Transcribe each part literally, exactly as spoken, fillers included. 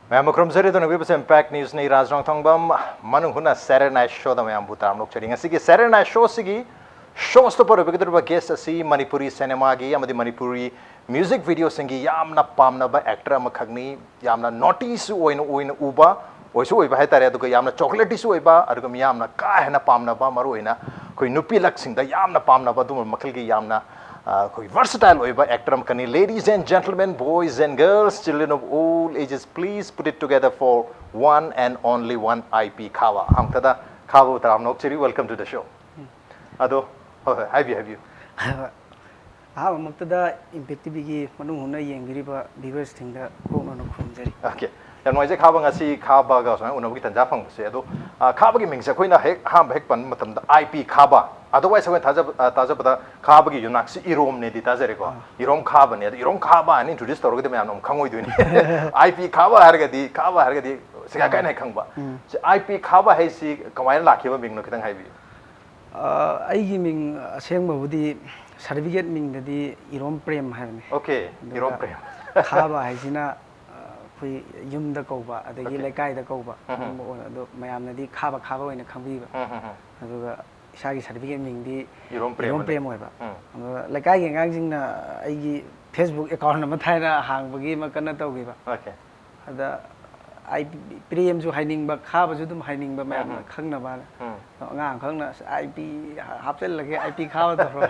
ꯃꯌꯥꯝ ꯈꯨꯔꯨꯝꯖꯔꯤ꯫ ꯑꯗꯨꯅ ꯎꯕꯤꯕꯁꯦ Impact Newsꯅꯤ, ꯔꯥꯖ ꯔꯣꯡꯊꯣꯡꯕꯝ꯫ ꯃꯅꯨꯡ ꯍꯨꯠꯅ Saturday Night Showꯗ ꯃꯌꯥꯝꯕꯨ ꯇꯔꯥꯝꯅ ꯑꯣꯛꯆꯔꯤ꯫ ꯉꯁꯤꯒꯤ Saturday Night Showꯁꯤꯒꯤ ꯁꯣꯁꯇ ꯄꯨꯔꯛꯄꯤꯒꯗꯧꯔꯤꯕ ꯒꯦꯁ ꯑꯁꯤ ꯃꯅꯤꯄꯨꯔꯤ ꯁꯤꯅꯦꯃꯥꯒꯤ ꯑꯃꯗꯤ ꯃꯅꯤꯄꯨꯔꯤ ꯃ꯭ꯌꯨꯖꯤꯛ ꯚꯤꯗꯤꯑꯣꯁꯤꯡꯒꯤ ꯌꯥꯝꯅ ꯄꯥꯝꯅꯕ ꯑꯦꯛꯇꯔ ꯑꯃꯈꯛꯅꯤ꯫ ꯌꯥꯝꯅ ꯅꯣꯇꯤꯁꯨ ꯑꯣꯏꯅ ꯑꯣꯏꯅ ꯎꯕ, ꯑꯣꯏꯁꯨ ꯑꯣꯏꯕ ꯍꯥꯏꯇꯥꯔꯦ, ꯑꯗꯨꯒ ꯌꯥꯝꯅ ꯆꯣꯀꯣꯂꯦꯇꯤꯁꯨ ꯑꯣꯏꯕ, ꯑꯗꯨꯒ ꯃꯤꯌꯥꯝꯅ ꯀꯥ ꯍꯦꯟꯅ ꯄꯥꯝꯅꯕ, ꯃꯔꯨꯑꯣꯏꯅ ꯑꯩꯈꯣꯏ ꯅꯨꯄꯤꯂꯛꯁꯤꯡꯗ ꯌꯥꯝꯅ ꯄꯥꯝꯅꯕ ꯑꯗꯨꯒꯨꯝꯕ ꯃꯈꯜꯒꯤ ꯌꯥꯝꯅ, ꯑ, ꯑꯩꯈꯣꯏ versatile ꯑꯣꯏꯕ ꯑꯦꯛꯇꯔ ꯑꯃꯈꯛꯅꯤ꯫ Ladies and gentlemen, boys and girls, children of all ages, please put it together for one and only one I P ꯈꯥꯕ꯫ ꯑꯍꯥꯟꯕꯗ ꯈꯥꯕꯕꯨ ꯇꯔꯥꯝꯅ ꯑꯣꯛꯆꯔꯤ꯫ Welcome to the show. ꯑꯗꯣ, ꯍꯣꯏ, ꯍꯣꯏ, ꯍꯥꯏꯕꯤꯌꯨ, ꯍꯥꯏꯕꯤꯌꯨ꯫ ꯑꯍꯥꯟꯕꯃꯛꯇꯗ Impact TVꯒꯤ ꯃꯅꯨꯡ ꯍꯨꯠꯅ ꯌꯦꯡꯕꯤꯔꯤꯕ viewersꯁꯤꯡꯗ ꯀꯣꯛꯅꯅ ꯈꯨꯔꯨꯝꯖꯔꯤ꯫ ꯑꯣꯀꯦ, ꯌꯥꯝ ꯅꯨꯡꯉꯥꯏꯖꯩ ꯈꯥꯕ ꯉꯁꯤ ꯈꯥꯕꯒ ꯁꯨꯃꯥꯏꯅ ꯎꯅꯕꯒꯤ ꯇꯥꯟꯖꯥ ꯐꯪꯕꯁꯦ꯫ ꯑꯗꯣ, ꯑ, ꯈꯥꯕꯒꯤ ꯃꯤꯡꯁꯦ ꯑꯩꯈꯣꯏꯅ ꯍꯦꯛ ꯑꯍꯥꯟꯕ ꯍꯦꯛ ꯄꯟꯕ ꯃꯇꯝꯗ I P ꯈꯥꯕ, otherwise ꯑꯩꯈꯣꯏꯅ ꯊꯥꯖꯕ-, ꯑ, ꯇꯥꯖꯕꯗ ꯈꯥꯕꯒꯤ ꯌꯨꯝꯅꯥꯛꯁꯤ ꯏꯔꯣꯝꯅꯦꯗꯤ ꯇꯥꯖꯔꯦꯀꯣ꯫ ꯏꯔꯣꯝ ꯈꯥꯕꯅꯦ꯫ ꯑꯗꯣ ꯏꯔꯣꯝ ꯈꯥꯕ ꯍꯥꯏꯅ introduce ꯇꯧꯔꯒꯗꯤ ꯃꯌꯥꯝꯅ ꯑꯃꯨꯛ ꯈꯪꯉꯣꯏꯗꯣꯏꯅꯤ꯫ I P ꯈꯥꯕ ꯍꯥꯏꯔꯒꯗꯤ, ꯈꯥꯕ ꯍꯥꯏꯔꯒꯗꯤ ꯁꯤꯒ ꯀꯥꯏꯅ ꯍꯦꯛ ꯈꯪꯕ꯫ ꯁꯤ I P ꯈꯥꯕ ꯍꯥꯏꯁꯤ ꯀꯃꯥꯏꯅ ꯂꯥꯛꯈꯤꯕ ꯃꯤꯡꯅꯣ ꯈꯤꯇꯪ ꯍꯥꯏꯕꯤꯌꯨ꯫ ꯑ, ꯑꯩꯒꯤ ꯃꯤꯡ ꯑꯁꯦꯡꯕꯕꯨꯗꯤ certificate ꯃꯤꯡꯗꯗꯤ ꯏꯔꯣꯝ ꯄ꯭ꯔꯦꯝ ꯍꯥꯏꯕꯅꯤ꯫ ꯑꯣꯀꯦ, ꯑꯗꯨꯒ ꯏꯔꯣꯝ ꯄ꯭ꯔꯦꯝ꯫ ꯈꯥꯕ ꯍꯥꯏꯁꯤꯅ, ꯑ, ꯑꯩꯈꯣꯏ ꯌꯨꯝꯗ ꯀꯧꯕ, ꯑꯗꯒꯤ ꯑꯣꯀꯦ꯫ ꯂꯩꯀꯥꯏꯗ ꯀꯧꯕ, ꯎꯝ, ꯎꯝ꯫ ꯑꯗꯨꯝꯕ ꯑꯣꯏ-, ꯑꯗꯣ ꯃꯌꯥꯝꯅꯗꯤ ꯈꯥꯕ ꯈꯥꯕ ꯑꯣꯏꯅ ꯈꯪꯕꯤꯕ꯫ ꯎꯝ, ꯎꯝ, ꯎꯝ꯫ ꯑꯗꯨꯒ ꯏꯁꯥꯒꯤ certificate ꯃꯤꯡꯗꯤ ꯏꯔꯣꯝ ꯄ꯭ꯔꯦꯝ ꯏꯔꯣꯝ ꯑꯅ꯫ ꯄ꯭ꯔꯦꯝ ꯑꯣꯏꯕ꯫ ꯎꯝ꯫ ꯑꯗꯨꯒ ꯂꯩꯀꯥꯏꯒꯤ ꯑꯉꯥꯡꯁꯤꯡꯅ ꯑꯩꯒꯤ Facebook account ꯑꯃ ꯊꯥꯏꯅ ꯍꯥꯡꯕꯒꯤ ꯑꯃ ꯀꯟꯅ ꯇꯧꯈꯤꯕ꯫ ꯑꯣꯀꯦ꯫ ꯑꯗ I P ꯄ꯭ꯔꯦꯝꯁꯨ ꯍꯥꯏꯅꯤꯡꯕ, ꯈꯥꯕꯁꯨ ꯑꯗꯨꯝ ꯍꯥꯏꯅꯤꯡꯕ, ꯃꯌꯥꯝꯅ ꯎꯝ, ꯎꯝ꯫ ꯈꯪꯅꯕꯅ꯫ ꯎꯝ꯫ ꯑꯉꯥꯡ ꯈꯪꯅ "ꯑꯁ, I P ꯍꯥꯞꯆꯤꯜꯂꯒꯦ, I P ꯈꯥꯕ ꯇꯧꯔꯣ",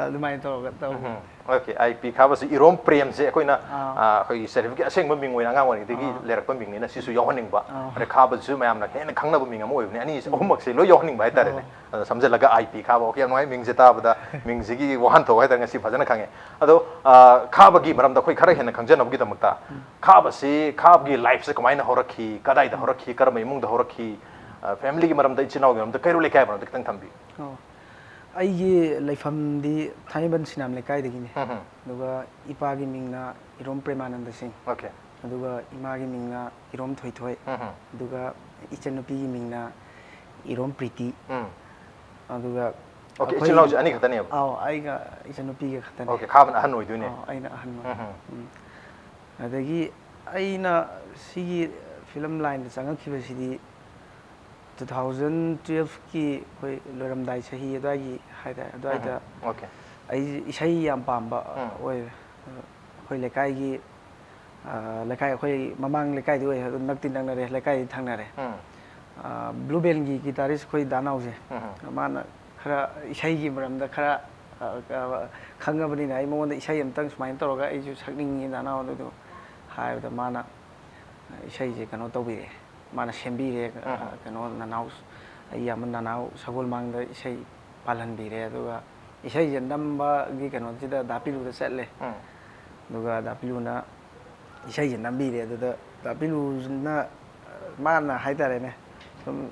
ꯑꯗꯨꯃꯥꯏꯅ ꯇꯧꯔꯒ ꯇꯧꯕ꯫ ꯎꯝ꯫ ꯑꯣꯀꯦ, I P ꯈꯥꯕꯁꯤ ꯏꯔꯣꯝ ꯄ꯭ꯔꯦꯝꯁꯦ ꯑꯩꯈꯣꯏꯅ, ꯑꯥ꯫ ꯑ, ꯑꯩꯈꯣꯏꯒꯤ certificate ꯑꯁꯦꯡꯕ ꯃꯤꯡ ꯑꯣꯏꯅ ꯑꯉꯥꯡ ꯑꯣꯏꯔꯤꯉꯩꯗꯒꯤ ꯑꯥ꯫ ꯂꯩꯔꯛꯄ ꯃꯤꯡꯅꯤꯅ ꯁꯤꯁꯨ ꯌꯥꯎꯍꯟꯅꯤꯡꯕ꯫ ꯑꯥ꯫ ꯑꯗꯩ ꯈꯥꯕꯁꯤꯁꯨ ꯃꯌꯥꯝꯅ ꯍꯦꯟꯅ ꯈꯪꯅꯕ ꯃꯤꯡ ꯑꯃ ꯑꯣꯏꯕꯅꯤ꯫ ꯑꯅꯤꯁꯦ ꯑꯍꯨꯝꯃꯛꯁꯦ ꯂꯣꯏ ꯌꯥꯎꯍꯟꯅꯤꯡꯕ ꯍꯥꯏꯇꯥꯔꯦꯅꯦ꯫ ꯑꯗ ꯁꯝꯖꯤꯜꯂꯒ I P ꯈꯥꯕ꯫ ꯑꯣꯀꯦ, ꯌꯥꯝ ꯅꯨꯡꯉꯥꯏ ꯃꯤꯡꯁꯦ ꯇꯥꯕꯗ, ꯃꯤꯡꯁꯤꯒꯤ ꯋꯥꯍꯟꯊꯣꯛ ꯍꯥꯏꯇꯥꯔꯦ ꯉꯁꯤ ꯐꯖꯅ ꯈꯪꯉꯦ꯫ ꯑꯗꯣ, ꯑ, ꯈꯥꯕꯒꯤ ꯃꯔꯝꯗ ꯑꯩꯈꯣꯏ ꯈꯔ ꯍꯦꯟꯅ ꯈꯪꯖꯅꯕꯒꯤꯗꯃꯛꯇ, ꯈꯥꯕꯁꯤ, ꯈꯥꯕꯒꯤ lifeꯁꯦ ꯀꯃꯥꯏꯅ ꯍꯧꯔꯛꯈꯤ, ꯀꯗꯥꯏꯗ ꯍꯧꯔꯛꯈꯤ, ꯀꯔꯝꯕ ꯏꯃꯨꯡꯗ ꯍꯧꯔꯛꯈꯤ, ꯑ, familyꯒꯤ ꯃꯔꯝꯗ, ꯏꯆꯤꯟ ꯏꯅꯥꯎꯒꯤ ꯃꯔꯝꯗ, ꯀꯩꯔꯣꯜ ꯂꯩꯀꯥꯏ ꯃꯔꯝꯗ ꯈꯤꯇꯪ ꯊꯝꯕꯤꯌꯨ꯫ ꯑꯣ꯫ ꯑꯩꯒꯤ ꯂꯩꯐꯝꯗꯤ ꯊꯥꯡꯃꯩꯕꯟ ꯁꯤꯅꯥꯝ ꯂꯩꯀꯥꯏꯗꯒꯤꯅꯤ꯫ ꯎꯝ, ꯎꯝ꯫ ꯑꯗꯨꯒ ꯏꯄꯥꯒꯤ ꯃꯤꯡꯅ ꯏꯔꯣꯝ ꯄ꯭ꯔꯦꯃꯥꯅꯟꯗ ꯁꯤꯡ꯫ ꯑꯣꯀꯦ꯫ ꯑꯗꯨꯒ ꯏꯃꯥꯒꯤ ꯃꯤꯡꯅ ꯏꯔꯣꯝ ꯊꯣꯏꯊꯣꯏ꯫ ꯎꯝ, ꯎꯝ꯫ ꯑꯗꯨꯒ ꯏꯆꯟꯅꯨꯄꯤꯒꯤ ꯃꯤꯡꯅ ꯏꯔꯣꯝ ꯄ꯭ꯔꯤꯇꯤ꯫ ꯎꯝ꯫ ꯑꯗꯨꯒ ꯑꯣꯀꯦ, ꯑꯩꯈꯣꯏ ꯏꯆꯤꯜ ꯏꯅꯥꯎꯁꯦ ꯑꯅꯤ ꯈꯛꯇꯅꯦꯕ? ꯑꯥꯎ, ꯑꯩꯒ ꯏꯆꯟꯅꯨꯄꯤꯒ ꯈꯛꯇꯅꯦ꯫ ꯑꯣꯀꯦ, ꯈꯥꯕꯅ ꯑꯍꯟ ꯑꯣꯏꯗꯣꯏꯅꯦ? ꯑꯥꯎ, ꯑꯩꯅ ꯑꯍꯟ ꯑꯣꯏ꯫ ꯎꯝ, ꯎꯝ꯫ ꯎꯝ꯫ ꯑꯗꯒꯤ ꯑꯩꯅ ꯁꯤꯒꯤ ꯐꯤꯂꯝ ꯂꯥꯏꯟꯗ ꯆꯪꯉꯛꯈꯤꯕꯁꯤꯗꯤ ꯇꯨ ꯊꯥꯎꯖꯟ ꯇꯨꯌꯦꯜꯐꯀꯤ ꯑꯩꯈꯣꯏ ꯂꯣꯏꯔꯝꯗꯥꯏ ꯆꯍꯤ ꯑꯗꯨꯋꯥꯏꯒꯤ ꯍꯥꯏꯇꯥꯔꯦ, ꯑꯗꯨꯋꯥꯏꯗ ꯑꯣꯀꯦ ꯑꯩ ꯏꯁꯩ ꯌꯥꯝ ꯄꯥꯝꯕ ꯑꯣꯏꯌꯦ꯫ ꯑꯩꯈꯣꯏ ꯂꯩꯀꯥꯏꯒꯤ, ꯑ, ꯂꯩꯀꯥꯏ, ꯑꯩꯈꯣꯏ ꯃꯃꯥꯡ ꯂꯩꯀꯥꯏꯗꯤ ꯑꯣꯏꯌꯦ, ꯑꯗꯨꯝ ꯅꯛꯇꯤ ꯅꯛꯅꯔꯦ, ꯂꯩꯀꯥꯏꯗꯤ ꯊꯪꯅꯔꯦ꯫ ꯎꯝ ꯕ꯭ꯂꯨ ꯕꯦꯟꯒꯤ ꯒꯤꯇꯥꯔꯤꯁ ꯑꯩꯈꯣꯏ ꯗꯥ ꯅꯥꯎꯁꯦ, ꯎꯝ ꯃꯥꯅ ꯈꯔ ꯏꯁꯩꯒꯤ ꯃꯔꯝꯗ ꯈꯔ, ꯑ, ꯑ, ꯈꯪꯉꯕꯅꯤꯅ ꯑꯩ ꯃꯉꯣꯟꯗ ꯏꯁꯩ ꯑꯝꯇꯪ ꯁꯨꯃꯥꯏꯅ ꯇꯧꯔꯒ ꯑꯩꯁꯨ ꯁꯛꯅꯤꯡꯉꯤ ꯗꯥ ꯅꯥꯎ ꯑꯗꯨꯗꯣ ꯍꯥꯏꯕꯗ ꯃꯥꯅ ꯏꯁꯩꯁꯦ ꯀꯩꯅꯣ ꯇꯧꯕꯤꯔꯛꯑꯦ, ꯃꯥꯅ ꯁꯦꯝꯕꯤꯔꯦ꯫ ꯎꯝ ꯀꯩꯅꯣ ꯅꯅꯥꯎ, ꯑꯩ ꯌꯥꯝꯕ ꯅꯅꯥꯎ ꯁꯒꯣꯜꯃꯥꯡꯗ ꯏꯁꯩ ꯄꯥꯜꯍꯟꯕꯤꯔꯦ꯫ ꯑꯗꯨꯒ ꯏꯁꯩꯁꯦ ꯅꯝꯕꯒꯤ ꯀꯩꯅꯣꯁꯤꯗ ꯗꯥ ꯄꯤꯂꯨꯗ ꯆꯠꯂꯦ꯫ ꯎꯝ ꯑꯗꯨꯒ ꯗꯥ ꯄꯤꯂꯨꯅ ꯏꯁꯩꯁꯦ ꯅꯝꯕꯤꯔꯦ꯫ ꯑꯗꯨꯗ ꯗꯥ ꯄꯤꯂꯨꯅ ꯃꯥꯅ ꯍꯥꯏꯇꯥꯔꯦꯅꯦ, ꯁꯨꯝ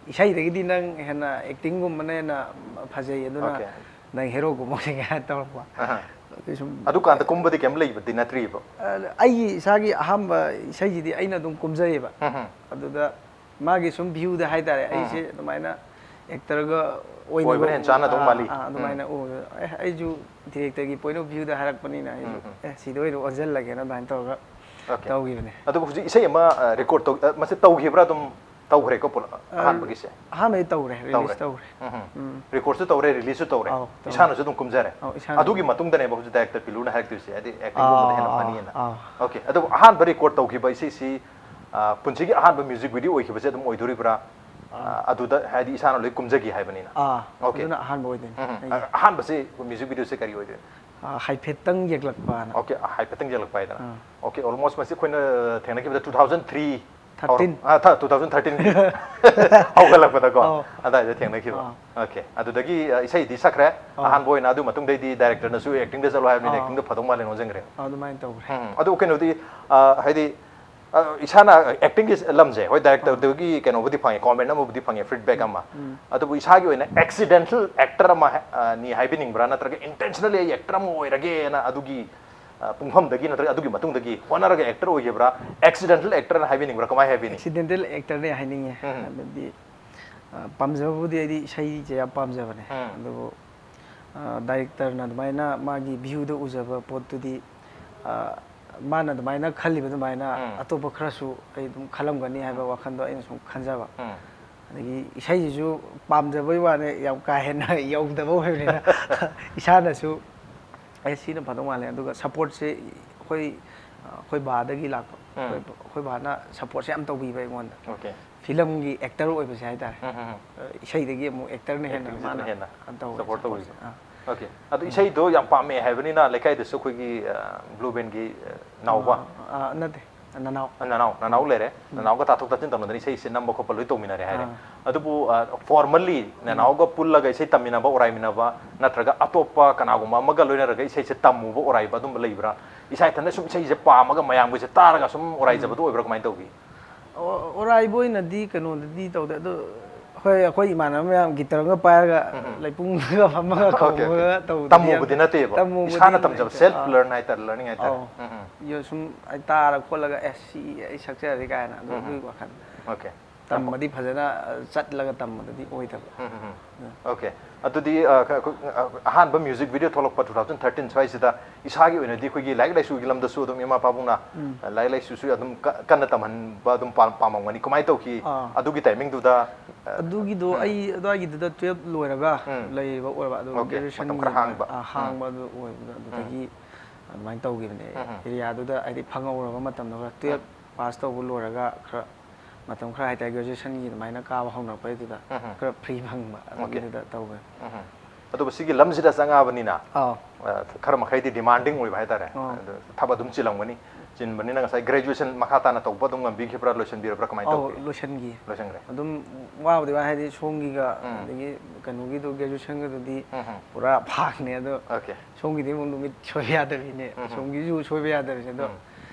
ꯏꯁꯩꯗꯒꯤꯗꯤ ꯅꯪ ꯍꯦꯟꯅ ꯑꯦꯛꯇꯤꯡꯒꯨꯝꯕꯅ ꯍꯦꯟꯅ ꯐꯖꯩ, ꯑꯗꯨꯅ ꯑꯣꯀꯦ ꯅꯪ ꯍꯦꯔꯣꯒꯨꯝꯕ ꯑꯣꯏꯅꯤꯡꯉꯦ ꯍꯥꯏꯅ ꯇꯧꯔꯛꯄ꯫ ꯑꯍ꯫ ꯑꯗꯨ ꯁꯨꯝ ꯑꯗꯨꯀꯥꯟꯗ ꯀꯨꯝꯕꯗꯤ ꯀꯩꯝ ꯂꯩꯕꯗꯤ ꯅꯠꯇ꯭ꯔꯤꯕ? ꯑ, ꯑꯩꯒꯤ ꯏꯁꯥꯒꯤ ꯑꯍꯥꯟꯕ ꯏꯁꯩꯁꯤꯗꯤ ꯑꯩꯅ ꯑꯗꯨꯝ ꯀꯨꯝꯖꯩꯌꯦꯕ꯫ ꯎꯝ ꯎꯝ ꯑꯗꯨꯗ ꯃꯥꯒꯤ ꯁꯨꯝ ꯚ꯭ꯌꯨꯗ ꯍꯥꯏꯇꯥꯔꯦ, ꯎꯝ ꯑꯩꯁꯦ ꯑꯗꯨꯃꯥꯏꯅ ꯑꯦꯛꯇꯔꯒ ꯑꯣꯏꯅꯕ ꯑꯣꯏꯕꯅ ꯍꯦꯟꯅ ꯆꯥꯟꯅꯗꯧ ꯑꯥ, ꯃꯥꯜꯂꯤ꯫ ꯑꯥ, ꯎꯝ ꯑꯗꯨꯃꯥꯏꯅ ꯎꯕꯗ ꯑꯦ ꯑꯩꯁꯨ ꯗꯤꯔꯦꯛꯇꯔꯒꯤ ꯄꯣꯏꯟ ꯑꯣꯐ ꯚ꯭ꯌꯨꯗ ꯍꯥꯏꯔꯛꯄꯅꯤꯅ ꯑꯩꯁꯨ ꯎꯝ ꯎꯝ ꯑꯦ ꯁꯤꯗ ꯑꯣꯏꯅ ꯑꯣꯟꯁꯤꯜꯂꯒꯦꯅ ꯑꯗꯨꯃꯥꯏꯅ ꯇꯧꯔꯒ ꯑꯣꯀꯦ ꯇꯧꯈꯤꯕꯅꯦ꯫ ꯑꯗꯨꯕꯨ ꯍꯧꯖꯤꯛ ꯏꯁꯩ ꯑꯃ ꯔꯦꯀꯣꯔꯠ ꯇꯧ ꯑ, ꯃꯁꯤ ꯇꯧꯈꯤꯕ꯭ꯔꯥ? ꯑꯗꯨꯝ ꯇꯧꯈ꯭ꯔꯦꯀꯣ ꯄꯨꯂꯞ ꯑ, ꯑꯍꯥꯟꯕꯒꯤꯁꯦ? ꯑꯍꯥꯟꯕꯗꯤ ꯇꯧꯔꯦ, ꯔꯤꯂꯤꯁ ꯇꯧꯔꯦ꯫ ꯎꯝ ꯎꯝ ꯎꯝ꯫ ꯔꯦꯀꯣꯔꯠꯁꯨ ꯇꯧꯔꯦ, ꯔꯤꯂꯤꯁꯁꯨ ꯇꯧꯔꯦ, ꯑꯧ, ꯇꯧꯔꯦ꯫ ꯏꯁꯥꯅꯁꯨ ꯑꯗꯨꯝ ꯀꯨꯝꯖꯔꯦ꯫ ꯑꯧ, ꯏꯁꯥꯅ ꯑꯗꯨꯒꯤ ꯑꯗꯨꯝ꯫ ꯃꯇꯨꯡꯗꯅꯦꯕ ꯍꯧꯖꯤꯛ ꯗꯥꯏꯔꯦꯛꯇꯔ ꯄꯤꯂꯨꯅ ꯍꯥꯏꯔꯛꯇꯣꯏꯁꯦ, ꯍꯥꯏꯗꯤ ꯑꯦꯛꯇꯤꯡꯒꯨꯝꯕꯗ ꯑꯥ, ꯍꯦꯟꯅ ꯑꯥ, ꯐꯅꯤꯅ꯫ ꯑꯥ꯫ ꯑꯣꯀꯦ, ꯑꯗꯨꯕꯨ ꯑꯍꯥꯟꯕ ꯔꯦꯀꯣꯔꯠ ꯇꯧꯈꯤꯕ ꯏꯁꯩꯁꯤ ꯑ, ꯄꯨꯟꯁꯤꯒꯤ ꯑꯍꯥꯟꯕ ꯃ꯭ꯌꯨꯖꯤꯛ ꯚꯤꯗꯤꯑꯣ ꯑꯣꯏꯈꯤꯕꯁꯦ ꯑꯗꯨꯝ ꯑꯣꯏꯗꯣꯔꯤꯕ꯭ꯔꯥ? ꯑꯥ꯫ ꯑ, ꯑꯗꯨꯗ ꯍꯥꯏꯗꯤ ꯏꯁꯥꯅ ꯂꯣꯏ ꯀꯨꯝꯖꯈꯤ ꯍꯥꯏꯕꯅꯤꯅ꯫ ꯑꯥ, ꯑꯣꯀꯦ꯫ ꯑꯗꯨꯅ ꯑꯍꯥꯟꯕ ꯑꯣꯏꯗꯣꯏꯅꯦ ꯎꯝ, ꯎꯝ꯫ ꯑꯩꯒꯤ꯫ ꯑ, ꯑꯍꯥꯟꯕꯁꯤ ꯃ꯭ꯌꯨꯖꯤꯛ ꯚꯤꯗꯤꯑꯣꯁꯦ ꯀꯔꯤ ꯑꯣꯏꯗꯣꯏꯅꯣ? ꯑꯥ, ꯍꯥꯏꯐꯦꯠꯇꯪ ꯌꯦꯛꯂꯛꯄꯅ꯫ ꯑꯣꯀꯦ, ꯑ, ꯍꯥꯏꯐꯦꯠꯇꯪ ꯌꯦꯛꯂꯛꯄ ꯍꯥꯏꯗꯅ꯫ ꯑꯥ꯫ ꯑꯣꯀꯦ, ꯑꯣꯜꯃꯣꯁ ꯃꯁꯤ ꯑꯩꯈꯣꯏꯅ ꯊꯦꯡꯅꯈꯤꯕꯗ two thousand three thirteen. Two thousand thirteen ꯍꯧꯒꯠꯂꯛꯄꯗꯀꯣ ꯑꯧ꯫ ꯑꯗꯥꯏꯗ ꯊꯦꯡꯅꯈꯤꯕ꯫ ꯑꯥ꯫ ꯑꯣꯀꯦ, ꯑꯗꯨꯗꯒꯤ ꯑ, ꯏꯁꯩꯗꯤ ꯁꯛꯈ꯭ꯔꯦ ꯑꯧ꯫ ꯑꯍꯥꯟꯕ ꯑꯣꯏꯅ, ꯑꯗꯨ ꯃꯇꯨꯡꯗꯩꯗꯤ ꯗꯥꯏꯔꯦꯛꯇꯔꯅꯁꯨ ꯑꯦꯛꯇꯤꯡꯗ ꯆꯠꯂꯣ ꯍꯥꯏꯕꯅꯤꯅ ꯑꯧ꯫ ꯑꯦꯛꯇꯤꯡꯗ ꯐꯗꯧ ꯃꯥꯜꯂꯦ ꯑꯣꯟꯁꯤꯟꯈ꯭ꯔꯦ꯫ ꯑꯧ, ꯑꯗꯨꯃꯥꯏꯅ ꯇꯧꯈ꯭ꯔꯦ꯫ ꯎꯝ, ꯑꯗꯨ ꯀꯩꯅꯣꯗꯤ ꯑ, ꯍꯥꯏꯗꯤ ꯑ, ꯏꯁꯥꯅ ꯑꯦꯛꯇꯤꯡꯒꯤ ꯂꯝꯁꯦ ꯍꯣꯏ ꯗꯥꯏꯔꯦꯛꯇꯔꯗꯨꯒꯤ ꯀꯩꯅꯣꯕꯨꯗꯤ ꯐꯪꯉꯦ, ꯀꯣꯃꯦꯟ ꯑꯃꯕꯨꯗꯤ ꯐꯪꯉꯦ, ꯐꯤꯗꯕꯦꯛ ꯑꯃ꯫ ꯎꯝ꯫ ꯑꯗꯨꯕꯨ ꯏꯁꯥꯒꯤ ꯑꯣꯏꯅ ꯑꯦꯛꯁꯤꯗꯦꯟꯇꯦꯜ ꯑꯦꯛꯇꯔ ꯑꯃ ꯍꯥꯏ-, ꯑ, ꯅꯤ ꯍꯥꯏꯕꯤꯅꯤꯡꯕ꯭ꯔꯥ, ꯅꯠꯇ꯭ꯔꯒ ꯏꯟꯇꯦꯟꯁꯅꯦꯜꯂꯤ ꯑꯩ ꯑꯦꯛꯇꯔ ꯑꯃ ꯑꯣꯏꯔꯒꯦꯅ ꯑꯗꯨꯒꯤ ꯑ, ꯄꯨꯡꯐꯝꯗꯒꯤ ꯅꯠꯇ꯭ꯔꯒ ꯑꯗꯨꯒꯤ ꯃꯇꯨꯡꯗꯒꯤ ꯍꯣꯠꯅꯔꯒ ꯑꯦꯛꯇꯔ ꯑꯣꯏꯈꯤꯕ꯭ꯔꯥ, ꯑꯦꯛꯁꯤꯗꯦꯟꯇꯦꯜ ꯑꯦꯛꯇꯔꯅ ꯍꯥꯏꯕꯤꯅꯤꯡꯕ꯭ꯔꯥ, ꯀꯃꯥꯏꯅ ꯍꯥꯏꯕꯤꯅꯤ? ꯑꯦꯛꯁꯤꯗꯦꯟꯇꯦꯜ ꯑꯦꯛꯇꯔꯅꯦ ꯍꯥꯏꯅꯤꯡꯉꯦ꯫ ꯎꯝ꯫ ꯍꯥꯏꯕꯗꯤ ꯑ, ꯄꯥꯝꯖꯕꯕꯨꯗꯤ ꯑꯩꯗꯤ ꯏꯁꯩꯁꯦ ꯌꯥꯝ ꯄꯥꯝꯖꯕꯅꯦ꯫ ꯎꯝ꯫ ꯑꯗꯨꯕꯨ ꯑ, ꯗꯥꯏꯔꯦꯛꯇꯔꯅ ꯑꯗꯨꯃꯥꯏꯅ ꯃꯥꯒꯤ ꯚ꯭ꯌꯨꯗ ꯎꯖꯕ ꯄꯣꯠꯇꯨꯗꯤ ꯑ, ꯃꯥꯅ ꯑꯗꯨꯃꯥꯏꯅ ꯈꯜꯂꯤꯕ ꯑꯗꯨꯃꯥꯏꯅ ꯎꯝ꯫ ꯑꯇꯣꯞꯄ ꯈꯔꯁꯨ ꯑꯩ ꯑꯗꯨꯝ ꯈꯜꯂꯝꯒꯅꯤ ꯍꯥꯏꯕ ꯎꯝ꯫ ꯋꯥꯈꯜꯗꯣ ꯑꯩꯅ ꯁꯨꯝ ꯈꯟꯖꯕ꯫ ꯎꯝ꯫ ꯑꯗꯒꯤ ꯏꯁꯩꯁꯤꯁꯨ ꯄꯥꯝꯖꯕꯩ ꯋꯥꯅꯦ, ꯌꯥꯝ ꯀꯥ ꯍꯦꯟꯅ ꯌꯧꯗꯕ ꯑꯣꯏꯕꯅꯤꯅ ꯏꯁꯥꯅꯁꯨ ꯑꯦ ꯁꯤꯅ ꯐꯗꯧ ꯃꯥꯜꯂꯦ꯫ ꯑꯗꯨꯒ ꯁꯞꯄꯣꯔꯠꯁꯦ ꯑꯩꯈꯣꯏ ꯑꯩꯈꯣꯏ ꯕꯥꯗꯒꯤ ꯂꯥꯛꯄ꯫ ꯎꯝ꯫ ꯑꯩꯈꯣꯏ ꯑꯩꯈꯣꯏ ꯕꯥꯅ ꯁꯞꯄꯣꯔꯠꯁꯦ ꯌꯥꯝ ꯇꯧꯕꯤꯕ ꯑꯩꯉꯣꯟꯗ꯫ Okay꯫ ꯐꯤꯂꯝꯒꯤ ꯑꯦꯛꯇꯔ ꯑꯣꯏꯕꯁꯦ ꯍꯥꯏꯇꯥꯔꯦ꯫ ꯎꯝ, ꯎꯝ, ꯎꯝ꯫ ꯏꯁꯩꯗꯒꯤ ꯑꯃꯨꯛ ꯑꯦꯛꯇꯔꯅ ꯍꯦꯟꯅ ꯑꯦꯛꯇꯤꯡꯁꯤꯅ ꯃꯥꯅ ꯍꯦꯟꯅ ꯇꯧꯋꯦ ꯁꯞꯄꯣꯔꯠ ꯁꯞꯄꯣꯔꯠꯁꯦ꯫ ꯇꯧꯕꯤꯕ꯫ ꯑꯥ꯫ Okay꯫ ꯑꯗꯨ ꯎꯝ꯫ ꯏꯁꯩꯗꯣ ꯌꯥꯝ ꯄꯥꯝꯃꯦ ꯍꯥꯏꯕꯅꯤꯅ ꯂꯩꯀꯥꯏꯗꯁꯨ ꯑꯩꯈꯣꯏꯒꯤ, ꯑ, ꯕ꯭ꯂꯨ ꯕꯦꯟꯒꯤ, ꯑ, ꯅꯥꯎꯕ? ꯑ, ꯑ, ꯅꯠꯇꯦ꯫ ꯅꯅꯥꯎ꯫ ꯅꯅꯥꯎ, ꯅꯅꯥꯎ ꯎꯝ꯫ ꯂꯩꯔꯦ꯫ ꯎꯝ꯫ ꯅꯅꯥꯎꯒ ꯇꯥꯊꯣꯛ ꯇꯥꯁꯤꯟ ꯇꯧꯅꯗꯅ ꯏꯁꯩꯁꯦ ꯅꯝꯕ ꯈꯣꯠꯄ ꯂꯣꯏ ꯇꯧꯃꯤꯟꯅꯔꯦ ꯍꯥꯏꯔꯦ꯫ ꯑꯥ꯫ ꯑꯗꯨꯕꯨ, ꯑ, formally ꯎꯝ꯫ ꯅꯅꯥꯎꯒ ꯄꯨꯜꯂꯒ ꯏꯁꯩ ꯇꯝꯃꯤꯟꯅꯕ, ꯑꯣꯔꯥꯏꯃꯤꯟꯅꯕ, ꯅꯠꯇ꯭ꯔꯒ ꯑꯇꯣꯞꯄ ꯀꯅꯥꯒꯨꯝꯕ ꯑꯃꯒ ꯂꯣꯏꯅꯔꯒ ꯏꯁꯩꯁꯦ ꯇꯝꯃꯨꯕ, ꯑꯣꯔꯥꯏꯕ ꯑꯗꯨꯝꯕ ꯂꯩꯕ꯭ꯔꯥ? ꯏꯁꯥ ꯏꯊꯟꯇ ꯁꯨꯝ ꯏꯁꯩꯁꯦ ꯄꯥꯝꯃꯒ ꯃꯌꯥꯝꯒꯤꯁꯦ ꯇꯥꯔꯒ ꯁꯨꯝ ꯑꯣꯔꯥꯏꯖꯕꯗꯣ ꯎꯝ꯫ ꯑꯣꯏꯕ꯭ꯔꯥ? ꯀꯃꯥꯏꯅ ꯇꯧꯒꯦ? ꯑꯣ-, ꯑꯣꯔꯥꯏꯕ ꯑꯣꯏꯅꯗꯤ ꯀꯩꯅꯣꯗꯗꯤ ꯇꯧꯗꯦ, ꯑꯗꯣ ꯍꯣꯏ, ꯑꯩꯈꯣꯏ ꯏꯃꯥꯟꯅꯕ ꯃꯌꯥꯝ ꯒꯤꯇꯔꯒ ꯄꯥꯏꯔꯒ ꯎꯝ, ꯎꯝ꯫ ꯂꯩꯄꯨꯡꯗꯒ ꯐꯝꯃꯒ Okay, okay꯫ ꯈꯣꯡꯉꯒ ꯇꯧꯕꯗꯨꯗꯤ ꯌꯥꯝ ꯇꯝꯃꯨꯕꯗꯤ ꯅꯠꯇꯦꯕ꯫ ꯇꯝꯃꯨꯕꯗꯤ ꯏꯁꯥꯅ ꯅꯠꯇꯦ꯫ ꯇꯝꯖꯕ, self ꯑꯥ꯫ Learn ꯍꯥꯏꯇꯥꯔꯦ, learning ꯍꯥꯏꯇꯥꯔꯦ꯫ ꯑꯧ꯫ ꯎꯝ, ꯎꯝ꯫ ꯌꯣ-, ꯁꯨꯝ ꯑꯩ ꯇꯥꯔ ꯈꯣꯠꯂꯒ, "ꯑꯦ, ꯁꯤ ꯑꯩ ꯁꯛꯆꯔꯗꯤ" ꯀꯥꯏꯅ ꯑꯗꯨ, ꯎꯝ, ꯎꯝ꯫ ꯑꯗꯨꯒꯤ ꯋꯥꯈꯜ꯫ Okay꯫ ꯇꯝꯕꯗꯤ ꯐꯖꯅ, ꯑ, ꯆꯠꯂꯒ ꯇꯝꯕꯗꯨꯗꯤ ꯑꯣꯏꯗꯕ꯫ ꯎꯝ, ꯎꯝ, ꯎꯝ꯫ ꯎꯝ꯫ Okay꯫ ꯑꯗꯨꯗꯤ, ꯑ, ꯈ-, ꯈ-, ꯑ, ꯑꯍꯥꯟꯕ music video ꯊꯣꯛꯂꯛꯄ two thousand thirteen ꯁ꯭ꯋꯥꯏꯁꯤꯗ ꯏꯁꯥꯒꯤ ꯑꯣꯏꯅꯗꯤ ꯑꯩꯈꯣꯏꯒꯤ ꯂꯥꯏꯔꯤꯛ ꯂꯥꯏꯁꯨꯒꯤ ꯂꯝꯗꯁꯨ ꯑꯗꯨꯝ ꯏꯃꯥ ꯄꯥꯕꯨꯡꯅ, ꯎꯝ꯫ ꯑ, ꯂꯥꯏꯔꯤꯛ ꯂꯥꯏꯁꯨꯁꯨ ꯑꯗꯨꯝ ꯀ-, ꯀꯟꯅ ꯇꯝꯍꯟꯕ ꯑꯗꯨꯝ ꯄꯥꯝ-, ꯄꯥꯝꯃꯝꯒꯅꯤ꯫ ꯀꯃꯥꯏꯅ ꯇꯧꯈꯤ? ꯑꯥ꯫ ꯑꯗꯨꯒꯤ timingꯗꯨꯗ, ꯑ, ꯑꯗꯨꯒꯤꯗꯣ ꯎꯝ꯫ ꯑꯩ ꯑꯗꯨꯋꯥꯏꯒꯤꯗꯨꯗ twelve ꯂꯣꯏꯔꯒ ꯎꯝ꯫ ꯂꯩꯔꯤꯕ ꯑꯣꯏꯔꯕ, ꯑꯗꯨ Okay꯫ graduationꯒꯤ ꯃꯇꯝ ꯈꯔ ꯍꯥꯡꯕ꯫ ꯑ, ꯎꯝ꯫ ꯍꯥꯡꯕ ꯑꯗꯨ ꯑꯣꯏꯕꯗꯣ ꯎꯝ꯫ ꯑꯗꯨꯗꯒꯤ ꯑꯗꯨꯃꯥꯏꯅ ꯇꯧꯈꯤꯕꯅꯦ꯫ ꯎꯝ, ꯎꯝ꯫ Areaꯗꯨꯗ ꯍꯥꯏꯗꯤ ꯐꯪꯍꯧꯔꯕ ꯃꯇꯝꯗꯣ ꯈꯔ, ꯎꯝ꯫ Twelve pass ꯇꯧꯕ ꯂꯣꯏꯔꯒ ꯈꯔ ꯃꯇꯝ ꯈꯔ ꯍꯥꯏꯇꯥꯔꯦ, graduationꯒꯤ ꯑꯗꯨꯃꯥꯏꯅ ꯀꯥꯕ ꯍꯧꯅꯔꯛꯄꯩꯗꯨꯗ ꯎꯝ, ꯎꯝ꯫ ꯈꯔ free ꯐꯪꯕ, Okay꯫ ꯑꯗꯨꯒꯤꯗꯨꯗ ꯇꯧꯕꯅꯦ꯫ ꯎꯝ, ꯎꯝ꯫ ꯑꯗꯨꯕꯨ ꯁꯤꯒꯤ ꯂꯝꯁꯤꯗ ꯆꯪꯉꯛꯑꯕꯅꯤꯅ, ꯑꯥꯎ꯫ ꯑ, ꯈꯔ ꯃꯈꯩꯗꯤ demanding ꯑꯣꯏꯕ ꯍꯥꯏꯇꯥꯔꯦ꯫ ꯑꯥꯎ꯫ ꯑꯗꯨ ꯊꯕꯛ ꯑꯗꯨꯝ ꯆꯤꯜꯂꯝꯒꯅꯤ꯫ ꯆꯤꯟꯕꯅꯤꯅ ꯉꯁꯥꯏ graduation ꯃꯈꯥ ꯇꯥꯅ ꯇꯧꯕ ꯑꯗꯨꯝ ꯉꯝꯕꯤꯈꯤꯕ꯭ꯔꯥ, ꯂꯣꯏꯁꯤꯟꯕꯤꯔꯕ꯭ꯔꯥ, ꯀꯃꯥꯏꯅ ꯑꯧ, ꯇꯧꯒꯦ? ꯂꯣꯏꯁꯤꯟꯈꯤ꯫ ꯂꯣꯏꯁꯤꯟꯈ꯭ꯔꯦ꯫ ꯑꯗꯨꯝ ꯋꯥꯕꯨꯗꯤ ꯋꯥꯏ, ꯍꯥꯏꯗꯤ ꯁꯣꯝꯒꯤꯒ ꯎꯝ꯫ ꯑꯗꯒꯤ ꯀꯩꯅꯣꯒꯤꯗꯣ, graduationꯒꯗꯨꯗꯤ ꯎꯝ, ꯎꯝ꯫ ꯄꯨꯔꯥ ꯐꯥꯛꯅꯦ ꯑꯗꯣ꯫ Okay꯫ ꯁꯣꯝꯒꯤꯗꯤ ꯑꯃꯨꯛ ꯅꯨꯃꯤꯠ ꯁꯣꯏꯕ ꯌꯥꯗꯕꯤꯅꯦ, ꯎꯝ, ꯎꯝ꯫ ꯁꯣꯝꯒꯤꯁꯨ ꯁꯣꯏꯕ ꯌꯥꯗꯕꯤꯅꯦ ꯑꯗꯣ꯫ ꯎꯝ꯫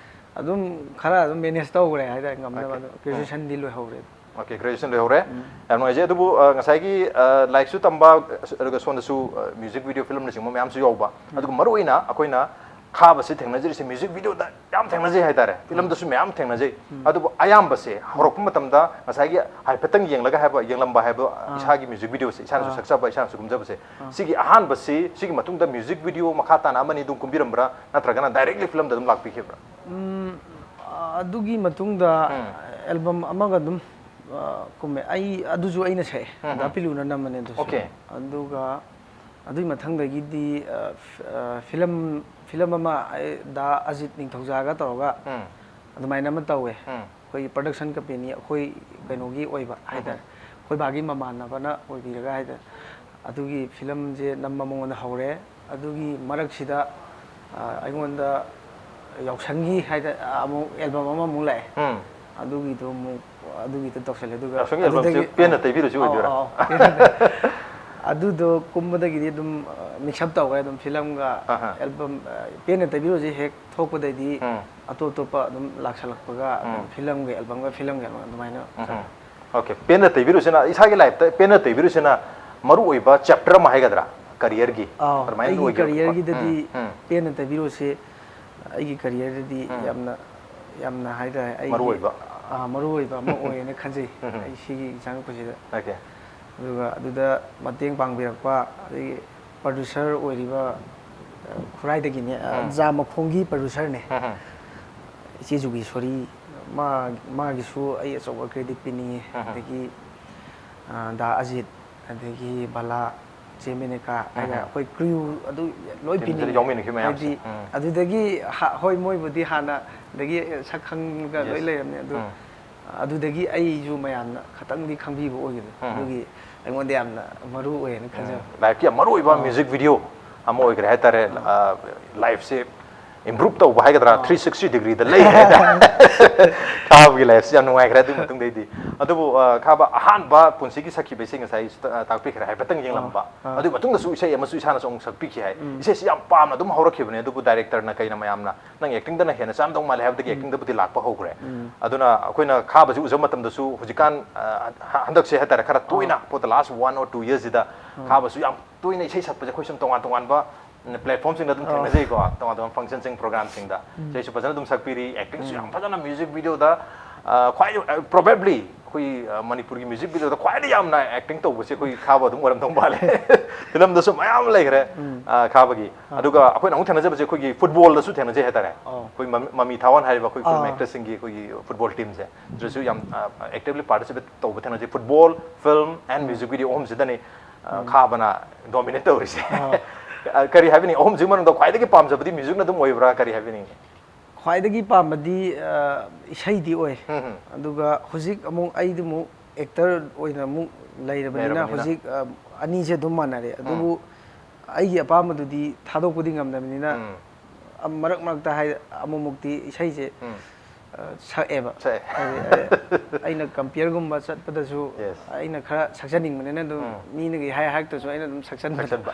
ꯑꯗꯨꯝ ꯈꯔ ꯑꯗꯨꯝ manage ꯇꯧꯈ꯭ꯔꯦ ꯍꯥꯏꯇꯥꯔꯦ, ꯉꯝꯅꯕ Okay꯫ ꯑꯗꯣ꯫ ꯎꯝ꯫ Graduationꯗꯤ ꯂꯣꯏꯍꯧꯔꯦ꯫ Okay, graduation ꯂꯣꯏꯍꯧꯔꯦ꯫ ꯎꯝ꯫ ꯌꯥꯝ ꯅꯨꯡꯉꯥꯏꯖꯩ꯫ ꯑꯗꯨꯕꯨ, ꯑ, ꯉꯁꯥꯏꯒꯤ, ꯑ, ꯂꯥꯏꯔꯤꯛꯁꯨ ꯇꯝꯕ, ꯑꯗꯨꯒ ꯁꯣꯝꯗꯁꯨ, ꯑ, music video, filmꯅꯆꯤꯡꯕ ꯃꯌꯥꯝꯁꯨ ꯌꯥꯎꯕ꯫ ꯎꯝ꯫ ꯑꯗꯨꯒ ꯃꯔꯨꯑꯣꯏꯅ ꯑꯩꯈꯣꯏꯅ ꯈꯥꯕꯁꯤ ꯊꯦꯡꯅꯖꯔꯤꯁꯦ ꯃ꯭ꯌꯨꯖꯤꯛ ꯚꯤꯗꯤꯑꯣꯗ ꯌꯥꯝ ꯊꯦꯡꯅꯖꯩ ꯍꯥꯏꯇꯥꯔꯦ, ꯐꯤꯂꯝꯗꯁꯨ ꯃꯌꯥꯝ ꯊꯦꯡꯅꯖꯩ꯫ ꯑꯗꯨꯕꯨ ꯑꯌꯥꯝꯕꯁꯦ ꯍꯧꯔꯛꯄ ꯃꯇꯝꯗ ꯉꯁꯥꯏꯒꯤ ꯍꯥꯏꯐꯦꯠꯇꯪ ꯌꯦꯡꯂꯒ ꯍꯥꯏꯕ, ꯌꯦꯡꯂꯝꯕ ꯍꯥꯏꯕ, ꯏꯁꯥꯒꯤ ꯃ꯭ꯌꯨꯖꯤꯛ ꯚꯤꯗꯤꯑꯣꯁꯦ ꯏꯁꯥꯅꯁꯨ ꯁꯛꯆꯕ, ꯏꯁꯥꯅꯁꯨ ꯀꯨꯝꯖꯕꯁꯦ, ꯁꯤꯒꯤ ꯑꯍꯥꯟꯕꯁꯤ, ꯁꯤꯒꯤ ꯃꯇꯨꯡꯗ ꯃ꯭ꯌꯨꯖꯤꯛ ꯚꯤꯗꯤꯑꯣ ꯃꯈꯥ ꯇꯥꯅ ꯑꯃꯅꯤ ꯑꯗꯨꯝ ꯀꯨꯝꯕꯤꯔꯝꯕ꯭ꯔꯥ, ꯅꯠꯇ꯭ꯔꯒꯅ ꯗꯥꯏꯔꯦꯛꯂꯤ ꯐꯤꯂꯝꯗ ꯑꯗꯨꯝ ꯂꯥꯛꯄꯤꯈꯤꯕ꯭ꯔꯥ? ꯎꯝ, ꯑꯗꯨꯒꯤ ꯃꯇꯨꯡꯗ ꯑꯦꯜꯕꯝ ꯑꯃꯒ ꯑꯗꯨꯝ ꯑ, ꯀꯨꯝꯃꯦ꯫ ꯑꯩ ꯑꯗꯨꯁꯨ ꯑꯩꯅ ꯁꯛꯑꯦ꯫ ꯗꯥ ꯄꯤꯂꯨꯅ ꯅꯝꯕꯅꯦ ꯑꯗꯨꯁꯨ꯫ Okay. ꯑꯗꯨꯒ ꯑꯗꯨꯒꯤ ꯃꯊꯪꯗꯒꯤꯗꯤ ꯑ, ꯐ- ꯑ, ꯐꯤꯂꯝ ꯐꯤꯂꯝ ꯑꯃ ꯑꯩ ꯗꯥ ꯑꯖꯤꯠ ꯅꯤꯡꯊꯧꯖꯥꯒ ꯇꯧꯔꯒ ꯎꯝ. ꯑꯗꯨꯃꯥꯏꯅ ꯑꯃ ꯇꯧꯋꯦ꯫ ꯎꯝ. ꯑꯩꯈꯣꯏꯒꯤ ꯄ꯭ꯔꯗꯛꯁꯟ ꯀꯝꯄꯦꯅꯤ ꯑꯩꯈꯣꯏ ꯀꯩꯅꯣꯒꯤ ꯑꯣꯏꯕ ꯍꯥꯏꯇꯥꯔꯦ, ꯑꯩꯈꯣꯏ ꯕꯥꯒꯤ ꯃꯃꯥꯟꯅꯕꯅ ꯑꯣꯏꯕꯤꯔꯒ ꯍꯥꯏꯇꯥꯔꯦ꯫ ꯑꯗꯨꯒꯤ ꯐꯤꯂꯝꯁꯦ ꯅꯝꯕ ꯃꯉꯣꯟꯗ ꯍꯧꯔꯦ꯫ ꯑꯗꯨꯒꯤ ꯃꯔꯛꯁꯤꯗ ꯑ, ꯑꯩꯉꯣꯟꯗ ꯌꯥꯎꯁꯪꯒꯤ ꯍꯥꯏꯗ ꯑꯃꯨꯛ ꯑꯦꯜꯕꯝ ꯑꯃꯃꯨꯛ ꯂꯥꯛꯑꯦ꯫ ꯎꯝ. ꯑꯗꯨꯒꯤꯗꯣ ꯑꯃꯨꯛ ꯑꯗꯨꯒꯤꯗꯣ ꯇꯧꯁꯜꯂꯦ꯫ ꯑꯗꯨꯒ ꯌꯥꯎꯁꯪꯒꯤ ꯑꯦꯜꯕꯝꯁꯦ ꯑꯗꯨꯗꯒꯤ- ꯄꯦꯟꯅ ꯇꯩꯕꯤꯔꯨꯁꯤ ꯑꯣꯏꯗꯣꯏꯔꯥ? ꯑꯧ, ꯑꯧ, ꯄꯦꯟꯅ ꯇꯩ-, ꯑꯗꯨꯗꯣ ꯀꯨꯝꯕꯗꯒꯤꯗꯤ ꯑꯗꯨꯝ ꯃꯤꯛꯁ ꯑꯞ ꯇꯧꯈ꯭ꯔꯦ ꯑꯗꯨꯝ ꯐꯤꯂꯝꯒ꯫ ꯑꯍꯥ. ꯑꯦꯜꯕꯝ ꯑ, ꯄꯦꯟꯅ ꯇꯩꯕꯤꯔꯨꯁꯤ ꯍꯦꯛ ꯊꯣꯛꯄꯗꯩꯗꯤ ꯎꯝ. ꯑꯇꯣꯞ ꯑꯇꯣꯞꯄ ꯑꯗꯨꯝ ꯂꯥꯛꯁꯜꯂꯛꯄꯒ ꯑꯗꯨꯝ ꯎꯝ. ꯐꯤꯂꯝꯒ ꯑꯦꯜꯕꯝꯒ ꯐꯤꯂꯝꯒ ꯑꯦꯜꯕꯝ ꯑꯗꯨꯃꯥꯏꯅ ꯎꯝ. Okay, ꯄꯦꯟꯅ ꯇꯩꯕꯤꯔꯨꯁꯤꯅ, ꯏꯁꯥꯒꯤ ꯂꯥꯏꯐꯇ ꯄꯦꯟꯅ ꯇꯩꯕꯤꯔꯨꯁꯤꯅ ꯃꯔꯨꯑꯣꯏꯕ ꯆꯦꯞꯇꯔ ꯑꯃ ꯍꯥꯏꯒꯗ꯭ꯔꯥ, ꯀꯔꯤꯌꯔꯒꯤ? ꯑꯥꯎ, ꯑꯗꯨꯃꯥꯏꯅ ꯑꯩꯒꯤ ꯑꯣꯏꯈꯤꯕ꯫ ꯀꯔꯤꯌꯔꯒꯤꯗꯗꯤ ꯎꯝ, ꯎꯝ. ꯄꯦꯟꯅ ꯇꯩꯕꯤꯔꯨꯁꯤ ꯑꯩꯒꯤ ꯀꯔꯤꯌꯔꯗꯗꯤ ꯎꯝ. ꯌꯥꯝꯅ ꯌꯥꯝꯅ ꯍꯥꯏꯇꯥꯔꯦ ꯑꯩꯒꯤ ꯃꯔꯨꯑꯣꯏꯕ. ꯑꯥ, ꯃꯔꯨꯑꯣꯏꯕ ꯑꯃ ꯑꯣꯏꯌꯦꯅ ꯈꯟꯖꯩ꯫ ꯎꯝ. ꯑꯩ ꯁꯤꯒꯤ ꯆꯪꯉꯛꯄꯁꯤꯗ Okay. ꯑꯗꯨꯒ ꯑꯗꯨꯗ ꯃꯇꯦꯡ ꯄꯥꯡꯕꯤꯔꯛꯄ ꯑꯗꯒꯤ ꯄ꯭ꯔꯗ꯭ꯌꯨꯁꯔ ꯑꯣꯏꯔꯤꯕ ꯑ, ꯈꯨꯔꯥꯏꯗꯒꯤꯅꯦ ꯑ, ꯎꯝ. ꯖꯥ ꯃꯈꯣꯡꯒꯤ ꯄ꯭ꯔꯗ꯭ꯌꯨꯁꯔꯅꯦ꯫ ꯎꯝ, ꯎꯝ. ꯏꯆꯦ ꯖꯨꯒꯦꯁꯣꯔꯤ, ꯃꯥ ꯃꯥꯒꯤꯁꯨ ꯑꯩ ꯑꯆꯧꯕ ꯀ꯭ꯔꯦꯗꯤꯠ ꯄꯤꯅꯤꯡꯉꯤ꯫ ꯎꯝ, ꯎꯝ. ꯑꯗꯒꯤ ꯑ, ꯗꯥ ꯑꯖꯤꯠ, ꯑꯗꯒꯤ ꯕꯂꯥ, ꯆꯦ ꯃꯦꯅꯦꯀꯥ ꯍꯥꯏꯅ ꯎꯝ. ꯑꯩꯈꯣꯏ ꯀ꯭ꯔꯤꯌꯨ ꯑꯗꯨ ꯂꯣꯏ ꯇꯤꯝꯗ ꯄꯤꯅꯤꯡꯉꯤ꯫ ꯌꯥꯎꯃꯤꯟꯅꯈꯤꯕ ꯃꯌꯥꯝꯁꯦ꯫ ꯍꯥꯏꯗꯤ ꯎꯝ. ꯑꯗꯨꯗꯒꯤ ꯍꯥ- ꯍꯣꯏ, ꯃꯣꯏꯕꯨꯗꯤ ꯍꯥꯟꯅꯗꯒꯤ ꯁꯛ ꯈꯪꯉꯒ ꯂꯣꯏ Yes. ꯂꯩꯔꯝꯅꯤ꯫ ꯑꯗꯨ ꯎꯝ. ꯑꯗꯨꯗꯒꯤ ꯑꯩꯁꯨ ꯃꯌꯥꯝꯅ ꯈꯇꯪꯗꯤ ꯈꯪꯕꯤꯕ ꯑꯣꯏꯈꯤꯕꯗꯣ꯫ ꯎꯝ. ꯑꯗꯨꯒꯤ ꯑꯩꯉꯣꯟꯗ ꯌꯥꯝꯅ ꯃꯔꯨ ꯑꯣꯏꯌꯦꯅ ꯈꯟꯖꯕ꯫ ꯂꯥꯏꯐꯀꯤ ꯌꯥꯝ ꯃꯔꯨ ꯑꯣꯏꯕ ꯑꯥ. ꯃ꯭ꯌꯨꯖꯤꯛ ꯚꯤꯗꯤꯑꯣ ꯑꯃ ꯑꯣꯏꯈ꯭ꯔꯦ ꯍꯥꯏꯇꯥꯔꯦ꯫ ꯑ, ꯂꯥꯏꯐꯁꯦ ꯏꯝꯄ꯭ꯔꯨꯞ ꯇꯧꯕ ꯍꯥꯏꯒꯗ꯭ꯔꯥ, ꯑꯥ. ꯊ꯭ꯔꯤ ꯁꯤꯛꯁꯇꯤ ꯗꯤꯒ꯭ꯔꯤꯗ ꯂꯩꯈ꯭ꯔꯦ ꯍꯥꯏꯇꯥꯔꯦ꯫ ꯈꯥꯕꯒꯤ ꯂꯥꯏꯐꯁꯦ ꯌꯥꯝ ꯅꯨꯡꯉꯥꯏꯈ꯭ꯔꯦ ꯑꯗꯨꯒꯤ ꯃꯇꯨꯡꯗꯩꯗꯤ꯫ ꯑꯗꯨꯕꯨ ꯑ, ꯈꯥꯕ ꯑꯍꯥꯟꯕ ꯄꯨꯟꯁꯤꯒꯤ ꯁꯛꯈꯤꯕ ꯏꯁꯩ ꯉꯁꯥꯏ ꯁꯤꯗ, ꯑ, ꯇꯥꯛꯄꯤꯈ꯭ꯔꯦ ꯍꯥꯏꯐꯦꯠꯇꯪ ꯌꯦꯡꯂꯝꯕ꯫ ꯑꯥ. ꯑꯗꯨꯒꯤ ꯃꯇꯨꯡꯗꯁꯨ ꯏꯁꯩ ꯑꯃꯁꯨ ꯏꯁꯥꯅꯁꯨ ꯑꯃꯨꯛ ꯁꯛꯄꯤꯈꯤ ꯍꯥꯏ꯫ ꯎꯝ. ꯏꯁꯩꯁꯤ ꯌꯥꯝ ꯄꯥꯝꯅ ꯑꯗꯨꯝ ꯍꯧꯔꯛꯈꯤꯕꯅꯦ, ꯑꯗꯨꯕꯨ ꯗꯥꯏꯔꯦꯛꯇꯔꯅ ꯀꯩꯅ ꯃꯌꯥꯝꯅ ꯅꯪ ꯑꯦꯛꯇꯤꯡꯗꯅ ꯍꯦꯟꯅ ꯆꯥꯝꯗꯧ ꯃꯥꯜꯂꯦ ꯍꯥꯏꯕꯗꯒꯤ ꯎꯝ. ꯑꯦꯛꯇꯤꯡꯗꯕꯨꯗꯤ ꯂꯥꯛꯄ ꯍꯧꯈ꯭ꯔꯦ꯫ ꯑꯗꯨꯅ ꯑꯩꯈꯣꯏꯅ ꯈꯥꯕꯁꯤ ꯎꯖꯕ ꯃꯇꯝꯗꯁꯨ ꯍꯧꯖꯤꯛꯀꯥꯟ, ꯑ, ꯍ- ꯍꯟꯗꯛꯁꯦ ꯍꯥꯏꯇꯥꯔꯦ, ꯈꯔ ꯇꯣꯏꯅ, for the last one or two yearsꯁꯤꯗ ꯈꯥꯕꯁꯨ ꯌꯥꯝ ꯇꯣꯏꯅ ꯏꯁꯩ ꯁꯛꯄꯁꯦ ꯑꯩꯈꯣꯏ ꯁꯨꯝ ꯇꯣꯉꯥꯟ ꯇꯣꯉꯥꯟꯕ ꯄ꯭ꯂꯦꯠꯐꯣꯝꯁꯤꯡꯗ ꯑꯗꯨꯝ ꯊꯦꯡꯅꯖꯩꯀꯣ, ꯇꯣꯉꯥꯟ ꯇꯣꯉꯥꯟꯕ ꯐꯪꯁꯟꯁꯤꯡ, ꯄ꯭ꯔꯣꯒ꯭ꯔꯥꯝꯁꯤꯡꯗ꯫ ꯏꯁꯩꯁꯨ ꯐꯖꯅ ꯑꯗꯨꯝ ꯁꯛꯄꯤꯔꯤ, ꯑꯦꯛꯇꯤꯡꯁꯨ ꯌꯥꯝ ꯐꯖꯅ, ꯃ꯭ꯌꯨꯖꯤꯛ ꯚꯤꯗꯤꯑꯣꯗ, ꯑ, ꯈ꯭ꯋꯥꯏꯗꯒꯤ, ꯑ, ꯄ꯭ꯔꯣꯕꯦꯕ꯭ꯂꯤ ꯑꯩꯈꯣꯏ, ꯑ, ꯃꯅꯤꯄꯨꯔꯒꯤ ꯃ꯭ꯌꯨꯖꯤꯛ ꯚꯤꯗꯤꯑꯣꯗ ꯈ꯭ꯋꯥꯏꯗꯒꯤ ꯌꯥꯝꯅ ꯑꯦꯛꯇꯤꯡ ꯇꯧꯕꯁꯦ ꯑꯩꯈꯣꯏ ꯈꯥꯕ ꯑꯗꯨꯝ ꯑꯣꯏꯔꯝꯗꯧ ꯃꯥꯜꯂꯦ꯫ ꯐꯤꯂꯝꯗꯁꯨ ꯃꯌꯥꯝ ꯂꯩꯈ꯭ꯔꯦ, ꯑ, ꯈꯥꯕꯒꯤ꯫ ꯑꯗꯨꯒ ꯑꯩꯈꯣꯏꯅ ꯑꯃꯨꯛ ꯊꯦꯡꯅꯖꯕꯁꯦ ꯑꯩꯈꯣꯏꯒꯤ ꯐꯨꯠꯕꯣꯜꯗꯁꯨ ꯊꯦꯡꯅꯖꯩ ꯍꯥꯏꯇꯥꯔꯦ꯫ ꯑꯣ꯫ ꯑꯩꯈꯣꯏ ꯃꯃꯤ, ꯃꯃꯤ ꯊꯥꯋꯥꯟ ꯍꯥꯏꯔꯤꯕ ꯑꯩꯈꯣꯏ ꯐꯤꯂꯝ ꯑꯦꯛꯇꯔꯁꯤꯡꯒꯤ ꯑꯩꯈꯣꯏꯒꯤ ꯐꯨꯠꯕꯣꯜ ꯇꯤꯝꯁꯦ, ꯁꯤꯗꯁꯨ ꯌꯥꯝ, ꯑ, ꯑꯦꯛꯇꯤꯚꯂꯤ ꯄꯥꯔꯇꯤꯁꯤꯄꯦꯠ ꯇꯧꯕ ꯊꯦꯡꯅꯖꯩ꯫ Football, film and music video ꯑꯍꯨꯝꯁꯤꯗꯅꯤ, ꯑ, ꯈꯥꯕꯅ ꯗꯣꯃꯤꯅꯦꯠ ꯇꯧꯔꯤꯁꯦ꯫ ꯑ, ꯀꯔꯤ ꯍꯥꯏꯕꯤꯅꯤꯡꯉꯤ? ꯑꯍꯨꯝꯁꯤ ꯃꯅꯨꯡꯗ ꯈ꯭ꯋꯥꯏꯗꯒꯤ ꯄꯥꯝꯖꯕꯗꯤ ꯃ꯭ꯌꯨꯖꯤꯛꯅ ꯑꯗꯨꯝ ꯑꯣꯏꯕ꯭ꯔꯥ? ꯀꯔꯤ ꯍꯥꯏꯕꯤꯅꯤꯡꯉꯤ? ꯈ꯭ꯋꯥꯏꯗꯒꯤ ꯄꯥꯝꯕꯗꯤ, ꯑ, ꯏꯁꯩꯗꯤ ꯑꯣꯏ꯫ ꯎꯝ, ꯎꯝ꯫ ꯑꯗꯨꯒ ꯍꯧꯖꯤꯛ ꯑꯃꯨꯛ ꯑꯩꯗꯤ ꯑꯃꯨꯛ ꯑꯦꯛꯇꯔ ꯑꯣꯏꯅ ꯑꯃꯨꯛ ꯂꯩꯔꯕꯅꯤꯅ, ꯂꯩꯔꯕꯅꯤꯅ꯫ ꯍꯧꯖꯤꯛ, ꯑ, ꯑꯅꯤꯁꯦ ꯑꯗꯨꯝ ꯃꯥꯟꯅꯔꯦ꯫ ꯎꯝ꯫ ꯑꯗꯨꯕꯨ ꯑꯩꯒꯤ ꯑꯄꯥꯝꯕꯗꯨꯗꯤ ꯊꯥꯗꯣꯛꯄꯗꯤ ꯉꯝꯗꯕꯅꯤꯅ, ꯎꯝ꯫ ꯑ, ꯃꯔꯛ ꯃꯔꯛꯇ ꯍꯥꯏ, ꯑꯃꯨꯛꯃꯨꯛꯇꯤ ꯏꯁꯩꯁꯦ, ꯎꯝ꯫ ꯑ, ꯁꯛꯑꯦꯕ꯫ ꯁꯛꯑꯦ꯫ ꯍꯥꯏꯗꯤ, ꯑ, ꯑꯩꯅ ꯀꯝꯄꯤꯌꯔꯒꯨꯝꯕ ꯆꯠꯄꯗꯁꯨ ꯌꯦꯁ꯫ ꯑꯩꯅ ꯈꯔ ꯁꯛꯆꯅꯤꯡꯕꯅꯤꯅ ꯑꯗꯨꯝ ꯎꯝ꯫ ꯃꯤꯅꯒꯤ ꯍꯥꯏ ꯍꯥꯏꯔꯛꯇꯁꯨ ꯑꯩꯅ ꯑꯗꯨꯝ ꯁꯛꯆꯟꯕꯗꯣ꯫ ꯁꯛꯆꯟꯕ꯫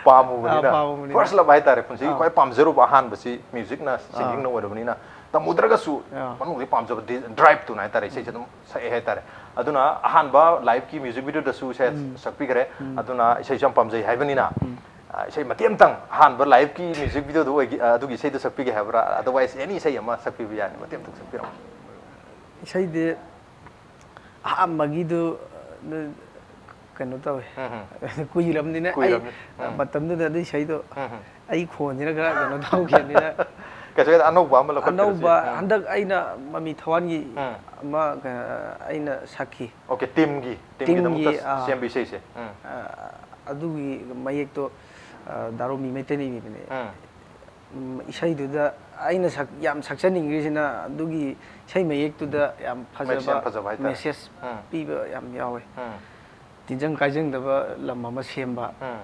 ꯄꯥꯝꯃꯨꯕꯅꯤꯅ꯫ ꯑꯥ, ꯄꯥꯝꯃꯨꯕꯅꯤꯅ꯫ ꯐꯥꯔꯁ ꯂꯞ ꯍꯥꯏꯇꯥꯔꯦ, ꯄꯨꯟꯁꯤꯒꯤ ꯑꯥ꯫ ꯈ꯭ꯋꯥꯏ ꯄꯥꯝꯖꯔꯨꯕ ꯑꯍꯥꯟꯕꯁꯤ ꯃ꯭ꯌꯨꯖꯤꯛꯅ, ꯑꯥ꯫ ꯁꯤꯡꯒꯤꯡꯅ ꯑꯣꯏꯔꯕꯅꯤꯅ, ꯇꯝꯃꯨꯗ꯭ꯔꯒꯁꯨ ꯑꯥ꯫ ꯃꯅꯨꯡꯗꯒꯤ ꯄꯥꯝꯖꯕ ꯗꯤ-, ꯗ꯭ꯔꯥꯏꯕꯇꯨꯅ ꯍꯥꯏꯇꯥꯔꯦ, ꯏꯁꯩꯁꯦ ꯑꯗꯨꯝ ꯁꯛꯑꯦ ꯍꯥꯏꯇꯥꯔꯦ꯫ ꯑꯗꯨꯅ ꯑꯍꯥꯟꯕ ꯂꯥꯏꯚꯀꯤ ꯃ꯭ꯌꯨꯖꯤꯛ ꯚꯤꯗꯤꯑꯣꯗꯁꯨ ꯏꯁꯩ ꯎꯝ꯫ ꯁꯛꯄꯤꯈ꯭ꯔꯦ, ꯎꯝ꯫ ꯑꯗꯨꯅ ꯏꯁꯩꯁꯨ ꯌꯥꯝ ꯄꯥꯝꯖꯩ ꯍꯥꯏꯕꯅꯤꯅ, ꯎꯝ꯫ ꯑ, ꯏꯁꯩ ꯃꯇꯦꯛ ꯑꯃꯇꯪ, ꯑꯍꯥꯟꯕ ꯂꯥꯏꯚꯀꯤ ꯃ꯭ꯌꯨꯖꯤꯛ ꯚꯤꯗꯤꯑꯣꯗꯨ ꯑꯣꯏꯒꯤ-, ꯑ, ꯑꯗꯨꯒꯤ ꯏꯁꯩꯗꯨ ꯁꯛꯄꯤꯒꯦ ꯍꯥꯏꯕ꯭ꯔꯥ? Otherwise, any ꯏꯁꯩ ꯑꯃ ꯁꯛꯄꯤꯕ ꯌꯥꯅꯤ, ꯃꯇꯦꯛ ꯑꯃꯇꯪ ꯁꯛꯄꯤꯔꯝꯃꯣ꯫ ꯏꯁꯩꯗꯤ ꯑꯍꯥꯟꯕꯒꯤꯗꯨ, ꯑꯗꯨ ꯀꯩꯅꯣ ꯇꯧꯋꯦ꯫ ꯎꯝ, ꯎꯝ꯫ ꯀꯨꯏꯔꯕꯅꯤꯅ ꯑꯩ, ꯀꯨꯏꯔꯕꯅꯤ꯫ ꯎꯝ꯫ ꯃꯇꯝꯗꯨꯗ ꯑꯗꯨ ꯏꯁꯩꯗꯣ ꯎꯝ, ꯎꯝ꯫ ꯑꯩ ꯈꯣꯟꯁꯤꯅ ꯈꯔ ꯀꯩꯅꯣ ꯇꯧꯈꯤꯕꯅꯤꯅ꯫ ꯀꯩꯁꯨ ꯀꯥꯏꯗꯦ, ꯑꯅꯧꯕ ꯑꯃ ꯂꯧꯈꯠꯄꯤꯔꯁꯨ ꯑꯅꯧꯕ ꯌꯥꯏ꯫ ꯎꯝ꯫ ꯍꯟꯗꯛ ꯑꯩꯅ ꯃꯃꯤ ꯊꯋꯥꯟꯒꯤ ꯎꯝ꯫ ꯑꯃ, ꯑ, ꯑꯩꯅ ꯁꯛꯈꯤ꯫ ꯑꯣꯀꯦ, ꯇꯤꯝꯒꯤ, ꯇꯤꯝꯒꯤꯗꯃꯛꯇ ꯇꯤꯝꯒꯤ, ꯑꯥ꯫ ꯁꯦꯝꯕ ꯏꯁꯩꯁꯦ꯫ ꯎꯝ꯫ ꯑ, ꯑꯗꯨꯒꯤ ꯃꯌꯦꯛꯇꯣ, ꯑ, ꯗꯥꯔꯣꯃꯤ ꯃꯩꯇꯩꯅ ꯏꯕꯅꯦ꯫ ꯎꯝ꯫ ꯎꯝ, ꯏꯁꯩꯗꯨꯗ ꯑꯩꯅ ꯁꯛ-, ꯌꯥꯝ ꯁꯛꯆꯅꯤꯡꯈ꯭ꯔꯤꯁꯤꯅ ꯑꯗꯨꯒꯤ ꯏꯁꯩ ꯃꯌꯦꯛꯇꯨꯗ ꯌꯥꯝ ꯃꯌꯦꯛꯁꯦ ꯌꯥꯝ ꯐꯖꯕ ꯐꯖꯕ ꯍꯥꯏꯇꯥꯔꯦ꯫ ꯃꯦꯁꯦꯖ ꯎꯝ꯫ ꯄꯤꯕ ꯌꯥꯝ ꯌꯥꯎꯋꯦ꯫ ꯎꯝ꯫ ꯇꯤꯟꯖꯪ ꯀꯥꯏꯖꯪꯗꯕ ꯂꯝ ꯑꯃ ꯁꯦꯝꯕ꯫ ꯎꯝ꯫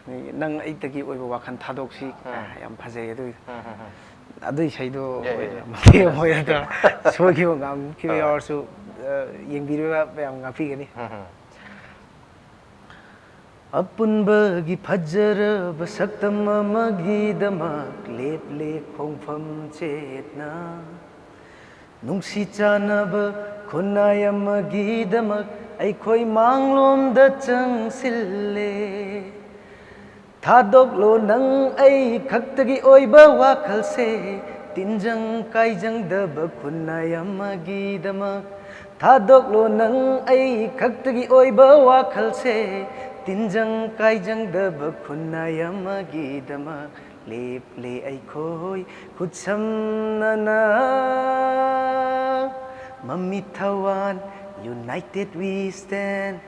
ꯑꯗꯒꯤ ꯅꯪ ꯑꯩꯇꯒꯤ ꯑꯣꯏꯕ ꯋꯥꯈꯜ ꯊꯥꯗꯣꯛꯁꯤ꯫ ꯎꯝ꯫ ꯌꯥꯝ ꯐꯖꯩ ꯑꯗꯨꯒꯤꯗꯣ꯫ ꯎꯝ, ꯎꯝ, ꯎꯝ꯫ ꯑꯗꯨꯏ ꯏꯁꯩꯗꯣ ꯌꯥꯏ, ꯌꯥꯏ, ꯑꯣꯏꯅ ꯌꯥꯏ꯫ ꯃꯇꯦꯛ ꯑꯃ ꯑꯣꯏꯅ ꯇꯧꯔ ꯁꯣꯏꯈꯤꯕ ꯉꯥꯡꯈꯤꯕ ꯍꯣꯏ꯫ ꯌꯥꯎꯔꯁꯨ, ꯑ, ꯌꯦꯡꯕꯤꯔꯤꯕ ꯃꯌꯥꯝ ꯉꯥꯛꯄꯤꯒꯅꯤ꯫ ꯎꯝ, ꯎꯝ꯫ ꯑꯄꯨꯟꯕꯒꯤ ꯐꯖꯔꯕ ꯁꯛꯇꯝ ꯑꯃꯒꯤꯗꯃꯛ ꯂꯦꯞꯂꯦ ꯈꯣꯡꯐꯝ ꯆꯦꯠꯅ꯫ ꯅꯨꯡꯁꯤ ꯆꯥꯟꯅꯕ ꯈꯨꯟꯅꯥꯏ ꯑꯃꯒꯤꯗꯃꯛ ꯑꯩꯈꯣꯏ ꯃꯥꯡꯂꯣꯝꯗ ꯆꯪꯁꯤꯜꯂꯦ꯫ ꯊꯥꯗꯣꯛꯂꯣ ꯅꯪ ꯑꯩ ꯈꯛꯇꯒꯤ ꯑꯣꯏꯕ ꯋꯥꯈꯜꯁꯦ, ꯇꯤꯟꯖꯪ ꯀꯥꯏꯖꯪꯗꯕ ꯈꯨꯟꯅꯥꯏ ꯑꯃꯒꯤꯗꯃꯛ꯫ ꯊꯥꯗꯣꯛꯂꯣ ꯅꯪ ꯑꯩ ꯈꯛꯇꯒꯤ ꯑꯣꯏꯕ ꯋꯥꯈꯜꯁꯦ, ꯇꯤꯟꯖꯪ ꯀꯥꯏꯖꯪꯗꯕ ꯈꯨꯟꯅꯥꯏ ꯑꯃꯒꯤꯗꯃꯛ꯫ ꯂꯦꯞꯂꯦ ꯑꯩꯈꯣꯏ ꯈꯨꯠꯁꯝꯅꯅ, ꯃꯃꯤꯠ ꯊꯋꯥꯟ, united we stand,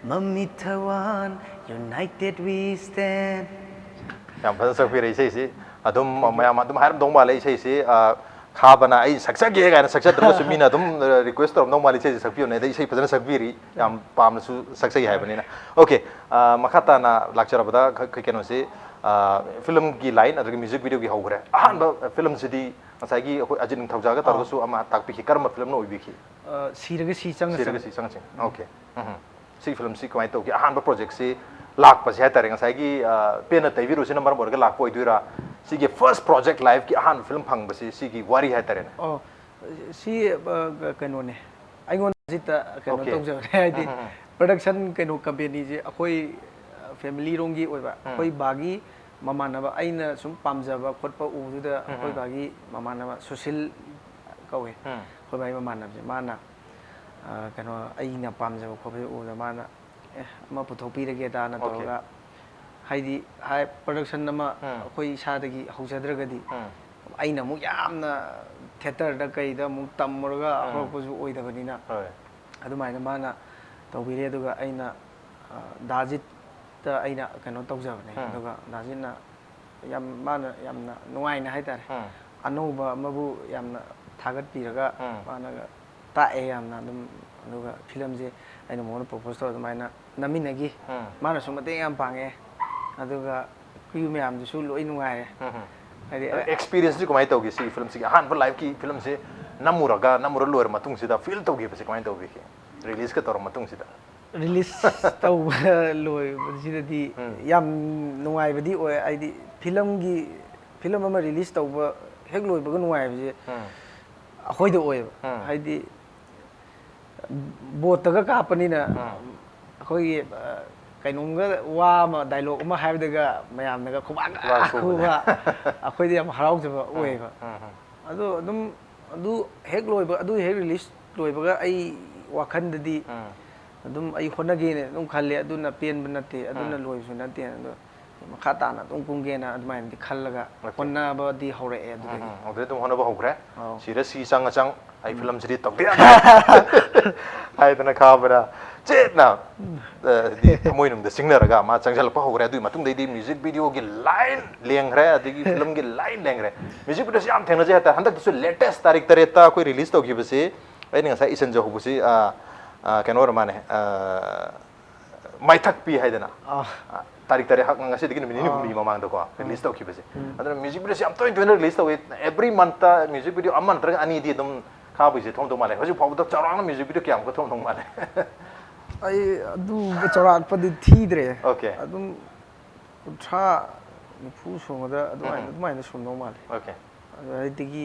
ꯃꯃꯤꯠ ꯊꯋꯥꯟ, united we stand꯫ ꯌꯥꯝ ꯐꯖꯅ ꯁꯛꯄꯤꯔꯦ ꯏꯁꯩꯁꯤ꯫ ꯑꯗꯨꯝ ꯃꯌꯥꯝ ꯑꯗꯨꯝ ꯍꯥꯏꯔꯝꯗꯧ ꯃꯥꯜꯂꯦ ꯏꯁꯩꯁꯤ, ꯑ, ꯈꯥꯕꯅ ꯑꯩ ꯁꯛꯆꯒꯦ ꯀꯥꯏꯅ ꯁꯛꯆꯗ꯭ꯔꯒꯁꯨ ꯃꯤꯅ ꯑꯗꯨꯝ, ꯑ, request ꯇꯧꯔꯝꯗꯧ ꯃꯥꯜꯂꯦ ꯏꯁꯩꯁꯤ ꯁꯛꯄꯤꯌꯨꯅꯦ꯫ ꯑꯗꯩ ꯏꯁꯩ ꯐꯖꯅ ꯁꯛꯄꯤꯔꯤ, ꯌꯥꯝ ꯄꯥꯝꯅꯁꯨ ꯁꯛꯆꯩ ꯍꯥꯏꯕꯅꯤꯅ꯫ Okay, ꯑ, ꯃꯈꯥ ꯇꯥꯅ ꯂꯥꯛꯆꯔꯕꯗ ꯈ-, ꯈ-, ꯀꯩꯅꯣꯁꯤ, ꯑ, film ꯒꯤ line ꯑꯗꯨꯗꯒꯤ music video ꯒꯤ ꯍꯧꯈ꯭ꯔꯦ꯫ ꯑꯍꯥꯟꯕ film ꯁꯤꯗꯤ ꯉꯁꯥꯏꯒꯤ ꯑꯩꯈꯣꯏ ꯑꯖꯤꯠ ꯅꯤꯡꯊꯧꯖꯥꯒ ꯑꯥ꯫ ꯇꯧꯔꯒꯁꯨ ꯑꯃ ꯇꯥꯛꯄꯤꯈꯤ꯫ ꯀꯔꯝꯕ film ꯅ ꯑꯣꯏꯕꯤꯈꯤ? ꯑ, ꯁꯤꯔꯒ ꯁꯤ ꯆꯪꯉ ꯁꯤꯔꯒ ꯆꯪꯉ꯫ ꯁꯤ ꯆꯪꯉ ꯆꯪꯉ꯫ ꯎꯝ꯫ Okay꯫ ꯎꯝ꯫ ꯁꯤ film ꯁꯤ ꯀꯃꯥꯏꯅ ꯇꯧꯒꯦ? ꯑꯍꯥꯟꯕ project ꯁꯤ ꯂꯥꯛꯄꯁꯦ ꯍꯥꯏꯇꯥꯔꯦ, ꯉꯁꯥꯏꯒꯤ, ꯑ, ꯄꯦꯟꯅ ꯇꯩꯕꯤꯔꯨꯁꯤꯅ ꯃꯔꯝ ꯑꯣꯏꯔꯒ ꯂꯥꯛꯄ ꯑꯣꯏꯗꯣꯏꯔꯥ? ꯁꯤꯒꯤ first project life ꯀꯤ ꯑꯍꯥꯟꯕ film ꯐꯪꯕꯁꯤ ꯁꯤꯒꯤ ꯋꯥꯔꯤ ꯍꯥꯏꯇꯥꯔꯦꯅꯦ꯫ ꯑꯣ, ꯁꯤ, ꯑ, ꯀꯩꯅꯣꯅꯦ, ꯑꯩꯉꯣꯟꯗ ꯍꯧꯖꯤꯛꯇ ꯀꯩꯅꯣ Okay꯫ ꯇꯧꯖꯕꯅꯦ, ꯍꯥꯏꯗꯤ ꯎꯝ, ꯎꯝ, ꯎꯝ꯫ Production ꯀꯩꯅꯣ company ꯁꯦ ꯑꯩꯈꯣꯏ, ꯑ, family ꯔꯣꯝꯒꯤ ꯑꯣꯏꯕ, ꯎꯝ꯫ ꯑꯩꯈꯣꯏ ꯕꯥꯒꯤ ꯃꯃꯥꯟꯅꯕ, ꯑꯩꯅ ꯁꯨꯝ ꯄꯥꯝꯖꯕ ꯈꯣꯠꯄ ꯎꯕꯗꯨꯗ ꯎꯝ, ꯑꯩꯈꯣꯏ ꯎꯝ꯫ ꯕꯥꯒꯤ ꯃꯃꯥꯟꯅꯕ ꯁꯨꯁꯤꯜ ꯀꯧꯋꯦ, ꯎꯝ꯫ ꯑꯩꯈꯣꯏ ꯕꯥꯒꯤ ꯃꯃꯥꯟꯅꯕꯁꯦ, ꯃꯥꯅ, ꯑ, ꯀꯩꯅꯣ, ꯑꯩꯅ ꯄꯥꯝꯖꯕ ꯈꯣꯠꯄꯁꯦ ꯎꯕꯗ ꯃꯥꯅ, "ꯑꯦ, ꯑꯃ ꯄꯨꯊꯣꯛꯄꯤꯔꯒꯦꯗꯥꯅ Okay꯫ ꯇꯧꯔꯒ", ꯍꯥꯏꯗꯤ, ꯍꯥꯏ, production ꯑꯃ ꯎꯝ꯫ ꯑꯩꯈꯣꯏ ꯏꯁꯥꯗꯒꯤ ꯍꯧꯖꯗ꯭ꯔꯒꯗꯤ, ꯎꯝ꯫ ꯑꯩꯅ ꯑꯃꯨꯛ ꯌꯥꯝꯅ theatre ꯗ ꯀꯩꯗ ꯑꯃꯨꯛ ꯇꯝꯃꯨꯔꯒ ꯎꯝ꯫ ꯍꯧꯔꯛꯄꯁꯨ ꯑꯣꯏꯗꯕꯅꯤꯅ, ꯍꯣꯏ꯫ ꯑꯗꯨꯃꯥꯏꯅ ꯃꯥꯅ ꯇꯧꯕꯤꯔꯦ꯫ ꯑꯗꯨꯒ ꯑꯩꯅ, ꯑ, ꯗꯥꯖꯤꯠꯇ ꯑꯩꯅ ꯀꯩꯅꯣ ꯇꯧꯖꯕꯅꯦ꯫ ꯎꯝ꯫ ꯑꯗꯨꯒ ꯗꯥꯖꯤꯠꯅ ꯌꯥꯝ, ꯃꯥꯅ ꯌꯥꯝꯅ ꯅꯨꯡꯉꯥꯏꯅ ꯍꯥꯏꯇꯥꯔꯦ, ꯎꯝ꯫ ꯑꯅꯧꯕ ꯑꯃꯕꯨ ꯌꯥꯝꯅ ꯊꯥꯒꯠꯄꯤꯔꯒ ꯎꯝ꯫ ꯃꯥꯅꯒ ꯇꯥꯛꯑꯦ ꯌꯥꯝꯅ ꯑꯗꯨꯝ꯫ ꯑꯗꯨꯒ film ꯁꯦ ꯑꯩꯅ ꯃꯉꯣꯟꯗ propose ꯇꯧꯔ ꯑꯗꯨꯃꯥꯏꯅ ꯅꯝꯃꯤꯟꯅꯈꯤ꯫ ꯎꯝ꯫ ꯃꯥꯅꯁꯨ ꯃꯇꯦꯡ ꯌꯥꯝ ꯄꯥꯡꯉꯦ꯫ ꯑꯗꯨꯒ crew ꯃꯌꯥꯝꯗꯨꯁꯨ ꯂꯣꯏ ꯅꯨꯡꯉꯥꯏꯔꯦ꯫ ꯎꯝ, ꯎꯝ꯫ ꯍꯥꯏꯗꯤ ꯑꯗꯣ experience ꯁꯤ ꯀꯃꯥꯏꯅ ꯇꯧꯒꯦ? ꯁꯤꯒꯤ film ꯁꯤꯒꯤ ꯑꯍꯥꯟꯕ live ꯀꯤ film ꯁꯤ ꯅꯝꯃꯨꯔꯒ, ꯅꯝꯃꯨꯔ ꯂꯣꯏꯔ ꯃꯇꯨꯡꯁꯤꯗ feel ꯇꯧꯈꯤꯕꯁꯤ ꯀꯃꯥꯏꯅ ꯇꯧꯕꯤꯈꯤ? Release ꯀ ꯇꯧꯔ ꯃꯇꯨꯡꯁꯤꯗ꯫ Release ꯇꯧꯕ ꯂꯣꯏꯕꯁꯤꯗꯗꯤ ꯎꯝ꯫ ꯌꯥꯝ ꯅꯨꯡꯉꯥꯏꯕꯗꯤ ꯑꯣꯏ꯫ ꯍꯥꯏꯗꯤ film ꯒꯤ, film ꯑꯃ release ꯇꯧꯕ ꯍꯦꯛ ꯂꯣꯏꯕꯒ ꯅꯨꯡꯉꯥꯏꯕꯁꯦ ꯎꯝ꯫ ꯑꯩꯈꯣꯏꯗ ꯑꯣꯏꯌꯦꯕ꯫ ꯎꯝ꯫ ꯍꯥꯏꯗꯤ boat ꯇꯒ ꯀꯥꯞꯄꯅꯤꯅ ꯎꯝ꯫ ꯑꯩꯈꯣꯏꯒꯤ, ꯑ, ꯀꯩꯅꯣꯝꯒ ꯋꯥ ꯑꯃ, ꯗꯥꯏꯂꯣꯛ ꯑꯃ ꯍꯥꯏꯕꯗꯒ ꯃꯌꯥꯝꯅꯒ ꯈꯨꯕꯥꯛꯀ ꯈꯨꯕꯥꯛ ꯈꯨꯕꯗꯣ꯫ ꯈꯨꯕ, ꯑꯩꯈꯣꯏꯗꯤ ꯌꯥꯝ ꯍꯔꯥꯎꯖꯕ ꯎꯝ, ꯑꯣꯏꯌꯦꯕ꯫ ꯎꯝ, ꯎꯝ꯫ ꯑꯗꯣ ꯑꯗꯨꯝ ꯑꯗꯨ ꯍꯦꯛ ꯂꯣꯏꯕ, ꯑꯗꯨ ꯍꯦꯛ ꯔꯤꯂꯤꯁ ꯂꯣꯏꯕꯒ ꯑꯩ ꯋꯥꯈꯜꯗꯗꯤ ꯎꯝ꯫ ꯑꯗꯨꯝ ꯑꯩ ꯍꯣꯠꯅꯒꯦꯅ ꯑꯗꯨꯝ ꯈꯜꯂꯦ꯫ ꯑꯗꯨꯅ ꯄꯦꯟꯕ ꯅꯠꯇꯦ, ꯑꯗꯨꯅ ꯎꯝ꯫ ꯂꯣꯏꯕꯁꯨ ꯅꯠꯇꯦ꯫ ꯑꯗꯣ ꯃꯈꯥ ꯇꯥꯅ ꯑꯗꯨꯝ ꯀꯨꯝꯒꯦꯅ ꯑꯗꯨꯃꯥꯏꯅꯗꯤ ꯈꯜꯂꯒ ꯑꯣꯀꯦ꯫ ꯍꯣꯠꯅꯕꯗꯤ ꯍꯧꯔꯛꯑꯦ ꯎꯝ, ꯑꯗꯨꯗꯒꯤ꯫ ꯎꯝ꯫ ꯑꯗꯨꯗꯩ ꯑꯗꯨꯝ ꯍꯣꯠꯅꯕ ꯍꯧꯈ꯭ꯔꯦ꯫ ꯑꯧ꯫ ꯁꯤꯗ ꯁꯤ ꯆꯪꯉ ꯆꯪ ꯑꯩ ꯎꯝ꯫ ꯐꯤꯂꯝꯁꯤꯗꯤ ꯇꯧꯗ ꯌꯥꯗꯦ ꯍꯥꯏꯗꯅ ꯈꯥꯕꯗ ꯆꯦꯠꯅ, ꯎꯝ꯫ ꯑ, ꯍꯥꯏꯗꯤ ꯊꯃꯣꯏꯅꯨꯡꯗ ꯆꯤꯡꯅꯔꯒ ꯃꯥ ꯆꯪꯁꯤꯜꯂꯛꯄ ꯍꯧꯈ꯭ꯔꯦ꯫ ꯑꯗꯨꯒꯤ ꯃꯇꯨꯡꯗꯩꯗꯤ ꯃ꯭ꯌꯨꯖꯤꯛ ꯚꯤꯗꯤꯑꯣꯒꯤ ꯂꯥꯏꯟ ꯂꯦꯡꯈ꯭ꯔꯦ, ꯑꯗꯒꯤ ꯐꯤꯂꯝꯒꯤ ꯂꯥꯏꯟ ꯂꯦꯡꯈ꯭ꯔꯦ꯫ ꯃ꯭ꯌꯨꯖꯤꯛ ꯚꯤꯗꯤꯑꯣꯁꯤ ꯌꯥꯝ ꯊꯦꯡꯅꯖꯩ ꯍꯥꯏꯇꯥꯔꯦ꯫ ꯍꯟꯗꯛꯇꯁꯨ ꯂꯦꯇꯦꯁ ꯇꯥꯔꯤꯛ ꯇꯔꯦꯠꯇ ꯑꯩꯈꯣꯏ ꯔꯤꯂꯤꯁ ꯇꯧꯈꯤꯕꯁꯤ, ꯑꯩꯅ ꯉꯁꯥꯏ ꯏꯁꯟꯖꯍꯧꯕꯁꯤ, ꯑ, ꯑ, ꯀꯩꯅꯣ ꯑꯣꯏꯔ ꯃꯥꯜꯂꯦ, ꯑ, ꯃꯥꯏꯊꯛꯄꯤ ꯍꯥꯏꯗꯅ꯫ ꯑꯥ꯫ ꯑ, ꯇꯥꯔꯤꯛ ꯇꯔꯦꯠ ꯍꯛ-, ꯉꯁꯤꯗꯒꯤ ꯅꯨꯃꯤꯠ ꯅꯤꯅꯤ ꯑꯥ꯫ ꯍꯨꯝꯅꯤ ꯃꯃꯥꯡꯗꯀꯣ ꯎꯝ꯫ ꯔꯤꯂꯤꯁ ꯇꯧꯈꯤꯕꯁꯦ꯫ ꯎꯝ꯫ ꯑꯗꯨꯅ ꯃ꯭ꯌꯨꯖꯤꯛ ꯚꯤꯗꯤꯑꯣꯁꯤ ꯌꯥꯝ ꯇꯣꯏꯅ ꯇꯣꯏꯅ ꯔꯤꯂꯤꯁ ꯇꯧꯏ꯫ ꯑꯦꯕ꯭ꯔꯤ ꯃꯟꯠꯇ ꯃ꯭ꯌꯨꯖꯤꯛ ꯚꯤꯗꯤꯑꯣ ꯑꯃ ꯅꯠꯇ꯭ꯔꯒ ꯑꯅꯤꯗꯤ ꯑꯗꯨꯝ ꯈꯥꯕꯩꯁꯦ ꯊꯣꯛꯑꯝꯗꯧ ꯃꯥꯜꯂꯦ꯫ ꯍꯧꯖꯤꯛ ꯐꯥꯎꯕꯗ ꯆꯥꯎꯔꯥꯛꯅ ꯃ꯭ꯌꯨꯖꯤꯛ ꯚꯤꯗꯤꯑꯣ ꯀꯌꯥꯃꯨꯛꯀ ꯊꯣꯛꯑꯝꯗꯧ ꯃꯥꯜꯂꯦ? ꯑꯩ ꯑꯗꯨ ꯆꯥꯎꯔꯥꯛꯄꯗꯤ ꯊꯤꯗ꯭ꯔꯦ꯫ ꯑꯣꯀꯦ꯫ ꯑꯗꯨꯝ ꯀꯨꯟꯊ꯭ꯔꯥ, ꯅꯤꯐꯨ ꯁꯨꯔꯝꯒꯗ꯭ꯔꯥ, ꯑꯗꯨꯃꯥꯏꯅ, ꯎꯝ꯫ ꯑꯗꯨꯃꯥꯏꯅ ꯁꯨꯔꯝꯗꯧ ꯃꯥꯜꯂꯦ꯫ ꯑꯣꯀꯦ꯫ ꯑꯗꯨ ꯑꯗꯒꯤ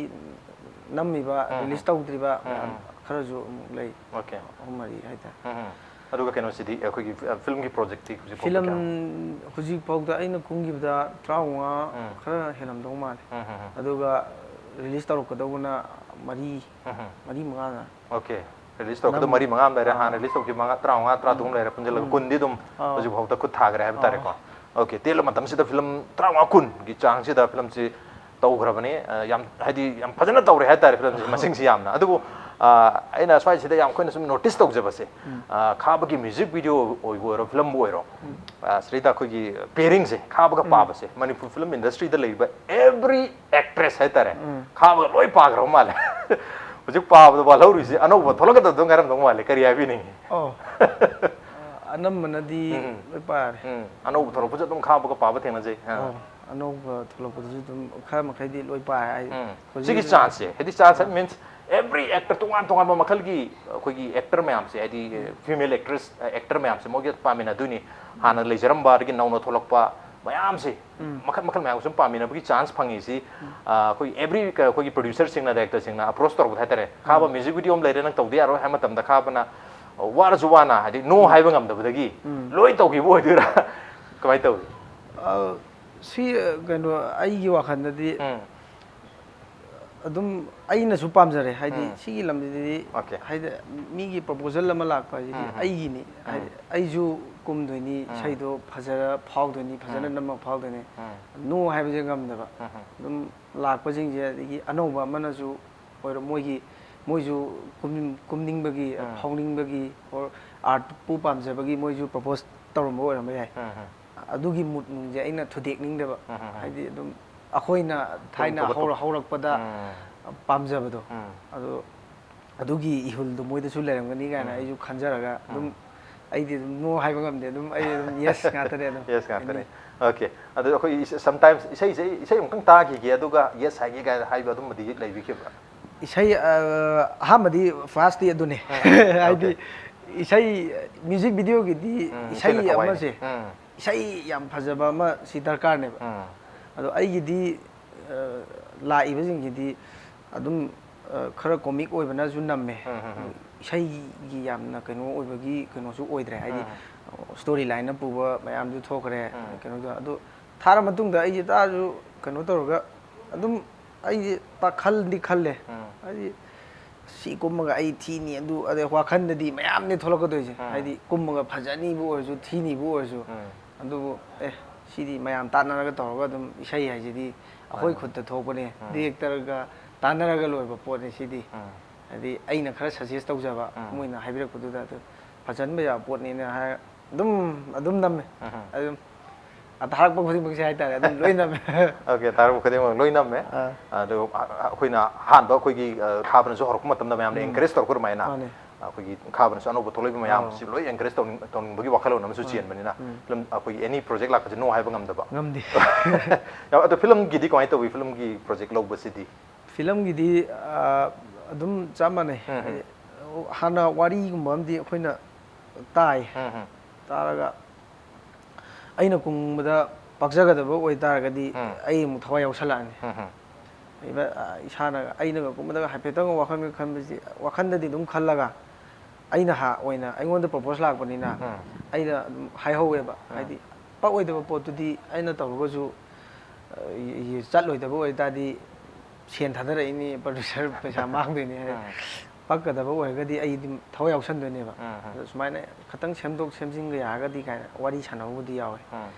ꯅꯝꯃꯤꯕ, ꯎꯝ꯫ ꯔꯤꯂꯤꯁ ꯇꯧꯗ꯭ꯔꯤꯕ ꯎꯝ, ꯃꯌꯥꯝ ꯎꯝ꯫ ꯈꯔꯁꯨ ꯑꯃꯨꯛ ꯂꯩ꯫ ꯑꯣꯀꯦ꯫ ꯑꯍꯨꯝ ꯃꯔꯤ ꯍꯥꯏꯇꯥꯔꯦ꯫ ꯎꯝ, ꯎꯝ꯫ ꯑꯗꯨꯒ ꯀꯩꯅꯣꯁꯤꯗꯤ, ꯑꯩꯈꯣꯏꯒꯤ ꯐꯤ-, ꯐꯤꯂꯝꯒꯤ ꯄ꯭ꯔꯣꯖꯦꯛꯇꯤ ꯍꯧꯖꯤꯛ ꯐꯥꯎꯕ ꯐꯤꯂꯝ ꯀꯌꯥ? ꯍꯧꯖꯤꯛ ꯐꯥꯎꯗ ꯑꯩꯅ ꯀꯨꯝꯈꯤꯕꯗ ꯇꯔꯥꯃꯉꯥ ꯎꯝ꯫ ꯈꯔ ꯍꯦꯜꯂꯝꯗꯧ ꯃꯥꯜꯂꯦ꯫ ꯎꯝ, ꯎꯝ, ꯎꯝ꯫ ꯑꯗꯨꯒ ꯔꯤꯂꯤꯁ ꯇꯧꯔꯛꯀꯗꯧꯕꯅ ꯃꯔꯤ, ꯎꯝ, ꯎꯝ꯫ ꯃꯔꯤ ꯃꯉꯥꯅ꯫ ꯑꯣꯀꯦ꯫ ꯔꯤꯂꯤꯁ ꯇꯧꯔꯛꯄꯗ ꯅꯝ-, ꯃꯔꯤ ꯃꯉꯥ ꯑꯃ ꯂꯩꯔꯦ, ꯑꯥ꯫ ꯍꯥꯟꯅ ꯔꯤꯂꯤꯁ ꯇꯧꯈꯤꯕ ꯃꯉꯥ, ꯇꯔꯥꯃꯉꯥ, ꯇꯔꯥꯇꯔꯨꯛ ꯎꯝ꯫ ꯂꯩꯔꯦ, ꯄꯨꯟꯁꯤꯜꯂꯒ ꯎꯝ꯫ ꯀꯨꯟꯗꯤ ꯑꯗꯨꯝ ꯑꯥ꯫ ꯍꯧꯖꯤꯛ ꯐꯥꯎꯗ ꯈꯨꯠ ꯊꯥꯈ꯭ꯔꯦ ꯍꯥꯏꯕ ꯑꯥ꯫ ꯇꯥꯔꯦꯀꯣ꯫ ꯑꯣꯀꯦ, ꯇꯦꯜꯂ ꯃꯇꯝꯁꯤꯗ ꯐꯤꯂꯝ ꯇꯔꯥꯃꯉꯥ ꯀꯨꯟꯒꯤ ꯆꯥꯡꯁꯤꯗ ꯐꯤꯂꯝꯁꯤ ꯇꯧꯈ꯭ꯔꯕꯅꯤ꯫ ꯑ, ꯌꯥꯝ, ꯍꯥꯏꯗꯤ, ꯌꯥꯝ ꯐꯖꯅ ꯇꯧꯔꯦ ꯍꯥꯏ ꯇꯥꯔꯦ ꯐꯤꯂꯝꯁꯤ, ꯑꯥ꯫ ꯃꯁꯤꯡꯁꯤ ꯌꯥꯝꯅ꯫ ꯑꯗꯨꯕꯨ, ꯑ, ꯑꯩꯅ ꯁ꯭ꯋꯥꯏꯁꯤꯗ ꯌꯥꯝ ꯑꯩꯈꯣꯏꯅ ꯁꯨꯝ ꯅꯣꯇꯤꯁ ꯇꯧꯖꯕꯁꯦ, ꯎꯝ꯫ ꯑ, ꯈꯥꯕꯒꯤ ꯃ꯭ꯌꯨꯖꯤꯛ ꯚꯤꯗꯤꯑꯣ ꯑꯣꯏꯕꯨ ꯑꯣꯏꯔꯣ, ꯐꯤꯂꯝꯕꯨ ꯑꯣꯏꯔꯣ, ꯎꯝ꯫ ꯑ, ꯁꯤꯗꯩꯗ ꯑꯩꯈꯣꯏꯒꯤ ꯄꯦꯔꯤꯡꯁꯦ, ꯈꯥꯕꯒ ꯎꯝ꯫ ꯄꯥꯕꯁꯦ, ꯃꯅꯤꯄꯨꯔ ꯐꯤꯂꯝ ꯏꯟꯗꯁꯇ꯭ꯔꯤꯗ ꯂꯩꯔꯤꯕ ꯑꯦꯕ꯭ꯔꯤ ꯑꯦꯛꯇ꯭ꯔꯦꯁ ꯍꯥꯏꯇꯥꯔꯦ, ꯎꯝ꯫ ꯈꯥꯕꯒ ꯂꯣꯏ ꯄꯥꯈ꯭ꯔꯕ ꯃꯥꯜꯂꯦ꯫ ꯍꯧꯖꯤꯛ ꯄꯥꯕꯗ ꯋꯥꯠꯍꯧꯔꯤꯁꯦ ꯑꯅꯧꯕ ꯊꯣꯛꯂꯛꯀꯗꯕꯗꯣ ꯉꯥꯏꯔꯝꯗꯧ ꯃꯥꯜꯂꯦ꯫ ꯀꯔꯤ ꯍꯥꯏꯕꯤꯅꯤꯡꯉꯤ? ꯑꯣ꯫ ꯑ, ꯑꯅꯝꯕꯅꯗꯤ ꯎꯝ, ꯎꯝ꯫ ꯂꯣꯏ ꯄꯥꯔꯦ꯫ ꯎꯝ, ꯑꯅꯧꯕ ꯊꯣꯛꯂꯛꯄꯁꯨ ꯑꯗꯨꯝ ꯈꯥꯕꯒ ꯄꯥꯕ ꯊꯦꯡꯅꯖꯩ꯫ ꯑꯥ꯫ ꯑꯣ, ꯑꯅꯧꯕ ꯊꯣꯛꯂꯛꯄꯗꯁꯨ ꯑꯗꯨꯝ ꯈꯔ ꯃꯈꯩꯗꯤ ꯂꯣꯏ ꯄꯥꯏ ꯍꯥꯏ꯫ ꯎꯝ꯫ ꯍꯧꯖꯤꯛ ꯁꯤꯒꯤ ꯍꯧꯖꯤꯛ ꯆꯥꯟꯁꯁꯦ, ꯍꯥꯏꯗꯤ ꯆꯥꯟꯁ ꯑꯥ꯫ ꯃꯤꯟꯁ ꯑꯦꯕ꯭ꯔꯤ ꯑꯦꯛꯇꯔ ꯇꯣꯉꯥꯟ ꯇꯣꯉꯥꯟꯕ ꯃꯈꯜꯒꯤ ꯑꯩꯈꯣꯏꯒꯤ ꯑꯦꯛꯇꯔ ꯃꯌꯥꯝꯁꯦ, ꯍꯥꯏꯗꯤ ꯎꯝ꯫ ꯐꯤꯃꯦꯜ ꯑꯦꯛꯇ꯭ꯔꯦꯁ, ꯑꯦꯛꯇꯔ ꯃꯌꯥꯝꯁꯦ ꯃꯣꯏꯒꯤ ꯄꯥꯃꯤꯟꯅꯗꯣꯏꯅꯤ꯫ ꯍꯥꯟꯅ ꯎꯝ꯫ ꯂꯩꯖꯔꯝꯕ ꯑꯗꯒꯤ ꯅꯧꯅ ꯊꯣꯛꯂꯛꯄ ꯃꯌꯥꯝꯁꯦ ꯎꯝ꯫ ꯃꯈꯜ ꯃꯈꯜ ꯃꯌꯥꯝ ꯁꯨꯝ ꯄꯥꯃꯤꯟꯅꯕꯒꯤ ꯆꯥꯟꯁ ꯐꯪꯉꯤꯁꯤ, ꯎꯝ꯫ ꯑ, ꯑꯩꯈꯣꯏ ꯑꯦꯕ꯭ꯔꯤ, ꯑꯩꯈꯣꯏꯒꯤ ꯄ꯭ꯔꯣꯗ꯭ꯌꯨꯁꯔꯁꯤꯡꯅ, ꯗꯥꯏꯔꯦꯛꯇꯔꯁꯤꯡꯅ ꯑꯦꯄ꯭ꯔꯣꯁ ꯇꯧꯔꯛꯄꯗ ꯍꯥꯏꯇꯥꯔꯦ, ꯈꯥꯕ ꯎꯝ꯫ ꯃ꯭ꯌꯨꯖꯤꯛ ꯚꯤꯗꯤꯑꯣ ꯑꯃ ꯂꯩꯔꯦ, ꯅꯪ ꯇꯧꯗ ꯌꯥꯔꯣꯏ ꯍꯥꯏꯕ ꯃꯇꯝꯗ ꯈꯥꯕꯅ ꯋꯥꯔꯁꯨ ꯋꯥꯅ, ꯍꯥꯏꯗꯤ no ꯍꯥꯏꯕ ꯉꯝꯗꯕꯗꯒꯤ ꯎꯝ꯫ ꯂꯣꯏ ꯇꯧꯈꯤꯕ ꯑꯣꯏꯗꯣꯏꯔꯥ? ꯀꯃꯥꯏꯅ ꯇꯧꯏ? ꯑ, ꯁꯤ ꯑ, ꯀꯩꯅꯣ, ꯑꯩꯒꯤ ꯋꯥꯈꯜꯗꯗꯤ ꯎꯝ, ꯑꯗꯨꯝ ꯑꯩꯅꯁꯨ ꯄꯥꯝꯖꯔꯦ, ꯍꯥꯏꯗꯤ ꯎꯝ꯫ ꯁꯤꯒꯤ ꯂꯝꯁꯤꯗꯤ, Okay. ꯍꯥꯏꯗꯤ ꯃꯤꯒꯤ proposal ꯑꯃ ꯂꯥꯛꯄ ꯍꯥꯏꯁꯤꯗꯤ ꯎꯝ, ꯎꯝ꯫ ꯑꯩꯒꯤꯅꯤ, ꯎꯝ꯫ ꯍꯥꯏꯗꯤ ꯑꯩꯁꯨ ꯀꯨꯝꯗꯣꯏꯅꯤ, ꯎꯝ꯫ ꯏꯁꯩꯗꯣ ꯐꯖꯔ ꯐꯥꯎꯗꯣꯏꯅꯤ, ꯐꯖꯅ ꯎꯝ꯫ ꯅꯝꯃ ꯐꯥꯎꯗꯣꯏꯅꯤ꯫ ꯎꯝ꯫ No ꯍꯥꯏꯕꯁꯦ ꯉꯝꯗꯕ꯫ ꯎꯝ, ꯎꯝ꯫ ꯑꯗꯨꯝ ꯂꯥꯛꯄꯁꯤꯡꯁꯦ, ꯑꯗꯒꯤ ꯑꯅꯧꯕ ꯑꯃꯅꯁꯨ ꯑꯣꯏꯔꯣ, ꯃꯣꯏꯒꯤ, ꯃꯣꯏꯁꯨ ꯀꯨꯝ-, ꯀꯨꯝꯅꯤꯡꯕꯒꯤ, ꯎꯝ꯫ ꯐꯥꯎꯅꯤꯡꯕꯒꯤ, or artꯄꯨ ꯄꯥꯝꯖꯕꯒꯤ ꯃꯣꯏꯁꯨ propose ꯇꯧꯔꯝꯕ ꯑꯣꯏꯔꯝꯕ ꯌꯥꯏ꯫ ꯎꯝ, ꯎꯝ꯫ ꯑꯗꯨꯒꯤ mood ꯅꯨꯡꯁꯦ ꯑꯩꯅ ꯊꯨꯗꯦꯛꯅꯤꯡꯗꯕ꯫ ꯎꯝ, ꯎꯝ, ꯎꯝ꯫ ꯍꯥꯏꯗꯤ ꯑꯗꯨꯝ ꯑꯩꯈꯣꯏꯅ ꯊꯥꯏꯅ ꯊꯣꯛꯂꯛꯄ ꯍꯧꯔ-, ꯍꯧꯔꯛꯄꯗ ꯎꯝ꯫ ꯄꯥꯝꯖꯕꯗꯣ, ꯎꯝ꯫ ꯑꯗꯣ ꯑꯗꯨꯒꯤ ꯏꯍꯨꯜꯗꯣ ꯃꯣꯏꯗꯁꯨ ꯂꯩꯔꯝꯒꯅꯤ ꯀꯥꯏꯅ ꯎꯝ꯫ ꯑꯩꯁꯨ ꯈꯟꯖꯔꯒ ꯑꯗꯨꯝ, ꯎꯝ꯫ ꯑꯩꯗꯤ ꯑꯗꯨꯝ no ꯍꯥꯏꯕ ꯉꯝꯗꯦ, ꯑꯗꯨꯝ ꯑꯩ ꯑꯗꯨꯝ yes ꯉꯥꯛꯇꯅꯦ ꯑꯗꯨꯝ꯫ Yes ꯉꯥꯛꯇꯅꯦ꯫ Okay꯫ ꯑꯗꯨ ꯑꯩꯈꯣꯏ ꯏꯁ-, sometimes ꯏꯁꯩꯁꯦ, ꯏꯁꯩ ꯑꯃꯨꯛꯇꯪ ꯇꯥꯈꯤꯒꯦ ꯑꯗꯨꯒ yes ꯍꯥꯏꯒꯦ ꯀꯥꯏꯅ ꯍꯥꯏꯕ ꯑꯗꯨꯝꯕꯗꯤ ꯂꯩꯕꯤꯈꯤꯕ꯭ꯔꯥ? ꯏꯁꯩ, ꯑ, ꯑꯍꯥꯟꯕꯗꯤ firstꯇꯤ ꯑꯗꯨꯅꯦ꯫ ꯍꯥꯏꯗꯤ Okay꯫ ꯏꯁꯩ, music videoꯒꯤꯗꯤ ꯎꯝ, ꯏꯁꯩ ꯏꯁꯩꯅ ꯊꯋꯥꯏꯅꯤ꯫ ꯑꯃꯁꯦ, ꯎꯝ꯫ ꯏꯁꯩ ꯌꯥꯝ ꯐꯖꯕ ꯑꯃ ꯁꯤ ꯗꯔꯀꯥꯔꯅꯦꯕ꯫ ꯎꯝ꯫ ꯑꯗꯣ ꯑꯩꯒꯤꯗꯤ, ꯑ, ꯂꯥꯛꯏꯕꯁꯤꯡꯁꯤꯗꯤ ꯑꯗꯨꯝ, ꯑ, ꯈꯔ comic ꯑꯣꯏꯕꯅꯁꯨ ꯅꯝꯃꯦ꯫ ꯎꯝ, ꯎꯝ, ꯎꯝ꯫ ꯏꯁꯩꯒꯤ ꯌꯥꯝꯅ ꯀꯩꯅꯣ ꯑꯣꯏꯕꯒꯤ ꯀꯩꯅꯣꯁꯨ ꯑꯣꯏꯗ꯭ꯔꯦ, ꯍꯥꯏꯗꯤ ꯎꯝ꯫ story lineꯅ ꯄꯨꯕ ꯃꯌꯥꯝꯁꯨ ꯊꯣꯛꯈ꯭ꯔꯦ꯫ ꯎꯝ꯫ ꯀꯩꯅꯣꯗꯣ, ꯑꯗꯣ ꯊꯥꯔ ꯃꯇꯨꯡꯗ ꯑꯩꯁꯦ ꯇꯥꯔꯁꯨ ꯀꯩꯅꯣ ꯇꯧꯔꯒ ꯑꯗꯨꯝ ꯑꯩꯁꯦ ꯇꯥ-, ꯈꯜꯗꯤ ꯈꯜꯂꯦ꯫ ꯎꯝ꯫ ꯍꯥꯏꯗꯤ ꯁꯤ ꯀꯨꯝꯃꯒ ꯑꯩ ꯊꯤꯅꯤ, ꯑꯗꯨ ꯑꯗꯩ ꯋꯥꯈꯜꯗꯗꯤ ꯃꯌꯥꯝꯅꯤ ꯊꯣꯛꯂꯛꯀꯗꯣꯏꯁꯦ꯫ ꯎꯝ꯫ ꯍꯥꯏꯗꯤ ꯀꯨꯝꯃꯒ ꯐꯖꯅꯤꯕꯨ ꯑꯣꯏꯔꯁꯨ, ꯊꯤꯅꯤꯕꯨ ꯑꯣꯏꯔꯁꯨ꯫ ꯎꯝ꯫ ꯑꯗꯨꯕꯨ ꯑꯦ, ꯁꯤꯗꯤ ꯃꯌꯥꯝ ꯇꯥꯟꯅꯔꯒ ꯇꯧꯔꯒ ꯑꯗꯨꯝ, ꯏꯁꯩ ꯍꯥꯏꯁꯤꯗꯤ ꯑꯩꯈꯣꯏ ꯎꯝ꯫ ꯈꯨꯠꯇ ꯊꯣꯛꯄꯅꯦ, ꯎꯝ꯫ directorꯒ ꯇꯥꯟꯅꯔꯒ ꯂꯣꯏꯕ ꯄꯣꯠꯅꯤ ꯁꯤꯗꯤ꯫ ꯎꯝ꯫ ꯍꯥꯏꯗꯤ ꯑꯩꯅ ꯈꯔ suggest ꯇꯧꯖꯕ, ꯎꯝ꯫ ꯃꯣꯏꯅ ꯍꯥꯏꯕꯤꯔꯛꯄꯗꯨꯗ ꯑꯗꯨ ꯐꯖꯍꯟꯕ ꯌꯥꯕ ꯄꯣꯠꯅꯤꯅ ꯍꯥꯏꯔ ꯑꯗꯨꯝ, ꯑꯗꯨꯝ ꯅꯝꯃꯦ꯫ ꯎꯝ꯫ ꯑꯗꯨꯝ ꯑ, ꯊꯥꯔꯛꯄ ꯈꯨꯗꯤꯡꯃꯛꯁꯦ ꯍꯥꯏꯇꯥꯔꯦ, ꯑꯗꯨꯝ ꯂꯣꯏ ꯅꯝꯃꯦ꯫ Okay, ꯊꯥꯔꯛꯄ ꯈꯨꯗꯤꯡꯃꯛ ꯂꯣꯏ ꯅꯝꯃꯦ꯫ ꯑꯥ꯫ ꯑꯗꯨ ꯑ-, ꯑ-, ꯑꯩꯈꯣꯏꯅ ꯑꯍꯥꯟꯕ ꯑꯩꯈꯣꯏꯒꯤ, ꯑ, ꯈꯥꯕꯅꯁꯨ ꯍꯧꯔꯛꯄ ꯃꯇꯝꯗ ꯃꯌꯥꯝꯅ ꯎꯝ꯫ encourage ꯇꯧꯔꯛꯄ ꯑꯗꯨꯃꯥꯏꯅ, ꯃꯥꯅꯦ꯫ ꯑꯩꯈꯣꯏꯒꯤ ꯈꯥꯕꯅꯁꯨ ꯑꯅꯧꯕ ꯊꯣꯛꯂꯛꯏꯕ ꯑꯥꯎ꯫ ꯃꯌꯥꯝꯁꯤ ꯂꯣꯏ encourage ꯇꯧꯅꯤꯡ-, ꯇꯧꯅꯤꯡꯕꯒꯤ ꯋꯥꯈꯜꯂꯣꯟ ꯑꯃꯁꯨ ꯍꯣꯏ꯫ ꯆꯦꯟꯕꯅꯤꯅ, ꯎꯝ꯫ film, ꯑꯩꯈꯣꯏꯒꯤ any project ꯂꯥꯛꯄꯁꯦ no ꯍꯥꯏꯕ ꯉꯝꯗꯕ꯫ ꯉꯝꯗꯦ꯫ ꯌꯥꯝ-, ꯑꯗꯣ filmꯒꯤꯗꯤ ꯀꯃꯥꯏꯅ ꯇꯧꯋꯤ? Filmꯒꯤ project ꯂꯧꯕꯁꯤꯗꯤ? Filmꯒꯤꯗꯤ, ꯑ, ꯑꯗꯨꯝ ꯆꯞ ꯃꯥꯟꯅꯩ꯫ ꯎꯝ, ꯎꯝ꯫ ꯍꯥꯏꯗꯤ, ꯍꯥꯟꯅ ꯋꯥꯔꯤꯒꯨꯝꯕ ꯑꯃꯗꯤ ꯑꯩꯈꯣꯏꯅ ꯇꯥꯏ꯫ ꯎꯝ, ꯎꯝ꯫ ꯇꯥꯔꯒ ꯑꯩꯅ ꯀꯨꯝꯕꯗ ꯄꯥꯛꯆꯒꯗꯕ ꯑꯣꯏꯇꯥꯔꯒꯗꯤ ꯎꯝ꯫ ꯑꯩ ꯑꯃꯨꯛ ꯊꯋꯥꯏ ꯌꯥꯎꯁꯜꯂꯛꯑꯅꯤ꯫ ꯎꯝ, ꯎꯝ꯫ ꯏꯕ-, ꯑ, ꯏꯁꯥꯅ, ꯑꯩꯅꯒ ꯀꯨꯝꯕꯗꯒ ꯍꯥꯏꯐꯦꯠꯇꯪ ꯋꯥꯈꯜꯒ ꯈꯟꯕꯁꯤ, ꯋꯥꯈꯜꯗꯗꯤ ꯑꯗꯨꯝ ꯈꯜꯂꯒ ꯑꯩꯅ ꯍꯥ ꯑꯣꯏꯅ ꯑꯩꯉꯣꯟꯗ ꯄ꯭ꯔꯣꯄꯣꯁ ꯂꯥꯛꯄꯅꯤꯅ, ꯎꯝ. ꯑꯩꯅ ꯑꯗꯨꯝ ꯍꯥꯏꯍꯧꯋꯦꯕ꯫ ꯎꯝ. ꯍꯥꯏꯗꯤ ꯄꯛꯑꯣꯏꯗꯕ ꯄꯣꯠꯇꯨꯗꯤ ꯑꯩꯅ ꯇꯧꯔꯒꯁꯨ, ꯑ, ꯆꯠꯂꯣꯏꯗꯕ ꯑꯣꯏꯇꯥꯔꯗꯤ ꯁꯦꯟ ꯊꯥꯗꯔꯛꯏꯅꯤ, ꯄ꯭ꯔꯣꯗ꯭ꯌꯨꯁꯔ ꯄꯩꯁꯥ ꯃꯥꯡꯗꯣꯏꯅꯤ ꯍꯥꯏ꯫ ꯎꯝ. ꯄꯛꯀꯗꯕ ꯑꯣꯏꯔꯒꯗꯤ ꯑꯩ ꯑꯗꯨꯝ ꯊꯋꯥꯏ ꯌꯥꯎꯁꯟꯗꯣꯏꯅꯦꯕ꯫ ꯎꯝ, ꯎꯝ. ꯑꯗꯣ ꯁꯨꯃꯥꯏꯅ ꯈꯤꯇꯪ ꯁꯦꯝꯗꯣꯛ ꯁꯦꯝꯖꯤꯟꯒ ꯌꯥꯔꯒꯗꯤ ꯀꯥꯏꯅ ꯋꯥꯔꯤ ꯁꯥꯟꯅꯕꯕꯨꯗꯤ ꯌꯥꯎꯋꯦ꯫ ꯎꯝ.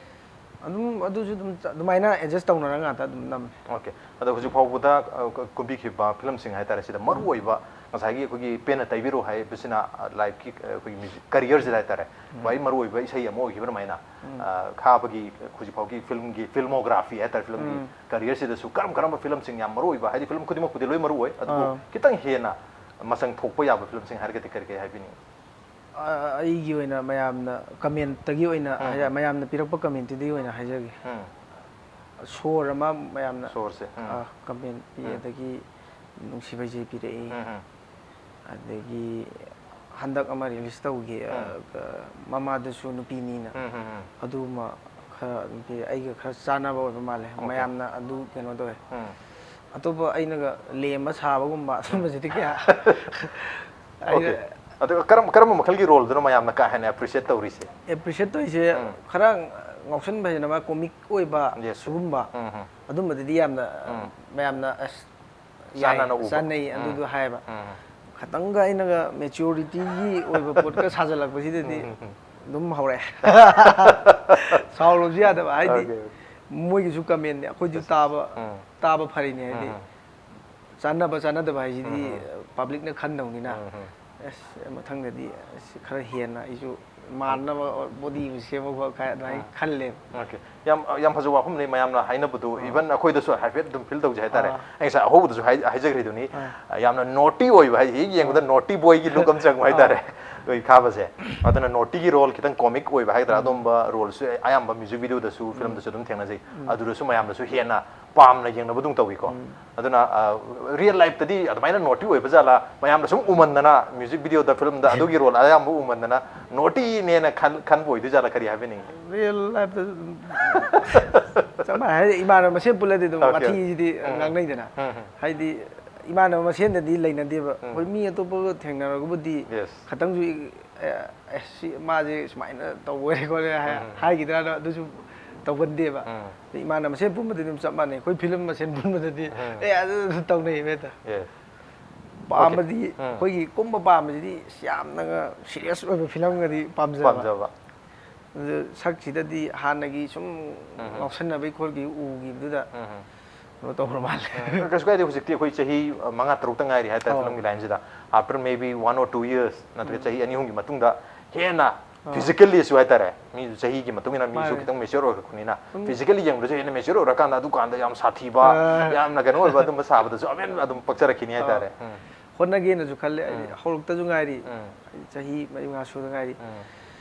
ꯑꯗꯨꯝ ꯑꯗꯨꯁꯨ ꯑꯗꯨꯝ ꯆ-, ꯑꯗꯨꯃꯥꯏꯅ ꯑꯦꯗꯖꯁ ꯇꯧꯅꯔ ꯉꯥꯛꯇ ꯑꯗꯨꯝ ꯅꯝꯃꯦ꯫ ꯑꯣꯀꯦ꯫ ꯑꯗꯣ ꯍꯧꯖꯤꯛ ꯐꯥꯎꯕꯗ, ꯑ, ꯀ-, ꯀꯨꯝꯕꯤꯈꯤꯕ ꯐꯤꯂꯝꯁꯤꯡ ꯍꯥꯏꯇꯥꯔꯦ, ꯁꯤꯗ ꯃꯔꯨ ꯑꯣꯏꯕ ꯉꯁꯥꯏꯒꯤ ꯑꯩꯈꯣꯏꯒꯤ ꯄꯦꯟꯅ ꯇꯩꯕꯤꯔꯣ ꯍꯥꯏꯕꯁꯤꯅ, ꯑ, ꯂꯥꯏꯐꯀꯤ, ꯑ, ꯑꯩꯈꯣꯏꯒꯤ ꯃ꯭ꯌꯨꯖꯤꯛ ꯀꯔꯤꯌꯔꯁꯤꯗ ꯍꯥꯏꯇꯥꯔꯦ, ꯈ꯭ꯋꯥꯏ ꯃꯔꯨ ꯑꯣꯏꯕ ꯏꯁꯩ ꯑꯃ ꯑꯣꯏꯈꯤꯕ ꯑꯗꯨꯃꯥꯏꯅ, ꯑ, ꯈꯥꯕꯒꯤ ꯍꯧꯖꯤꯛ ꯐꯥꯎꯒꯤ ꯐꯤꯂꯝꯒꯤ ꯐꯤꯜꯃꯣꯒ꯭ꯔꯥꯐꯤ ꯍꯥꯏꯇꯥꯔꯦ, ꯐꯤꯂꯝꯒꯤ ꯎꯝ. ꯀꯔꯤꯌꯔꯁꯤꯗꯁꯨ ꯀꯔꯝ ꯀꯔꯝꯕ ꯐꯤꯂꯝꯁꯤꯡ ꯌꯥꯝ ꯃꯔꯨ ꯑꯣꯏꯕ, ꯍꯥꯏꯗꯤ ꯐꯤꯂꯝ ꯈꯨꯗꯤꯡꯃꯛꯄꯨꯗꯤ ꯂꯣꯏ ꯃꯔꯨ ꯑꯣꯏ, ꯑꯗꯨꯕꯨ ꯑꯥ. ꯈꯤꯇꯪ ꯍꯦꯟꯅ ꯃꯁꯛ ꯊꯣꯛꯄ ꯌꯥꯕ ꯐꯤꯂꯝꯁꯤꯡ ꯍꯥꯏꯔꯒꯗꯤ ꯀꯔꯤ ꯀꯔꯤ ꯍꯥꯏꯕꯤꯅꯤꯡꯉꯤ? ꯑ-, ꯑꯩꯒꯤ ꯑꯣꯏꯅ ꯃꯌꯥꯝꯅ ꯀꯃꯦꯟꯇꯒꯤ ꯑꯣꯏꯅ, ꯎꯝ. ꯍꯥꯏ-, ꯃꯌꯥꯝꯅ ꯄꯤꯔꯛꯄ ꯀꯃꯦꯟꯇꯨꯗꯒꯤ ꯑꯣꯏꯅ ꯍꯥꯏꯖꯒꯦ꯫ ꯎꯝ. ꯁꯣꯔ ꯑꯃ ꯃꯌꯥꯝꯅ, ꯁꯣꯔꯁꯦ, ꯎꯝ. ꯑ, ꯀꯃꯦꯟ ꯄꯤ, ꯎꯝ. ꯑꯗꯒꯤ ꯅꯨꯡꯁꯤꯕ ꯏꯖꯩ ꯄꯤꯔꯛꯏ, ꯎꯝ, ꯎꯝ. ꯑꯗꯒꯤ ꯍꯟꯗꯛ ꯑꯃ ꯔꯤꯂꯤꯁ ꯇꯧꯈꯤ, ꯑ, ꯎꯝ. ꯀ-, ꯃꯃꯥꯗꯨꯁꯨ ꯅꯨꯄꯤꯅꯤꯅ, ꯎꯝ, ꯎꯝ, ꯎꯝ. ꯑꯗꯨꯃ ꯈꯔ ꯑꯗꯨꯝ ꯄꯤ-, ꯑꯩꯒ ꯈꯔ ꯆꯥꯟꯅꯕ ꯑꯣꯏꯕ ꯃꯥꯜꯂꯦ꯫ ꯑꯣꯀꯦ. ꯃꯌꯥꯝꯅ ꯑꯗꯨ ꯀꯩꯅꯣ ꯇꯧꯋꯦ꯫ ꯎꯝ. ꯑꯇꯣꯞꯄ ꯑꯩꯅꯒ ꯂꯦꯝꯕ ꯁꯥꯕꯒꯨꯝꯕ ꯑꯗꯨꯝꯕꯁꯤꯗꯤ ꯀꯌꯥ ꯑꯣꯀꯦ꯫ ꯑꯗꯨꯒ ꯀꯔꯝ-, ꯀꯔꯝꯕ ꯃꯈꯜꯒꯤ ꯔꯣꯜꯗꯨꯅ ꯃꯌꯥꯝꯅ ꯀꯥ ꯍꯦꯟꯅ ꯑꯦꯄ꯭ꯔꯤꯁꯤꯌꯦꯠ ꯇꯧꯔꯤꯁꯦ? ꯑꯦꯄ꯭ꯔꯤꯁꯤꯌꯦꯠ ꯇꯧꯔꯤꯁꯦ ꯎꯝ. ꯈꯔ ꯉꯥꯎꯁꯟꯕ ꯍꯥꯏꯗꯅ ꯃꯥ ꯀꯣꯃꯤꯛ ꯑꯣꯏꯕ Yes. ꯁꯤꯒꯨꯝꯕ ꯎꯝ, ꯎꯝ. ꯑꯗꯨꯝꯕꯗꯗꯤ ꯌꯥꯝꯅ ꯎꯝ. ꯃꯌꯥꯝꯅ ꯑꯁ ꯌꯥꯏ, ꯆꯥꯟꯅꯅ ꯎꯕ. ꯆꯥꯟꯅꯩ ꯎꯝ. ꯑꯗꯨꯗꯣ ꯍꯥꯏꯌꯦꯕ꯫ ꯎꯝ. ꯈꯇꯪꯒ ꯑꯩꯅꯒ ꯃꯦꯆ꯭ꯌꯨꯔꯤꯇꯤꯒꯤ ꯑꯣꯏꯕ ꯄꯣꯠꯀ ꯁꯥꯖꯜꯂꯛꯄꯁꯤꯗꯗꯤ ꯎꯝ, ꯎꯝ, ꯎꯝ. ꯑꯗꯨꯝ ꯍꯧꯔꯛꯑꯦ꯫ ꯁꯥꯎꯔꯁꯨ ꯌꯥꯗꯕ ꯍꯥꯏꯗꯤ Okay, okay. ꯃꯣꯏꯒꯤꯁꯨ ꯀꯃꯦꯟꯅꯦ, ꯑꯩꯈꯣꯏꯁꯨ ꯇꯥꯕ ꯎꯝ. ꯇꯥꯕ ꯐꯔꯤꯅꯦ ꯍꯥꯏꯗꯤ꯫ ꯎꯝ. ꯆꯥꯟꯅꯕ ꯆꯥꯟꯅꯗꯕ ꯍꯥꯏꯁꯤꯗꯤ ꯎꯝ. ꯄꯕ꯭ꯂꯤꯛꯅ ꯈꯟꯗꯧꯅꯤꯅ꯫ ꯎꯝ. ꯑꯁ, ꯃꯊꯪꯗꯗꯤ ꯑꯁ, ꯈꯔ ꯍꯦꯟꯅ ꯑꯩꯁꯨ ꯃꯥꯟꯅꯕ ꯕꯣꯗꯤꯕꯨ ꯁꯦꯝꯃꯒ ꯀꯥꯏ ꯑꯗꯨꯃꯥꯏꯅ ꯎꯝ. ꯈꯜꯂꯦ꯫ Okay. ꯌꯥꯝ, ꯌꯥꯝ ꯐꯖꯕ ꯋꯥꯐꯝꯅꯤ ꯃꯌꯥꯝꯅ ꯍꯥꯏꯅꯕꯗꯣ, even ꯑꯩꯈꯣꯏꯗꯁꯨ ꯍꯥꯏꯐꯦꯠ ꯑꯗꯨꯝ ꯐꯤꯜ ꯇꯧꯖꯩ ꯍꯥꯏꯇꯥꯔꯦ꯫ ꯑꯥ. ꯑꯩ ꯉꯁꯥꯏ ꯑꯍꯧꯕꯗꯁꯨ ꯍꯥꯏ-, ꯍꯥꯏꯖꯈ꯭ꯔꯤꯗꯨꯅꯤ, ꯑꯥ. ꯌꯥꯝꯅ ꯅꯣꯇꯤ ꯑꯣꯏꯕ ꯍꯥꯏ-, ꯍꯦꯛ ꯌꯦꯡꯕꯗ ꯅꯣꯇꯤ ꯕꯣꯏꯒꯤ ꯂꯨꯛ ꯑꯃ ꯆꯪꯕ ꯍꯥꯏꯇꯥꯔꯦ, ꯑꯥ. ꯑꯩꯈꯣꯏ ꯈꯥꯕꯁꯦ꯫ ꯑꯗꯨꯅ ꯅꯣꯇꯤꯒꯤ ꯔꯣꯜ ꯈꯤꯇꯪ ꯀꯣꯃꯤꯛ ꯑꯣꯏꯕ ꯍꯥꯏꯒꯗ꯭ꯔꯥ, ꯎꯝ. ꯑꯗꯨꯝꯕ ꯔꯣꯜꯁꯨ ꯑꯌꯥꯝꯕ ꯃ꯭ꯌꯨꯖꯤꯛ ꯚꯤꯗꯤꯑꯣꯗꯁꯨ, ꯎꯝ. ꯐꯤꯂꯝꯗꯁꯨ ꯑꯗꯨꯝ ꯊꯦꯡꯅꯖꯩ꯫ ꯎꯝ. ꯑꯗꯨꯗꯁꯨ ꯃꯌꯥꯝꯅꯁꯨ ꯍꯦꯟꯅ ꯄꯥꯝꯅ ꯌꯦꯡꯅꯕꯗꯧ ꯇꯧꯏꯀꯣ꯫ ꯎꯝ. ꯑꯗꯨꯅ, ꯑ, ꯔꯤꯌꯦꯜ ꯂꯥꯏꯐꯇꯗꯤ ꯑꯗꯨꯃꯥꯏꯅ ꯅꯣꯇꯤ ꯑꯣꯏꯕ ꯖꯥꯠꯂꯥ? ꯃꯌꯥꯝꯅ ꯁꯨꯝ ꯎꯃꯟꯗꯅ, ꯃ꯭ꯌꯨꯖꯤꯛ ꯚꯤꯗꯤꯑꯣꯗ, ꯐꯤꯂꯝꯗ ꯑꯗꯨꯒꯤ ꯔꯣꯜ ꯑꯌꯥꯝꯕ ꯎꯃꯟꯗꯅ ꯅꯣꯇꯤꯅꯦꯅ ꯈꯟ-, ꯈꯟꯕ ꯑꯣꯏꯗꯣꯏ ꯖꯥꯠꯂꯥ? ꯀꯔꯤ ꯍꯥꯏꯕꯤꯅꯤꯡꯉꯤ? ꯔꯤꯌꯦꯜ ꯂꯥꯏꯐꯇ ꯆꯞ ꯃꯥꯟꯅꯩ ꯍꯥꯏꯗꯤ, ꯏꯃꯥꯟꯅꯕ ꯃꯁꯦꯟ ꯄꯨꯜꯂꯗꯤ ꯑꯗꯨꯝ Okay. ꯋꯥꯊꯤꯁꯤꯗꯤ ꯎꯝ. ꯉꯥꯡꯅꯩꯗꯅ꯫ ꯎꯝ, ꯎꯝ. ꯍꯥꯏꯗꯤ ꯏꯃꯥꯟꯅꯕ ꯃꯁꯦꯟꯗꯗꯤ ꯂꯩꯅꯗꯦꯕ꯫ ꯎꯝ꯫ ꯑꯩꯈꯣꯏ ꯃꯤ ꯑꯇꯣꯞꯄꯒ ꯊꯦꯡꯅꯔꯒꯕꯨꯗꯤ ꯌꯦꯁ꯫ ꯈꯇꯪꯁꯨ ꯏ-, ꯑꯦ, ꯑꯦ, ꯁꯤ ꯃꯥꯁꯦ ꯁꯨꯃꯥꯏꯅ ꯇꯧꯕ ꯑꯣꯏꯔꯦ ꯈꯣꯠꯂꯦ ꯍꯥꯏ-, ꯎꯝ꯫ ꯍꯥꯏꯈꯤꯗ꯭ꯔꯥꯅ ꯑꯗꯨꯁꯨ ꯇꯧꯒꯟꯗꯦꯕ꯫ ꯎꯝ꯫ ꯑꯗꯩ ꯏꯃꯥꯟꯅꯕ ꯃꯁꯦꯟ ꯄꯨꯟꯕꯗꯗꯤ ꯑꯗꯨꯝ ꯆꯞ ꯃꯥꯟꯅꯩ꯫ ꯑꯩꯈꯣꯏ ꯐꯤꯂꯝ ꯃꯁꯦꯟ ꯄꯨꯟꯕꯗꯗꯤ ꯎꯝ꯫ ꯑꯦ, ꯑꯗꯨ ꯑꯗꯨꯝ ꯇꯧꯅꯩꯌꯦꯕ ꯍꯦꯛꯇ꯫ ꯌꯦꯁ꯫ ꯄꯥꯝꯕꯗꯤ, ꯎꯝ꯫ ꯑꯩꯈꯣꯏꯒꯤ ꯀꯨꯝꯕ ꯄꯥꯝꯕꯁꯤꯗꯤ ꯌꯥꯝꯅꯒ ꯁꯤꯔꯤꯌꯁ ꯑꯣꯏꯕ ꯐꯤꯂꯝꯒꯗꯤ ꯄꯥꯝꯖꯕ꯫ ꯄꯥꯝꯖꯕ꯫ ꯑꯗꯨ ꯁꯛꯁꯤꯗꯗꯤ ꯍꯥꯟꯅꯒꯤ ꯁꯨꯝ ꯎꯝ꯫ ꯉꯥꯎꯁꯟꯅꯕꯩ ꯈꯣꯠꯈꯤ ꯎꯈꯤꯕꯗꯨꯗ ꯎꯝ꯫ ꯀꯩꯅꯣ ꯇꯧꯈ꯭ꯔ ꯃꯥꯜꯂꯦ꯫ ꯎꯝ, ꯀꯩꯁꯨ ꯀꯥꯏꯗꯦ꯫ ꯍꯧꯖꯤꯛꯇꯤ ꯑꯩꯈꯣꯏ ꯆꯍꯤ, ꯑ, ꯃꯉꯥ ꯇꯔꯨꯛꯇ ꯉꯥꯏꯔꯤ ꯍꯥꯏꯇꯥꯔꯦ ꯑꯧ꯫ ꯐꯤꯂꯝꯒꯤ ꯂꯥꯏꯟꯁꯤꯗ꯫ After maybe one or two years ꯅꯠꯇ꯭ꯔꯒ ꯎꯝ꯫ ꯆꯍꯤ ꯑꯅꯤ ꯑꯍꯨꯝꯒꯤ ꯃꯇꯨꯡꯗ ꯍꯦꯟꯅ ꯑꯥ꯫ Physicallyꯁꯨ ꯍꯥꯏꯇꯥꯔꯦ, ꯃꯤꯁꯨ ꯆꯍꯤꯒꯤ ꯃꯇꯨꯡ ꯏꯟꯅ ꯃꯤꯁꯨ ꯃꯥꯅꯦ꯫ ꯈꯤꯇꯪ mature ꯑꯣꯏꯔꯛꯄꯅꯤꯅ ꯁꯨꯝ physically ꯌꯦꯡꯕꯗꯁꯨ ꯍꯦꯟꯅ mature ꯑꯣꯏꯔꯀꯥꯟꯗ ꯑꯗꯨꯀꯥꯟꯗ ꯌꯥꯝ ꯁꯥꯊꯤꯕ, ꯑꯥ꯫ ꯌꯥꯝꯅ ꯀꯩꯅꯣ ꯑꯣꯏꯕ ꯑꯗꯨꯝꯕ ꯁꯥꯕꯗꯁꯨ ꯑꯃꯦꯟ ꯑꯗꯨꯝ ꯄꯛꯆꯔꯛꯈꯤꯅꯤ ꯑꯥ꯫ ꯍꯥꯏꯇꯥꯔꯦ꯫ ꯎꯝ꯫ ꯍꯣꯠꯅꯒꯦꯅꯁꯨ ꯈꯜꯂꯦ꯫ ꯑꯩꯗꯤ ꯎꯝ꯫ ꯍꯧꯔꯛꯇꯁꯨ ꯉꯥꯏꯔꯤ꯫ ꯎꯝ꯫ ꯑꯩ ꯆꯍꯤ ꯃꯔꯤ ꯃꯉꯥ ꯁꯨꯗ ꯉꯥꯏꯔꯤ꯫ ꯎꯝ꯫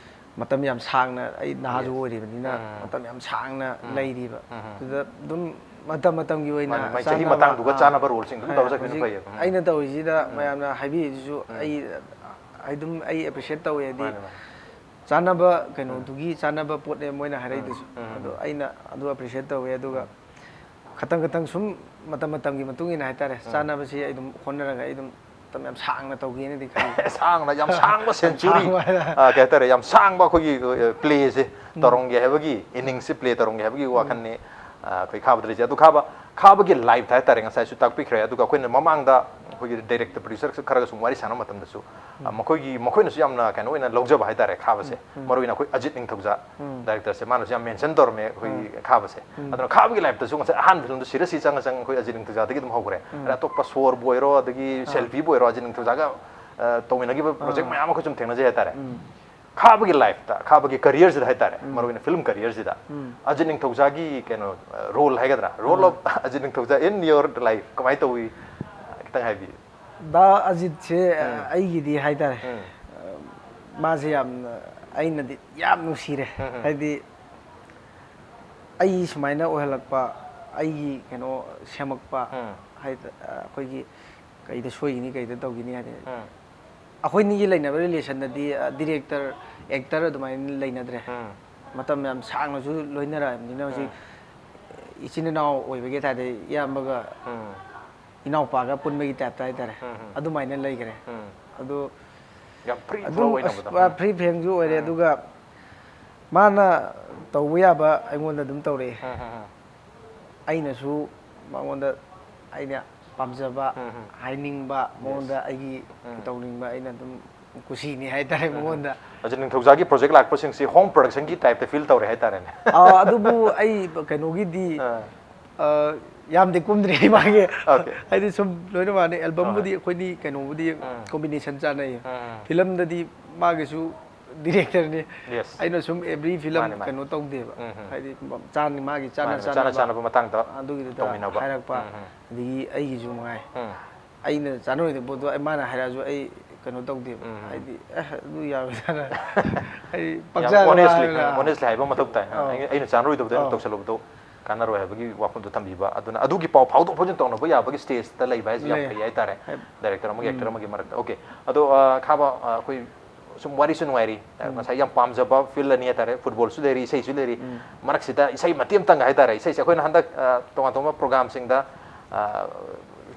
ꯃꯇꯝ ꯌꯥꯝ ꯁꯥꯡꯅ, ꯑꯩ ꯅꯍꯥꯁꯨ ꯌꯦꯁ꯫ ꯑꯣꯏꯔꯤꯕꯅꯤꯅ ꯎꯝ꯫ ꯃꯇꯝ ꯌꯥꯝ ꯁꯥꯡꯅ ꯎꯝ꯫ ꯂꯩꯔꯤꯕ꯫ ꯎꯝ꯫ ꯑꯗꯨꯗ ꯑꯗꯨꯝ ꯃꯇꯝ ꯃꯇꯝꯒꯤ ꯑꯣꯏꯅ ꯃꯥꯅꯦ, ꯃꯥꯏ ꯆꯍꯤ ꯆꯥꯅꯕ, ꯃꯇꯥꯡꯗꯨꯒ ꯑꯥ, ꯆꯥꯅꯕ ꯔꯣꯜꯁꯤꯡꯗꯨ ꯑꯗꯨꯝ ꯑꯥ, ꯇꯧꯔ ꯆꯠꯈꯤꯕꯅ ꯍꯧꯖꯤꯛ ꯐꯩꯌꯦꯕ꯫ ꯎꯝ꯫ ꯑꯩꯅ ꯇꯧꯔꯤꯁꯤꯗ ꯎꯝ꯫ ꯃꯌꯥꯝꯅ ꯍꯥꯏꯕꯤꯔꯤꯗꯨꯁꯨ ꯎꯝ꯫ ꯑꯩ ꯑꯗꯨꯝ ꯑꯩ appreciate ꯇꯧꯋꯦ꯫ ꯍꯥꯏꯗꯤ ꯃꯥꯅꯦ, ꯃꯥꯅꯦ꯫ ꯆꯥꯅꯕ ꯎꯝ꯫ ꯀꯩꯅꯣꯗꯨꯒꯤ ꯆꯥꯅꯕ ꯄꯣꯠꯅꯦ ꯃꯣꯏꯅ ꯎꯝ꯫ ꯍꯥꯏꯔꯛꯏꯗꯨꯁꯨ꯫ ꯎꯝ, ꯎꯝ, ꯑꯗꯣ ꯎꯝ꯫ ꯑꯩꯅ ꯑꯗꯨ appreciate ꯇꯧꯋꯦ꯫ ꯑꯗꯨꯒ ꯎꯝ꯫ ꯈꯇꯪ ꯈꯇꯪ ꯁꯨꯝ ꯃꯇꯝ ꯃꯇꯝꯒꯤ ꯃꯇꯨꯡ ꯏꯟꯅ ꯍꯥꯏꯇꯥꯔꯦ, ꯎꯝ꯫ ꯆꯥꯅꯕꯁꯤ ꯑꯩ ꯑꯗꯨꯝ ꯍꯣꯠꯅꯔꯒ ꯑꯩ ꯑꯗꯨꯝ ꯃꯇꯝ ꯌꯥꯝ ꯁꯥꯡꯅ ꯇꯧꯒꯦꯅꯗꯤ ꯈꯜꯂꯤ꯫ ꯁꯥꯡꯅ, ꯌꯥꯝ ꯁꯥꯡꯕ ꯌꯥꯝ century, ꯁꯥꯡꯕ꯫ ꯑ, ꯀꯩ ꯍꯥꯏꯇꯥꯔꯦ, ꯌꯥꯝ ꯁꯥꯡꯕ ꯑꯩꯈꯣꯏꯒꯤ, ꯑ, playꯁꯦ ꯎꯝ꯫ ꯇꯧꯔꯝꯒꯦ ꯍꯥꯏꯕꯒꯤ, inningꯁꯁꯦ play ꯇꯧꯔꯝꯒꯦ ꯍꯥꯏꯕꯒꯤ ꯎꯝ꯫ ꯋꯥꯈꯜꯅꯤ, ꯑ, ꯑꯩꯈꯣꯏ ꯈꯥꯕꯗ ꯂꯩꯖꯩ꯫ ꯑꯗꯨ ꯈꯥꯕ, ꯈꯥꯕꯒꯤ lifeꯇ ꯍꯥꯏꯇꯥꯔꯦ, ꯉꯁꯥꯏꯁꯨ ꯇꯥꯛꯄꯤꯈ꯭ꯔꯦ꯫ ꯑꯗꯨꯒ ꯑꯩꯈꯣꯏꯅ ꯃꯃꯥꯡꯗ ꯑꯩꯈꯣꯏꯒꯤ director, producer ꯈꯔꯒ ꯁꯨꯝ ꯋꯥꯔꯤ ꯁꯥꯟꯅꯕ ꯃꯇꯝꯗꯁꯨ, ꯑ, ꯎꯝ꯫ ꯃꯈꯣꯏꯒꯤ, ꯃꯈꯣꯏꯅꯁꯨ ꯌꯥꯝꯅ ꯀꯩꯅꯣ ꯑꯣꯏꯅ ꯂꯧꯖꯕ ꯍꯥꯏꯇꯥꯔꯦ, ꯈꯥꯕꯁꯦ꯫ ꯎꯝ꯫ ꯎꯝ꯫ ꯃꯔꯨꯑꯣꯏꯅ ꯑꯩꯈꯣꯏ ꯑꯖꯤꯠ ꯅꯤꯡꯊꯧꯖꯥ ꯎꯝ꯫ directorꯁꯦ, ꯃꯥꯅꯁꯨ ꯌꯥꯝ mention ꯇꯧꯔꯝꯃꯦ ꯑꯩꯈꯣꯏꯒꯤ ꯎꯝ꯫ ꯈꯥꯕꯁꯦ꯫ ꯎꯝ꯫ ꯑꯗꯨꯅ ꯈꯥꯕꯒꯤ lifeꯇꯁꯨ ꯉꯁꯥꯏ ꯑꯍꯥꯟꯕ ꯐꯤꯂꯝꯗꯣ ꯁꯤꯔꯁꯤ ꯆꯪꯉ ꯆꯪꯉ ꯑꯩꯈꯣꯏ ꯑꯖꯤꯠ ꯅꯤꯡꯊꯧꯖꯥꯗꯒꯤ ꯑꯗꯨꯝ ꯍꯧꯈ꯭ꯔꯦ꯫ ꯎꯝ꯫ ꯑꯗ ꯑꯇꯣꯞꯄ ꯁꯣꯔꯕꯨ ꯑꯣꯏꯔꯣ, ꯑꯗꯒꯤ ꯑꯥ꯫ ꯁꯦꯜꯐꯤꯕꯨ ꯑꯣꯏꯔꯣ, ꯑꯖꯤꯠ ꯅꯤꯡꯊꯧꯖꯥꯒ, ꯑ, ꯇꯧꯃꯤꯟꯅꯈꯤꯕ project ꯑꯥ꯫ ꯃꯌꯥꯝ ꯑꯃ ꯑꯩꯈꯣꯏ ꯁꯨꯝ ꯊꯦꯡꯅꯖꯩ ꯍꯥꯏꯇꯥꯔꯦ꯫ ꯎꯝ꯫ ꯈꯥꯕꯒꯤ lifeꯇ, ꯈꯥꯕꯒꯤ careerꯁꯤꯗ ꯍꯥꯏꯇꯥꯔꯦ, ꯎꯝ꯫ ꯃꯔꯨꯑꯣꯏꯅ film careerꯁꯤꯗ ꯎꯝ꯫ ꯑꯖꯤꯠ ꯅꯤꯡꯊꯧꯖꯥꯒꯤ ꯀꯩꯅꯣ, ꯑ, role ꯍꯥꯏꯒꯗ꯭ꯔꯥ, role ah. of Ajit ꯅꯤꯡꯊꯧꯖꯥ in your life ꯀꯃꯥꯏꯅ ꯇꯧꯏ? ꯑ, ꯈꯤꯇꯪ ꯍꯥꯏꯕꯤꯌꯨ꯫ ꯗꯥ ꯑꯖꯤꯠꯁꯦ, ꯎꯝ꯫ ꯑꯩꯒꯤꯗꯤ ꯍꯥꯏꯇꯥꯔꯦ, ꯎꯝ꯫ ꯑ, ꯃꯥꯁꯦ ꯌꯥꯝꯅ, ꯑꯩꯅꯗꯤ ꯌꯥꯝ ꯅꯨꯡꯁꯤꯔꯦ꯫ ꯎꯝ, ꯎꯝ꯫ ꯍꯥꯏꯗꯤ ꯑꯩ ꯁꯨꯃꯥꯏꯅ ꯑꯣꯏꯍꯜꯂꯛꯄ, ꯑꯩꯒꯤ ꯀꯩꯅꯣ ꯁꯦꯝꯃꯛꯄ, ꯎꯝ꯫ ꯍꯥꯏꯗ-, ꯑ, ꯑꯩꯈꯣꯏꯒꯤ ꯀꯩꯗ ꯁꯣꯏꯈꯤꯅꯤ, ꯀꯩꯗ ꯇꯧꯈꯤꯅꯤ ꯍꯥꯏꯗꯤ, ꯎꯝ꯫ ꯑꯩꯈꯣꯏꯅꯤꯒꯤ ꯂꯩꯅꯕ relationꯗꯗꯤ, ꯑ, director, actor ꯑꯗꯨꯃꯥꯏꯅ ꯂꯩꯅꯗ꯭ꯔꯦ꯫ ꯎꯝ꯫ ꯃꯇꯝ ꯌꯥꯝ ꯁꯥꯡꯅꯁꯨ ꯂꯣꯏꯅꯔꯛꯑꯕꯅꯤꯅ ꯍꯧꯖꯤꯛ ꯎꯝ꯫ ꯏꯆꯤꯟ ꯏꯅꯥꯎ ꯑꯣꯏꯕꯒꯤ typeꯇ ꯏꯌꯥꯝꯕꯒ ꯎꯝ꯫ ꯏꯅꯥꯎꯄꯥꯒ ꯄꯨꯟꯕꯒꯤ ꯇꯥꯏꯞꯇ ꯍꯥꯏꯇꯥꯔꯦ꯫ ꯎꯝ, ꯎꯝ꯫ ꯑꯗꯨꯃꯥꯏꯅ ꯂꯩꯈ꯭ꯔꯦ꯫ ꯎꯝ꯫ ꯑꯗꯨ ꯌꯥꯝ ꯐ꯭ꯔꯤ ꯐ꯭ꯂꯣ ꯑꯗꯨꯝ ꯑꯣꯏꯅꯕꯗꯣ꯫ ꯑꯁ, ꯐ꯭ꯔꯤ ꯐ꯭ꯔꯦꯡꯁꯨ ꯑꯣꯏꯔꯦ꯫ ꯑꯗꯨꯒ ꯃꯥꯅ ꯇꯧꯕ ꯌꯥꯕ ꯑꯩꯉꯣꯟꯗ ꯑꯗꯨꯝ ꯇꯧꯔꯛꯑꯦ꯫ ꯎꯝ, ꯎꯝ, ꯎꯝ꯫ ꯑꯩꯅꯁꯨ ꯃꯉꯣꯟꯗ ꯑꯩꯅ ꯄꯥꯝꯖꯕ, ꯎꯝ, ꯎꯝ꯫ ꯍꯥꯏꯅꯤꯡꯕ, ꯃꯉꯣꯟꯗ ꯑꯩꯒꯤ ꯎꯝ꯫ ꯇꯧꯅꯤꯡꯕ ꯑꯩꯅ ꯑꯗꯨꯝ ꯀꯨꯁꯤꯅꯤ ꯍꯥꯏꯇꯥꯔꯦ ꯃꯉꯣꯟꯗ꯫ ꯍꯧꯖꯤꯛ ꯅꯤꯡꯊꯧꯖꯥꯒꯤ ꯄ꯭ꯔꯣꯖꯦꯛ ꯂꯥꯛꯄꯁꯤꯡꯁꯤ ꯍꯣꯝ ꯄ꯭ꯔꯗꯛꯁꯟꯒꯤ ꯇꯥꯏꯞꯇ ꯐꯤꯜ ꯇꯧꯔꯦ ꯍꯥꯏꯇꯥꯔꯦꯅꯦ꯫ ꯑꯥ, ꯑꯗꯨꯕꯨ ꯑꯩ ꯀꯩꯅꯣꯒꯤꯗꯤ ꯑꯥ꯫ ꯑ, ꯌꯥꯝꯗꯤ ꯀꯨꯝꯗ꯭ꯔꯤ ꯃꯥꯒꯤ꯫ Okay. ꯍꯥꯏꯗꯤ ꯁꯨꯝ ꯂꯣꯏꯅ ꯃꯥꯟꯅꯩ꯫ ꯑꯦꯜꯕꯝꯕꯨꯗꯤ ꯍꯣꯏ꯫ ꯑꯩꯈꯣꯏꯅꯤ ꯀꯩꯅꯣꯕꯨꯗꯤ ꯎꯝ꯫ ꯀꯣꯝꯕꯤꯅꯦꯁꯟ ꯆꯥꯟꯅꯩꯌꯦ꯫ ꯎꯝ꯫ ꯐꯤꯂꯝꯗꯗꯤ ꯃꯥꯒꯤꯁꯨ ꯗꯤꯔꯦꯛꯇꯔꯅꯤ꯫ Yes. ꯑꯩꯅ ꯁꯨꯝ ꯑꯦꯕ꯭ꯔꯤ ꯐꯤꯂꯝ ꯃꯥꯅꯦ, ꯃꯥꯅꯦ꯫ ꯀꯩꯅꯣ ꯇꯧꯗꯦꯕ꯫ ꯎꯝ, ꯎꯝ꯫ ꯍꯥꯏꯗꯤ ꯆꯥꯅꯤ ꯃꯥꯒꯤ ꯆꯥꯅ ꯃꯥꯅꯦ, ꯆꯥꯅ ꯆꯥꯅꯕ ꯃꯇꯥꯡꯗ ꯑꯗꯨꯒꯤꯗꯨꯗ ꯇꯧꯃꯤꯟꯅꯕ꯫ ꯍꯥꯏꯔꯛꯄ꯫ ꯎꯝ, ꯎꯝ꯫ ꯑꯗꯒꯤ ꯑꯩꯒꯤꯁꯨ ꯃꯉꯥꯏ꯫ ꯎꯝ꯫ ꯑꯩꯅ ꯆꯥꯅꯔꯣꯏꯗꯕ ꯄꯣꯠꯇꯣ ꯑꯩ ꯃꯥꯅ ꯍꯥꯏꯔꯛꯑꯁꯨ ꯑꯩ ꯀꯩꯅꯣ ꯇꯧꯗꯦꯕ꯫ ꯎꯝ꯫ ꯍꯥꯏꯗꯤ ꯑꯦ ꯑꯗꯨ ꯌꯥꯔꯣꯏꯗꯅ꯫ ꯍꯥꯏꯗꯤ ꯌꯥꯝ ꯄꯪꯆꯥꯗ honestly, ꯍꯥꯏꯔꯒ꯫ honestly ꯍꯥꯏꯕ ꯃꯊꯧ ꯇꯥꯏ꯫ ꯑ, ꯑꯧ꯫ ꯑꯩ-, ꯑꯩꯅ ꯆꯥꯅꯔꯣꯏꯗꯕꯗ ꯑꯩꯅ ꯑꯧ꯫ ꯇꯧꯁꯜꯂꯨꯕꯗꯣ ꯀꯥꯟꯅꯔꯣꯏ ꯍꯥꯏꯕꯒꯤ ꯋꯥꯐꯝꯗꯣ ꯊꯝꯕꯤꯕ꯫ ꯑꯗꯨꯅ ꯑꯗꯨꯒꯤ ꯄꯥꯎ ꯐꯥꯎꯗꯣꯛ ꯐꯥꯎꯖꯤꯟ ꯇꯧꯅꯕ ꯌꯥꯕꯒꯤ ꯁ꯭ꯇꯦꯖꯇ ꯂꯩꯕ ꯍꯥꯏꯁꯦ ꯌꯥꯝ ꯂꯩ꯫ ꯐꯩ ꯍꯥꯏꯇꯥꯔꯦ꯫ ꯍꯥꯏ-, ꯗꯥꯏꯔꯦꯛꯇꯔ ꯑꯃꯒꯤ ꯎꯝ꯫ ꯑꯦꯛꯇꯔ ꯑꯃꯒꯤ ꯃꯔꯛꯇ꯫ Okay꯫ ꯑꯗꯣ, ꯑ, ꯈꯥꯕ, ꯑ, ꯑꯩꯈꯣꯏ ꯁꯨꯝ ꯋꯥꯔꯤꯁꯨ ꯅꯨꯡꯉꯥꯏꯔꯤ꯫ ꯑ, ꯎꯝ꯫ ꯉꯁꯥꯏ ꯌꯥꯝ ꯄꯥꯝꯖꯕ ꯐꯤꯜ ꯑꯅꯤ ꯍꯥꯏꯇꯥꯔꯦ꯫ ꯐꯨꯠꯕꯣꯜꯁꯨ ꯂꯩꯔꯤ, ꯏꯁꯩꯁꯨ ꯂꯩꯔꯤ꯫ ꯎꯝ꯫ ꯃꯔꯛꯁꯤꯗ ꯏꯁꯩ ꯃꯇꯦꯛ ꯑꯃꯇꯪꯒ ꯍꯥꯏꯇꯥꯔꯦ꯫ ꯏꯁꯩꯁꯦ ꯑꯩꯈꯣꯏꯅ ꯍꯟꯗꯛ, ꯑ, ꯇꯣꯉꯥꯟ ꯇꯣꯉꯥꯟꯕ ꯄ꯭ꯔꯣꯒꯥꯝꯁꯤꯡꯗ, ꯑ,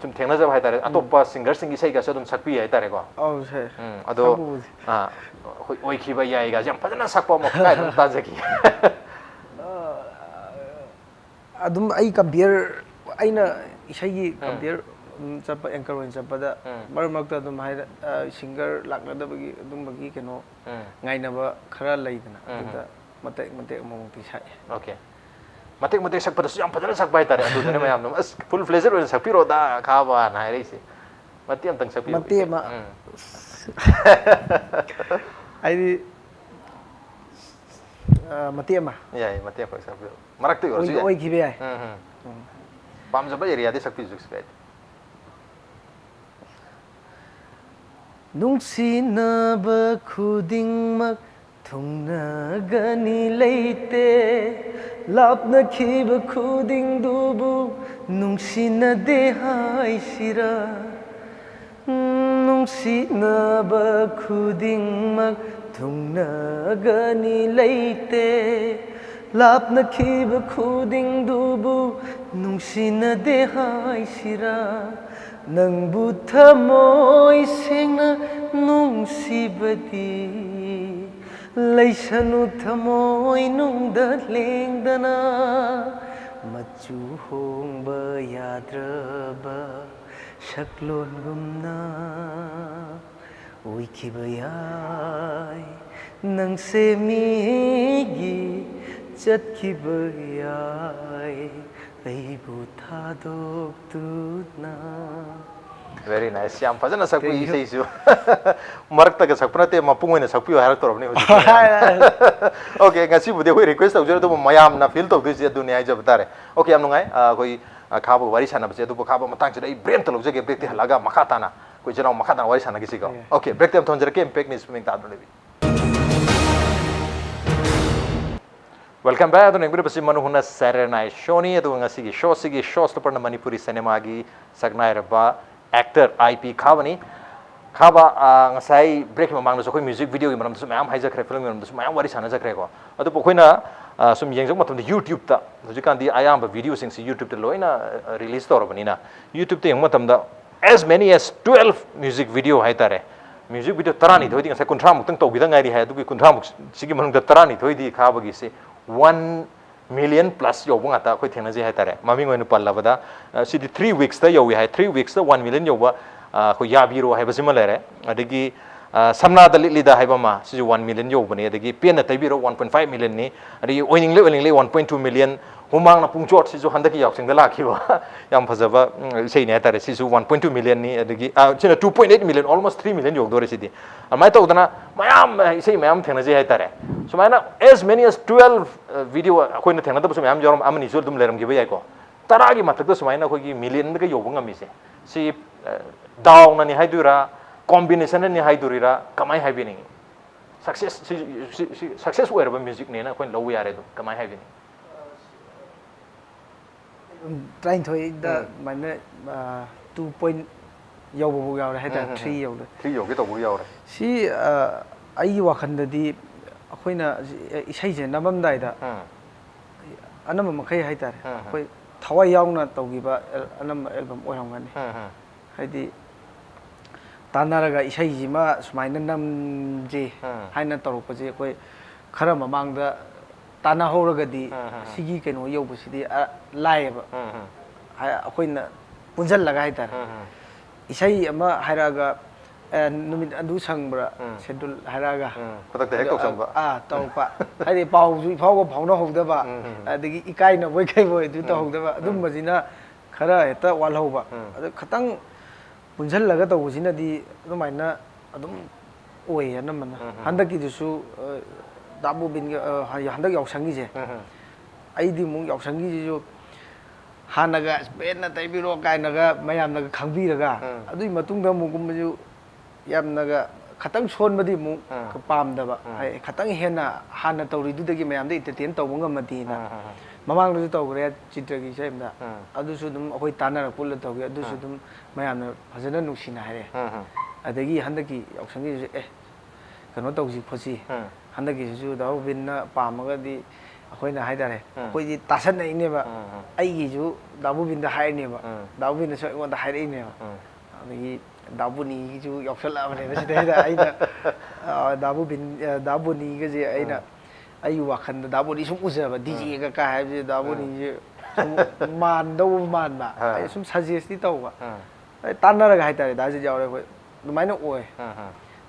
ꯁꯨꯝ ꯊꯦꯡꯅꯖꯕ ꯍꯥꯏꯇꯥꯔꯦ꯫ ꯎꯝ꯫ ꯑꯇꯣꯞꯄ ꯁꯤꯡꯒꯔꯁꯤꯡꯒꯤ ꯏꯁꯩꯒꯁꯨ ꯑꯗꯨꯝ ꯁꯛꯄꯤ ꯍꯥꯏꯇꯥꯔꯦꯀꯣ꯫ ꯑꯧ, ꯁꯦ꯫ ꯎꯝ, ꯑꯗꯣ, ꯁꯛꯄꯕꯨꯗꯤ꯫ ꯑ, ꯑꯩꯈꯣꯏ ꯑꯣꯏꯈꯤꯕ ꯌꯥꯏꯒꯁꯦ ꯌꯥꯝ ꯐꯖꯅ ꯁꯛꯄ ꯑꯃ ꯀꯥꯏꯗꯅꯣ ꯇꯥꯖꯈꯤ꯫ ꯑꯗꯨꯝ ꯑꯩ ꯀꯝꯄꯤꯌꯔ, ꯑꯩꯅ ꯏꯁꯩꯒꯤ ꯎꯝ꯫ ꯀꯝꯄꯤꯌꯔ, ꯎꯝ, ꯆꯠꯄ, ꯑꯦꯡꯀꯔ ꯑꯣꯏꯅ ꯆꯠꯄꯗ ꯎꯝ꯫ ꯃꯔꯛ ꯃꯔꯛꯇ ꯑꯗꯨꯝ ꯍꯥꯏꯔ-, ꯑ, ꯁꯤꯡꯒꯔ ꯂꯥꯛꯅꯗꯕꯒꯤ ꯑꯗꯨꯝꯕꯒꯤ ꯀꯩꯅꯣ ꯎꯝ꯫ ꯉꯥꯏꯅꯕ ꯈꯔ ꯂꯩꯗꯅ, ꯎꯝ, ꯑꯗꯨꯗ ꯎꯝ꯫ ꯃꯇꯦꯛ ꯃꯇꯦꯛ ꯑꯃꯃꯨꯛꯇꯤ ꯁꯛꯑꯦ꯫ Okay꯫ ꯃꯇꯦꯛ ꯃꯇꯦꯛ ꯁꯛꯄꯗꯁꯨ ꯌꯥꯝ ꯐꯖꯅ ꯁꯛꯄ ꯍꯥꯏꯇꯥꯔꯦ꯫ ꯑꯗꯨꯗꯅꯦ ꯃꯌꯥꯝꯅ, "ꯑꯁ, full fledged ꯑꯣꯏꯅ ꯁꯛꯄꯤꯔꯣꯗ, ꯈꯥꯕꯅ" ꯍꯥꯏꯔꯛꯏꯁꯦ꯫ ꯃꯇꯦꯛ ꯑꯝꯇꯪ ꯁꯛꯄꯤꯌꯨ꯫ ꯃꯇꯦꯛ ꯑꯃ꯫ ꯎꯝ꯫ ꯍꯥꯏꯗꯤ, ꯑ, ꯃꯇꯦꯛ ꯑꯃ꯫ ꯌꯥꯏ, ꯃꯇꯦꯛ ꯑꯃꯈꯛ ꯁꯛꯄꯤꯌꯨ꯫ ꯃꯔꯛꯇ ꯑꯣꯏꯔꯁꯨ ꯑꯣꯏ-, ꯌꯥꯏ꯫ ꯑꯣꯏꯈꯤꯕ ꯌꯥꯏ꯫ ꯎꯝ, ꯎꯝ꯫ ꯎꯝ꯫ ꯄꯥꯝꯖꯕ ꯑꯦꯔꯤꯌꯥꯗꯤ ꯁꯛꯄꯤꯔꯁꯨ ꯀꯩꯁꯨ ꯀꯥꯏꯗꯦ꯫ ꯅꯨꯡꯁꯤꯅꯕ ꯈꯨꯗꯤꯡꯃꯛ ꯊꯨꯡꯅꯒꯅꯤ ꯂꯩꯇꯦ, ꯂꯥꯞꯅꯈꯤꯕ ꯈꯨꯗꯤꯡꯗꯨꯕꯨ ꯅꯨꯡꯁꯤꯅꯗꯦ ꯍꯥꯏꯁꯤꯔꯥ? ꯅꯨꯡꯁꯤꯅꯕ ꯈꯨꯗꯤꯡꯃꯛ ꯊꯨꯡꯅꯒꯅꯤ ꯂꯩꯇꯦ, ꯂꯥꯞꯅꯈꯤꯕ ꯈꯨꯗꯤꯡꯗꯨꯕꯨ ꯅꯨꯡꯁꯤꯅꯗꯦ ꯍꯥꯏꯁꯤꯔꯥ? ꯅꯪꯕꯨ ꯊꯃꯣꯏ ꯁꯦꯡꯅ ꯅꯨꯡꯁꯤꯕꯗꯤ ꯂꯩꯁꯅꯨ ꯊꯃꯣꯏ ꯅꯨꯡꯗ ꯂꯦꯡꯗꯅ꯫ ꯃꯆꯨ ꯍꯣꯡꯕ ꯌꯥꯗ꯭ꯔꯕ ꯁꯛꯂꯣꯟꯒꯨꯝꯅ ꯑꯣꯏꯈꯤꯕ ꯌꯥꯏ꯫ ꯅꯪꯁꯦ ꯃꯤꯒꯤ ꯆꯠꯈꯤꯕ ꯌꯥꯏ, ꯑꯩꯕꯨ ꯊꯥꯗꯣꯛꯇꯨꯅ꯫ Very nice. ꯌꯥꯝ ꯐꯖꯅ ꯁꯛꯄꯤ ꯏꯁꯩꯁꯨ꯫ ꯃꯔꯛꯇꯒ ꯁꯛꯄ ꯅꯠꯇꯦ, ꯃꯄꯨꯡ ꯑꯣꯏꯅ ꯁꯛꯄꯤꯌꯨ ꯍꯥꯏꯔꯛꯇꯧꯔꯕꯅꯤ ꯍꯧꯖꯤꯛ꯫ Okay, ꯉꯁꯤꯕꯨꯗꯤ ꯑꯩꯈꯣꯏ request ꯇꯧꯖꯔꯦ, ꯑꯗꯨꯕꯨ ꯃꯌꯥꯝꯅ feel ꯇꯧꯗꯣꯏꯁꯦ ꯑꯗꯨꯅꯤ ꯍꯥꯏꯖꯕ ꯇꯥꯔꯦ꯫ Okay, ꯌꯥꯝ ꯅꯨꯡꯉꯥꯏ꯫ ꯑ, ꯑꯩꯈꯣꯏ, ꯑ, ꯈꯥꯕꯒ ꯋꯥꯔꯤ ꯁꯥꯟꯅꯕꯁꯦ, ꯑꯗꯨꯕꯨ ꯈꯥꯕ ꯃꯇꯥꯡꯁꯤꯗ ꯑꯩ break ꯑꯝꯇ ꯂꯧꯖꯒꯦ꯫ Break ꯇꯤ ꯍꯜꯂꯛꯑꯒ ꯃꯈꯥ ꯇꯥꯅ ꯑꯩꯈꯣꯏ ꯏꯆꯤꯟ ꯏꯅꯥꯎ ꯃꯈꯥ ꯇꯥꯅ ꯋꯥꯔꯤ ꯁꯥꯟꯅꯈꯤꯁꯤꯀꯣ꯫ Okay, break ꯇꯤ ꯑꯃ ꯊꯝꯖꯔꯛꯀꯦ꯫ Impact News ꯄꯨꯛꯅꯤꯡ ꯇꯥꯗꯨꯅ ꯂꯩꯕꯤꯌꯨ꯫ Welcome back. ꯑꯗꯨꯅ ꯌꯦꯡꯕꯤꯔꯤꯕꯁꯤ ꯃꯅꯨ ꯍꯨꯅ Saturday Night Show ꯅꯤ꯫ ꯑꯗꯨꯒ ꯉꯁꯤꯒꯤ show ꯁꯤꯒꯤ showstopper ꯅ ꯃꯅꯤꯄꯨꯔꯤ ꯁꯤꯅꯦꯃꯥꯒꯤ ꯁꯛꯅꯥꯏꯔꯕ actor ꯑꯥꯏ ꯄꯤ ꯈꯥꯕꯅꯤ꯫ ꯈꯥꯕ, ꯑ, ꯉꯁꯥꯏ break ꯀꯤ ꯃꯃꯥꯡꯗꯁꯨ ꯑꯩꯈꯣꯏ music video ꯒꯤ ꯃꯔꯝꯗꯁꯨ ꯃꯌꯥꯝ ꯍꯥꯏꯖꯈ꯭ꯔꯦ, film ꯒꯤ ꯃꯔꯝꯗꯁꯨ ꯃꯌꯥꯝ ꯋꯥꯔꯤ ꯁꯥꯟꯅꯖꯈ꯭ꯔꯦꯀꯣ꯫ ꯑꯗꯨꯕꯨ ꯑꯩꯈꯣꯏꯅ, ꯑ, ꯁꯨꯝ ꯌꯦꯡꯖꯕ ꯃꯇꯝꯗ YouTube ꯇ, ꯍꯧꯖꯤꯛꯀꯥꯟꯗꯤ ꯑꯌꯥꯝꯕ video ꯁꯤꯡꯁꯤ YouTube ꯇ ꯂꯣꯏꯅ, ꯑ, release ꯇꯧꯔꯕꯅꯤꯅ, YouTube ꯇ ꯌꯦꯡꯕ ꯃꯇꯝꯗ as many as twelve music video ꯍꯥꯏꯇꯥꯔꯦ, music video ꯇꯔꯥꯅꯤꯊꯣꯏꯗꯤ, ꯉꯁꯥꯏ ꯀꯨꯟꯊ꯭ꯔꯥꯃꯨꯛꯇꯪ ꯇꯧꯕꯤꯗ ꯉꯥꯏꯔꯤ ꯍꯥꯏ, ꯑꯗꯨꯒꯤ ꯀꯨꯟꯊ꯭ꯔꯥꯃꯨꯛ ꯁꯤꯒꯤ ꯃꯅꯨꯡꯗ ꯇꯔꯥꯅꯤꯊꯣꯏꯗꯤ ꯈꯥꯕꯒꯤꯁꯤ one million plus ꯌꯧꯕ ꯉꯥꯛꯇ ꯑꯩꯈꯣꯏ ꯊꯦꯡꯅꯖꯩ ꯍꯥꯏꯇꯥꯔꯦ꯫ ꯃꯃꯤꯡ ꯑꯣꯏꯅ ꯄꯜꯂꯕꯗ, ꯑ, ꯁꯤꯗꯤ three weeks ꯇ ꯌꯧꯏ ꯍꯥꯏ꯫ Three weeks ꯇ one million ꯌꯧꯕ, ꯑ, ꯑꯩꯈꯣꯏ ꯌꯥꯕꯤꯔꯣ ꯍꯥꯏꯕꯁꯤꯃ ꯂꯩꯔꯦ꯫ ꯑꯗꯒꯤ, ꯑ, ꯁꯝꯅꯥꯗ ꯂꯤꯠꯂꯤꯗ ꯍꯥꯏꯕ ꯑꯃ, ꯁꯤꯁꯨ one million ꯌꯧꯕꯅꯤ꯫ ꯑꯗꯒꯤ ꯄꯦꯟꯅ ꯇꯩꯕꯤꯔꯣ, one point five million ꯅꯤ꯫ ꯑꯗꯒꯤ ꯑꯣꯏꯅꯤꯡꯂꯦ ꯑꯣꯏꯅꯤꯡꯂꯦ, one point two million꯫ ꯍꯨꯃꯥꯡꯅ ꯄꯨꯡꯆꯣꯠ, ꯁꯤꯁꯨ ꯍꯟꯗꯛꯀꯤ ꯌꯥꯎꯁꯪꯗ ꯂꯥꯛꯈꯤꯕ ꯌꯥꯝ ꯐꯖꯕ, ꯎꯝ, ꯏꯁꯩꯅꯤ ꯍꯥꯏꯇꯥꯔꯦ꯫ ꯁꯤꯁꯨ one point two million ꯅꯤ꯫ ꯑꯗꯒꯤ, ꯑ, ꯁꯤꯅ two point eight million, almost three million ꯌꯧꯗꯣꯔꯦ ꯁꯤꯗꯤ꯫ ꯑꯗꯨꯃꯥꯏꯅ ꯇꯧꯗꯅ ꯃꯌꯥꯝ, ꯑ, ꯏꯁꯩ ꯃꯌꯥꯝ ꯊꯦꯡꯅꯖꯩ ꯍꯥꯏꯇꯥꯔꯦ꯫ ꯁꯨꯃꯥꯏꯅ as many as twelve, ꯑ, video ꯑꯩꯈꯣꯏꯅ ꯊꯦꯡꯅꯗꯕꯁꯨ ꯃꯌꯥꯝ ꯌꯥꯎꯔꯝ-, ꯑꯃꯅꯤꯁꯨ ꯑꯗꯨꯝ ꯂꯩꯔꯝꯈꯤꯕ ꯌꯥꯏꯀꯣ꯫ ꯇꯔꯥꯒꯤ ꯃꯊꯛꯇ ꯁꯨꯃꯥꯏꯅ ꯑꯩꯈꯣꯏꯒꯤ million ꯒ ꯌꯧꯕ ꯉꯝꯃꯤꯁꯦ, ꯁꯤ, ꯑ, ꯗꯥꯎꯅꯅꯤ ꯍꯥꯏꯗꯣꯏꯔꯥ, combination ꯅꯅꯤ ꯍꯥꯏꯗꯣꯔꯤꯔꯥ, ꯀꯃꯥꯏ ꯍꯥꯏꯕꯤꯅꯤꯡꯉꯤ? Success, ꯁꯤ, ꯁꯤ, ꯁꯤ success ꯑꯣꯏꯔꯕ music ꯅꯦꯅ ꯑꯩꯈꯣꯏꯅ ꯂꯧꯕ ꯌꯥꯔꯦ ꯑꯗꯨꯝ, ꯀꯃꯥꯏ ꯍꯥꯏꯕꯤꯅꯤꯡꯉꯤ? ꯇꯔꯥꯅꯤꯊꯣꯏꯗ ꯑꯗꯨꯃꯥꯏꯅ, ꯑ, two point ꯌꯧꯕꯐꯥꯎ ꯌꯥꯎꯔꯦ ꯍꯥꯏꯇꯥꯔꯦ, three ꯌꯧꯔꯦ꯫ Three ꯌꯧꯒꯦ ꯇꯧꯕ ꯌꯥꯎꯔꯦ꯫ ꯁꯤ, ꯑ, ꯑꯩꯒꯤ ꯋꯥꯈꯜꯗꯗꯤ ꯑꯩꯈꯣꯏꯅ ꯏꯁꯩꯁꯦ ꯅꯝꯃꯝꯗꯥꯏꯗ ꯎꯝ꯫ ꯑꯅꯝꯕ ꯃꯈꯩ ꯍꯥꯏꯇꯥꯔꯦ, ꯑꯩꯈꯣꯏ ꯊꯋꯥꯏ ꯌꯥꯎꯅ ꯇꯧꯈꯤꯕ ꯑꯅꯝꯕ ꯑꯦꯜꯕꯝ ꯑꯣꯏꯔꯝꯒꯅꯤ꯫ ꯍꯥꯏꯗꯤ ꯇꯥꯟꯅꯔꯒ ꯏꯁꯩꯁꯤꯃ ꯁꯨꯃꯥꯏꯅ ꯅꯝꯁꯤ ꯍꯥꯏꯅ ꯇꯧꯔꯛꯄꯁꯦ, ꯑꯩꯈꯣꯏ ꯈꯔ ꯃꯃꯥꯡꯗ ꯇꯥꯟꯅꯍꯧꯔꯒꯗꯤ ꯁꯤꯒꯤ ꯀꯩꯅꯣ ꯌꯧꯕꯁꯤꯗꯤ, ꯑ, ꯂꯥꯏꯌꯦꯕ꯫ ꯑꯩꯈꯣꯏꯅ ꯄꯨꯟꯁꯤꯜꯂꯒ ꯍꯥꯏꯇꯥꯔꯦ, ꯏꯁꯩ ꯑꯃ ꯍꯥꯏꯔꯛꯑꯒ, "ꯑꯦ, ꯅꯨꯃꯤꯠ ꯑꯗꯨ ꯁꯪꯕ꯭ꯔꯥ?" ꯁꯦꯗꯨꯜ ꯍꯥꯏꯔꯛꯑꯒ, ꯈꯨꯗꯛꯇ ꯍꯦꯛ ꯑꯗꯨ, ꯇꯧꯁꯟꯕ꯫ ꯑꯥ, ꯇꯧꯔꯛꯄ꯫ ꯍꯥꯏꯗꯤ ꯄꯥꯎꯁꯨ ꯏꯐꯥꯎꯒ ꯐꯥꯎꯅꯍꯧꯗꯕ, ꯑꯗꯒꯤ ꯏꯀꯥꯏꯅꯕꯣꯏ ꯀꯩꯕꯣꯏ ꯑꯗꯨ ꯇꯧꯍꯧꯗꯕ, ꯑꯗꯨꯝꯕꯁꯤꯅ ꯈꯔ ꯍꯦꯛꯇ ꯋꯥꯠꯍꯧꯕ꯫ ꯑꯗꯨ ꯈꯇꯪ ꯄꯨꯟꯁꯤꯜꯂꯒ ꯇꯧꯕꯁꯤꯅꯗꯤ ꯑꯗꯨꯃꯥꯏꯅ ꯑꯗꯨꯝ ꯑꯣꯏꯌꯦ ꯑꯅꯝꯕꯅ꯫ ꯍꯟꯗꯛꯀꯤꯗꯨꯁꯨ, ꯑ, ꯗꯥ ꯕꯣꯕꯤꯟꯒ, ꯑ, ꯍꯟꯗꯛ ꯌꯥꯎꯁꯪꯒꯤꯁꯦ, ꯑꯩꯗꯤ ꯑꯃꯨꯛ ꯌꯥꯎꯁꯪꯒꯤꯁꯤꯁꯨ ꯍꯥꯟꯅꯒ ꯄꯦꯟꯅ ꯇꯩꯕꯤꯔꯣ ꯀꯥꯏꯅꯒ ꯃꯌꯥꯝꯅꯒ ꯈꯪꯕꯤꯔꯒ, ꯑꯗꯨꯒꯤ ꯃꯇꯨꯡꯗ ꯑꯃꯨꯛꯀꯨꯝꯕꯁꯨ ꯌꯥꯝꯅꯒ ꯈꯇꯪ ꯁꯣꯟꯕꯗꯤ ꯑꯃꯨꯛ ꯄꯥꯝꯗꯕ꯫ ꯍꯥꯏ, ꯈꯇꯪ ꯍꯦꯟꯅ ꯍꯥꯟꯅ ꯇꯧꯔꯤꯗꯨꯗꯒꯤ ꯃꯌꯥꯝꯗ ꯏꯟꯇꯔꯇꯦꯟ ꯇꯧꯕ ꯉꯝꯃꯗꯤꯅ꯫ ꯃꯃꯥꯡꯗꯁꯨ ꯇꯧꯈ꯭ꯔꯦ ꯆꯤꯇ꯭ꯔꯒꯤ ꯏꯁꯩ ꯑꯃꯗ꯫ ꯑꯗꯨꯁꯨ ꯑꯗꯨꯝ ꯑꯩꯈꯣꯏ ꯇꯥꯟꯅꯔ ꯄꯨꯜꯂ ꯇꯧꯈꯤ꯫ ꯑꯗꯨꯁꯨ ꯑꯗꯨꯝ ꯃꯌꯥꯝꯅ ꯐꯖꯅ ꯅꯨꯡꯁꯤꯅ ꯍꯥꯏꯔꯛꯑꯦ꯫ ꯑꯗꯒꯤ ꯍꯟꯗꯛꯀꯤ ꯌꯥꯎꯁꯪꯒꯤꯗꯨꯁꯨ, "ꯑꯦ, ꯀꯩꯅꯣ ꯇꯧꯁꯤ ꯈꯣꯠꯁꯤ, ꯍꯟꯗꯛꯀꯤꯁꯤꯁꯨ ꯗꯥ ꯕꯣꯕꯤꯟꯅ ꯄꯥꯝꯃꯒꯗꯤ ꯑꯩꯈꯣꯏꯅ ꯍꯥꯏꯇꯥꯔꯦ", ꯑꯩꯈꯣꯏꯗꯤ ꯇꯥꯁꯟꯅꯩꯅꯦꯕ꯫ ꯑꯩꯒꯤꯁꯨ ꯗꯥ ꯕꯣꯕꯤꯟꯗ ꯍꯥꯏꯔꯤꯅꯦꯕ, ꯗꯥ ꯕꯣꯕꯤꯟꯅꯁꯨ ꯑꯩꯉꯣꯟꯗ ꯍꯥꯏꯔꯛꯏꯅꯦꯕ꯫ ꯑꯗꯒꯤ ꯗꯥ ꯕꯣꯅꯤꯒꯤꯁꯨ ꯌꯥꯎꯁꯜꯂꯛꯑꯕꯅꯦꯕ ꯁꯤꯗꯩꯗ꯫ ꯑꯩꯅ, ꯑ, ꯗꯥ ꯕꯣꯕꯤꯟ, ꯑ, ꯗꯥ ꯕꯣꯅꯤꯒꯁꯦ ꯑꯩꯅ, ꯑꯩꯒꯤ ꯋꯥꯈꯜꯗ ꯗꯥ ꯕꯣꯅꯤ ꯁꯨꯝ ꯎꯖꯕ, ꯗꯤꯖꯦꯒ ꯀꯥꯏ ꯍꯥꯏꯕꯁꯦ ꯗꯥ ꯕꯣꯅꯤꯁꯦ ꯁꯨꯝ ꯃꯥꯟꯗꯧꯕ ꯃꯥꯟꯕ꯫ ꯑꯩꯅ ꯁꯨꯝ ꯁꯖꯦꯁꯇꯤ ꯇꯧꯕ꯫ ꯑꯩ ꯇꯥꯟꯅꯔꯒ ꯍꯥꯏꯇꯥꯔꯦ, ꯗꯥ ꯖꯤꯠ ꯌꯥꯎꯔꯦ ꯑꯩꯈꯣꯏ꯫ ꯑꯗꯨꯃꯥꯏꯅ ꯑꯣꯏ꯫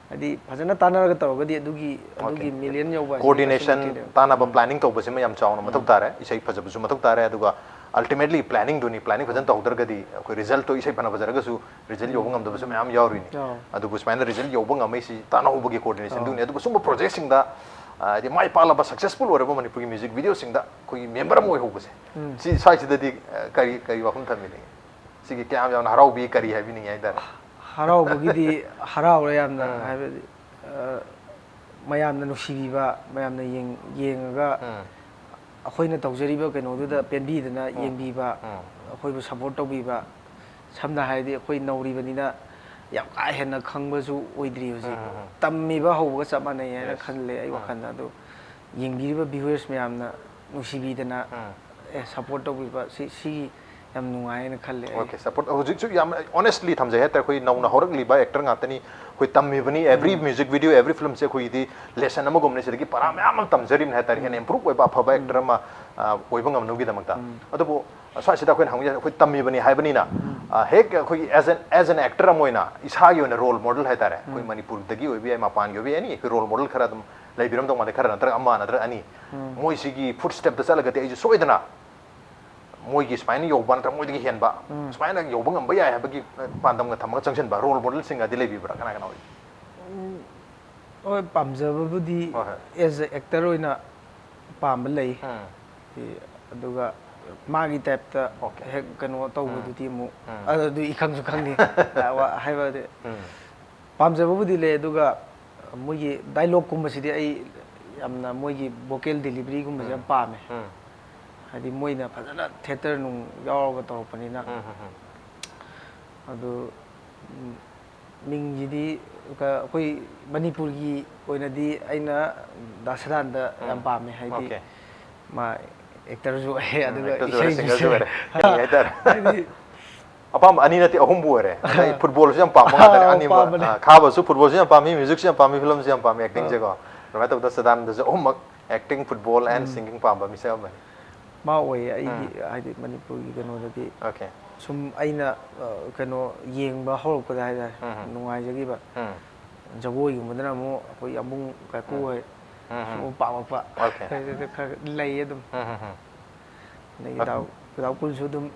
ꯍꯥꯏꯗꯤ ꯐꯖꯅ ꯇꯥꯟꯅꯔꯒ ꯇꯧꯔꯒꯗꯤ ꯑꯗꯨꯒꯤ, ꯑꯗꯨꯒꯤ ꯃꯤꯂꯤꯌꯟ ꯌꯧꯕ ꯍꯥꯏꯁꯦ ꯀꯩꯁꯨ ꯀꯣꯑꯣꯔꯗꯤꯅꯦꯁꯟ ꯅꯠꯇꯦꯗꯅ꯫ ꯇꯥꯟꯅꯕ, ꯄ꯭ꯂꯥꯅꯤꯡ ꯇꯧꯕꯁꯤꯃ ꯌꯥꯝ ꯆꯥꯎꯅ ꯃꯊꯧ ꯇꯥꯔꯦ꯫ ꯏꯁꯩ ꯐꯖꯕꯁꯨ ꯃꯊꯧ ꯇꯥꯔꯦ, ꯑꯗꯨꯒ ꯑꯜꯇꯤꯃꯦꯠꯂꯤ ꯄ꯭ꯂꯥꯅꯤꯡꯗꯨꯅꯤ꯫ ꯄ꯭ꯂꯥꯅꯤꯡ ꯐꯖꯅ ꯇꯧꯍꯧꯗ꯭ꯔꯒꯗꯤ ꯑꯩꯈꯣꯏ ꯔꯤꯖꯜꯠꯇꯣ, ꯏꯁꯩ ꯐꯅ ꯐꯖꯔꯒꯁꯨ ꯔꯤꯖꯜ ꯌꯧꯕ ꯉꯝꯗꯕꯁꯨ ꯃꯌꯥꯝ ꯌꯥꯎꯔꯤꯅꯤ꯫ ꯑꯗꯨꯕꯨ ꯁꯨꯃꯥꯏꯅ ꯔꯤꯖꯜ ꯌꯧꯕ ꯉꯝꯃꯛꯏꯁꯤ ꯇꯥꯟꯅꯍꯧꯕꯒꯤ ꯀꯣꯑꯣꯔꯗꯤꯅꯦꯁꯟꯗꯨꯅꯤ꯫ ꯑꯗꯨꯒ ꯁꯨꯝꯕ ꯄ꯭ꯔꯣꯖꯦꯛꯁꯤꯡꯗ, ꯑ, ꯍꯥꯏꯗꯤ ꯃꯥꯏ ꯄꯥꯛꯂꯕ, ꯁꯛꯁꯦꯁꯐꯨꯜ ꯑꯣꯏꯔꯕ ꯃꯅꯤꯄꯨꯔꯒꯤ ꯃ꯭ꯌꯨꯖꯤꯛ ꯚꯤꯗꯤꯑꯣꯁꯤꯡꯗ ꯑꯩꯈꯣꯏꯒꯤ ꯃꯦꯝꯕꯔ ꯑꯃ ꯑꯣꯏꯍꯧꯕꯁꯦ, ꯁꯤ ꯁ꯭ꯋꯥꯏꯁꯤꯗꯗꯤ, ꯑ, ꯀꯔꯤ, ꯀꯔꯤ ꯋꯥꯐꯝ ꯊꯝꯕꯤꯅꯤꯡꯉꯤ? ꯁꯤꯒꯤ ꯀꯌꯥꯝ ꯌꯥꯝꯅ ꯍꯔꯥꯎꯕꯤ, ꯀꯔꯤ ꯍꯥꯏꯕꯤꯅꯤꯡꯉꯤ ꯍꯥꯏꯇꯥꯔꯦ? ꯍꯔꯥꯎꯕꯒꯤꯗꯤ ꯍꯔꯥꯎꯔꯦ ꯌꯥꯝꯅ, ꯍꯥꯏꯕꯗꯤ, ꯑ, ꯃꯌꯥꯝꯅ ꯅꯨꯡꯁꯤꯕꯤꯕ, ꯃꯌꯥꯝꯅ ꯌꯦꯡ-, ꯌꯦꯡꯉꯒ ꯑꯩꯈꯣꯏꯅ ꯇꯧꯖꯔꯤꯕ ꯀꯩꯅꯣꯗꯨꯗ ꯄꯦꯟꯕꯤꯗꯅ ꯌꯦꯡꯕꯤꯕ, ꯑꯩꯈꯣꯏꯕꯨ ꯁꯞꯄꯣꯔꯠ ꯇꯧꯕꯤꯕ꯫ ꯁꯝꯅ ꯍꯥꯏꯔꯗꯤ ꯑꯩꯈꯣꯏ ꯅꯧꯔꯤꯕꯅꯤꯅ ꯌꯥꯝ ꯀꯥ ꯍꯦꯟꯅ ꯈꯪꯕꯁꯨ ꯑꯣꯏꯗ꯭ꯔꯤ ꯍꯧꯖꯤꯛ꯫ ꯇꯝꯃꯤꯕ ꯍꯧꯕꯒ ꯆꯞ ꯃꯥꯟꯅꯩ ꯍꯥꯏꯅ ꯈꯜꯂꯦ ꯑꯩ ꯋꯥꯈꯜꯗ꯫ ꯑꯗꯣ ꯌꯦꯡꯕꯤꯔꯤꯕ ꯚ꯭ꯌꯨꯋꯔꯁ ꯃꯌꯥꯝꯅ ꯅꯨꯡꯁꯤꯕꯤꯗꯅ ꯎꯝ꯫ ꯑꯦ ꯁꯞꯄꯣꯔꯠ ꯇꯧꯕꯤꯕ ꯁꯤ ꯁꯤꯒꯤ ꯌꯥꯝ ꯅꯨꯡꯉꯥꯏꯅ ꯈꯜꯂꯦ ꯑꯩ꯫ ꯑꯣꯀꯦ, ꯁꯞꯄꯣꯔꯠ ꯍꯧꯖꯤꯛꯁꯨ ꯌꯥꯝ ꯑꯣꯅꯦꯁꯂꯤ ꯊꯝꯖꯩ ꯍꯥꯏꯇꯥꯔꯦ꯫ ꯑꯩꯈꯣꯏ ꯅꯧꯅ ꯍꯧꯔꯛꯂꯤꯕ ꯑꯦꯛꯇꯔ ꯉꯥꯛꯇꯅꯤ, ꯑꯩꯈꯣꯏ ꯇꯝꯃꯤꯕꯅꯤ, ꯑꯦꯕ꯭ꯔꯤ ꯃ꯭ꯌꯨꯖꯤꯛ ꯚꯤꯗꯤꯑꯣ, ꯑꯦꯕ꯭ꯔꯤ ꯐꯤꯂꯝꯁꯦ ꯑꯩꯈꯣꯏꯒꯤꯗꯤ ꯂꯦꯁꯟ ꯑꯃꯒꯨꯝꯅꯤ, ꯁꯤꯗꯒꯤ ꯄꯔꯥ ꯃꯌꯥꯝ ꯑꯃ ꯇꯝꯖꯔꯤꯕꯅꯤ ꯍꯥꯏꯇꯥꯔꯦ, ꯍꯦꯟꯅ ꯏꯝꯄ꯭ꯔꯨꯞ ꯑꯣꯏꯕ ꯑꯐꯕ ꯑꯦꯛꯇꯔ ꯑꯃ ꯑ, ꯑꯣꯏꯕ ꯉꯝꯅꯕꯒꯤꯗꯃꯛꯇ꯫ ꯑꯗꯨꯕꯨ ꯁ꯭ꯋꯥꯏꯁꯤꯗ ꯑꯩꯈꯣꯏꯅ ꯍꯪꯕ ꯌꯥꯏ, ꯑꯩꯈꯣꯏ ꯇꯝꯃꯤꯕꯅꯤ ꯍꯥꯏꯕꯅꯤꯅ ꯑ, ꯍꯦꯛ ꯑꯩꯈꯣꯏꯒꯤ as an as an actor ꯑꯃ ꯑꯣꯏꯅ ꯏꯁꯥꯒꯤ ꯑꯣꯏꯅ ꯔꯣꯜ ꯃꯣꯗꯦꯜ ꯍꯥꯏꯇꯥꯔꯦ, ꯑꯩꯈꯣꯏ ꯃꯅꯤꯄꯨꯔꯗꯒꯤ ꯑꯣꯏꯕ ꯌꯥꯏ, ꯃꯄꯥꯟꯒꯤ ꯑꯣꯏꯕ ꯌꯥꯏ, ꯑꯦꯅꯤ ꯑꯩꯈꯣꯏ ꯔꯣꯜ ꯃꯣꯗꯦꯜ ꯈꯔ ꯑꯗꯨꯝ ꯂꯩꯕꯤꯔꯝꯗꯧ ꯃꯥꯜꯂꯦ, ꯈꯔ ꯅꯠꯇ꯭ꯔꯒ ꯑꯃ ꯅꯠꯇ꯭ꯔꯒ ꯑꯅꯤ꯫ ꯃꯣꯏꯁꯤꯒꯤ ꯐꯨꯠ ꯁ꯭ꯇꯦꯞꯇ ꯆꯠꯂꯒꯗꯤ ꯑꯩꯁꯨ ꯁꯣꯏꯗꯅ ꯃꯣꯏꯒꯤ ꯁꯨꯃꯥꯏꯅ ꯌꯧꯕ ꯅꯠꯇ꯭ꯔꯒ ꯃꯣꯏꯗꯒꯤ ꯍꯦꯟꯕ ꯁꯨꯃꯥꯏꯅ ꯌꯧꯕ ꯉꯝꯕ ꯌꯥꯏ ꯍꯥꯏꯕꯒꯤ ꯄꯥꯟꯗꯝꯒ ꯊꯝꯃꯒ ꯆꯪꯁꯤꯟꯕ ꯔꯣꯜ ꯃꯣꯗꯦꯜꯁꯤꯡꯒꯗꯤ ꯂꯩꯕꯤꯕ꯭ꯔꯥ? ꯀꯅꯥ ꯀꯅꯥ ꯑꯣꯏ? ꯍꯣꯏ, ꯄꯥꯝꯖꯕꯕꯨꯗꯤ ꯍꯣꯏ, ꯍꯣꯏ꯫ ꯑꯦꯖ ꯑꯦ ꯑꯦꯛꯇꯔ ꯑꯣꯏꯅ ꯄꯥꯝꯕ ꯂꯩ꯫ ꯎꯝ꯫ ꯁꯤ, ꯑꯗꯨꯒ ꯃꯥꯒꯤ ꯇꯥꯏꯞꯇ ꯑꯣꯀꯦ꯫ ꯍꯦꯛ ꯀꯩꯅꯣ ꯇꯧꯕꯗꯨꯗꯤ ꯑꯃꯨꯛ ꯎꯝ꯫ ꯑꯗꯨ ꯏꯈꯪꯁꯨ ꯈꯪꯗꯦ꯫ ꯋꯥ-, ꯍꯥꯏꯕꯗꯤ ꯎꯝ꯫ ꯄꯥꯝꯖꯕꯕꯨꯗꯤ ꯂꯩ, ꯑꯗꯨꯒ ꯃꯣꯏꯒꯤ ꯗꯥꯏꯂꯣꯛꯀꯨꯝꯕꯁꯤꯗꯤ ꯑꯩ ꯌꯥꯝꯅ ꯃꯣꯏꯒꯤ ꯚꯣꯀꯦꯜ ꯗꯦꯂꯤꯚꯔꯤꯒꯨꯝꯕꯁꯦ ꯌꯥꯝ ꯄꯥꯝꯃꯦ꯫ ꯎꯝ꯫ ꯍꯥꯏꯗꯤ ꯃꯣꯏꯅ ꯐꯖꯅ ꯊꯤꯌꯦꯇꯔ ꯅꯨꯡ ꯌꯥꯎꯔꯒ ꯇꯧꯔꯛꯄꯅꯤꯅ꯫ ꯎꯝ, ꯎꯝ, ꯎꯝ꯫ ꯑꯗꯨ, ꯎꯝ, ꯃꯤꯡꯁꯤꯗꯤ ꯀ-, ꯑꯩꯈꯣꯏ ꯃꯅꯤꯄꯨꯔꯒꯤ ꯑꯣꯏꯅꯗꯤ ꯑꯩꯅ ꯗꯥ ꯁꯗꯥꯅꯟꯗ ꯌꯥꯝ ꯄꯥꯝꯃꯦ, ꯍꯥꯏꯗꯤ ꯑꯣꯀꯦ꯫ ꯃꯥ ꯑꯦꯛꯇꯔꯁꯨ ꯑꯣꯏ, ꯑꯗꯨꯒ ꯑꯦꯛꯇꯔꯁꯨ ꯑꯣꯏꯔꯦ, ꯏꯁꯩꯁꯨ ꯁꯤꯡꯒꯔꯁꯨ ꯁꯛ-, ꯑꯣꯏꯔꯦ, ꯀꯔꯤ ꯍꯥꯏꯇꯥꯔꯦ? ꯍꯥꯏꯗꯤ ꯑꯄꯥꯝꯕ ꯑꯅꯤ ꯅꯠꯇꯦ, ꯑꯍꯨꯝꯕꯨ ꯑꯣꯏꯔꯦ꯫ ꯑꯗꯩ ꯐꯨꯠꯕꯣꯜꯁꯨ ꯌꯥꯝ ꯄꯥꯝꯕ ꯉꯥꯛꯇꯅꯦ, ꯑꯥ, ꯑꯅꯤꯃꯛ꯫ ꯄꯥꯝꯕꯅꯦ꯫ ꯑꯥ, ꯈꯥꯕꯁꯨ ꯐꯨꯠꯕꯣꯜꯁꯨ ꯌꯥꯝ ꯄꯥꯝꯃꯤ, ꯃ꯭ꯌꯨꯖꯤꯛꯁꯨ ꯌꯥꯝ ꯄꯥꯝꯃꯤ, ꯐꯤꯂꯝꯁꯨ ꯌꯥꯝ ꯄꯥꯝꯃꯤ, ꯑꯦꯛꯇꯤꯡꯁꯦꯀꯣ꯫ ꯑꯗꯨꯃꯥꯏꯅ ꯇꯧꯕꯗ ꯁꯗꯥꯅꯟꯗꯁꯨ ꯑꯍꯨꯝꯃꯛ, ꯑꯦꯛꯇꯤꯡ, ꯐꯨꯠꯕꯣꯜ ꯑꯦꯟ ꯁꯤꯡꯒꯤꯡ ꯄꯥꯝꯕ ꯃꯤꯁꯛ ꯑꯃꯅꯤ꯫ ꯃꯥ ꯑꯣꯏꯌꯦ ꯑꯩꯒꯤ, ꯍꯥꯏꯗꯤ ꯃꯅꯤꯄꯨꯔꯒꯤ ꯀꯩꯅꯣꯗꯗꯤ ꯑꯣꯀꯦ꯫ ꯁꯨꯝ ꯑꯩꯅ, ꯑ, ꯀꯩꯅꯣ ꯌꯦꯡꯕ ꯍꯧꯔꯛꯄꯗ ꯍꯥꯏꯇꯥꯔꯦ, ꯎꯝ, ꯎꯝ꯫ ꯅꯨꯡꯉꯥꯏꯖꯈꯤꯕ꯫ ꯎꯝ꯫ ꯖꯒꯣꯏꯒꯨꯝꯕꯗꯅ ꯑꯃꯨꯛ ꯑꯩꯈꯣꯏ ꯌꯥꯝꯕꯨꯡ ꯀꯥꯏꯀꯨ ꯍꯣꯏ ꯎꯝ, ꯎꯝ꯫ ꯁꯨꯝ ꯄꯥꯝꯃꯛꯄ꯫ ꯑꯣꯀꯦ꯫ ꯈꯔ, ꯈꯔ ꯂꯩꯌꯦ ꯑꯗꯨꯝ꯫ ꯎꯝ, ꯎꯝ, ꯎꯝ꯫ ꯑꯗꯒꯤ ꯗꯥ, ꯗꯥ ꯀꯨꯟꯁꯨ ꯑꯗꯨꯝ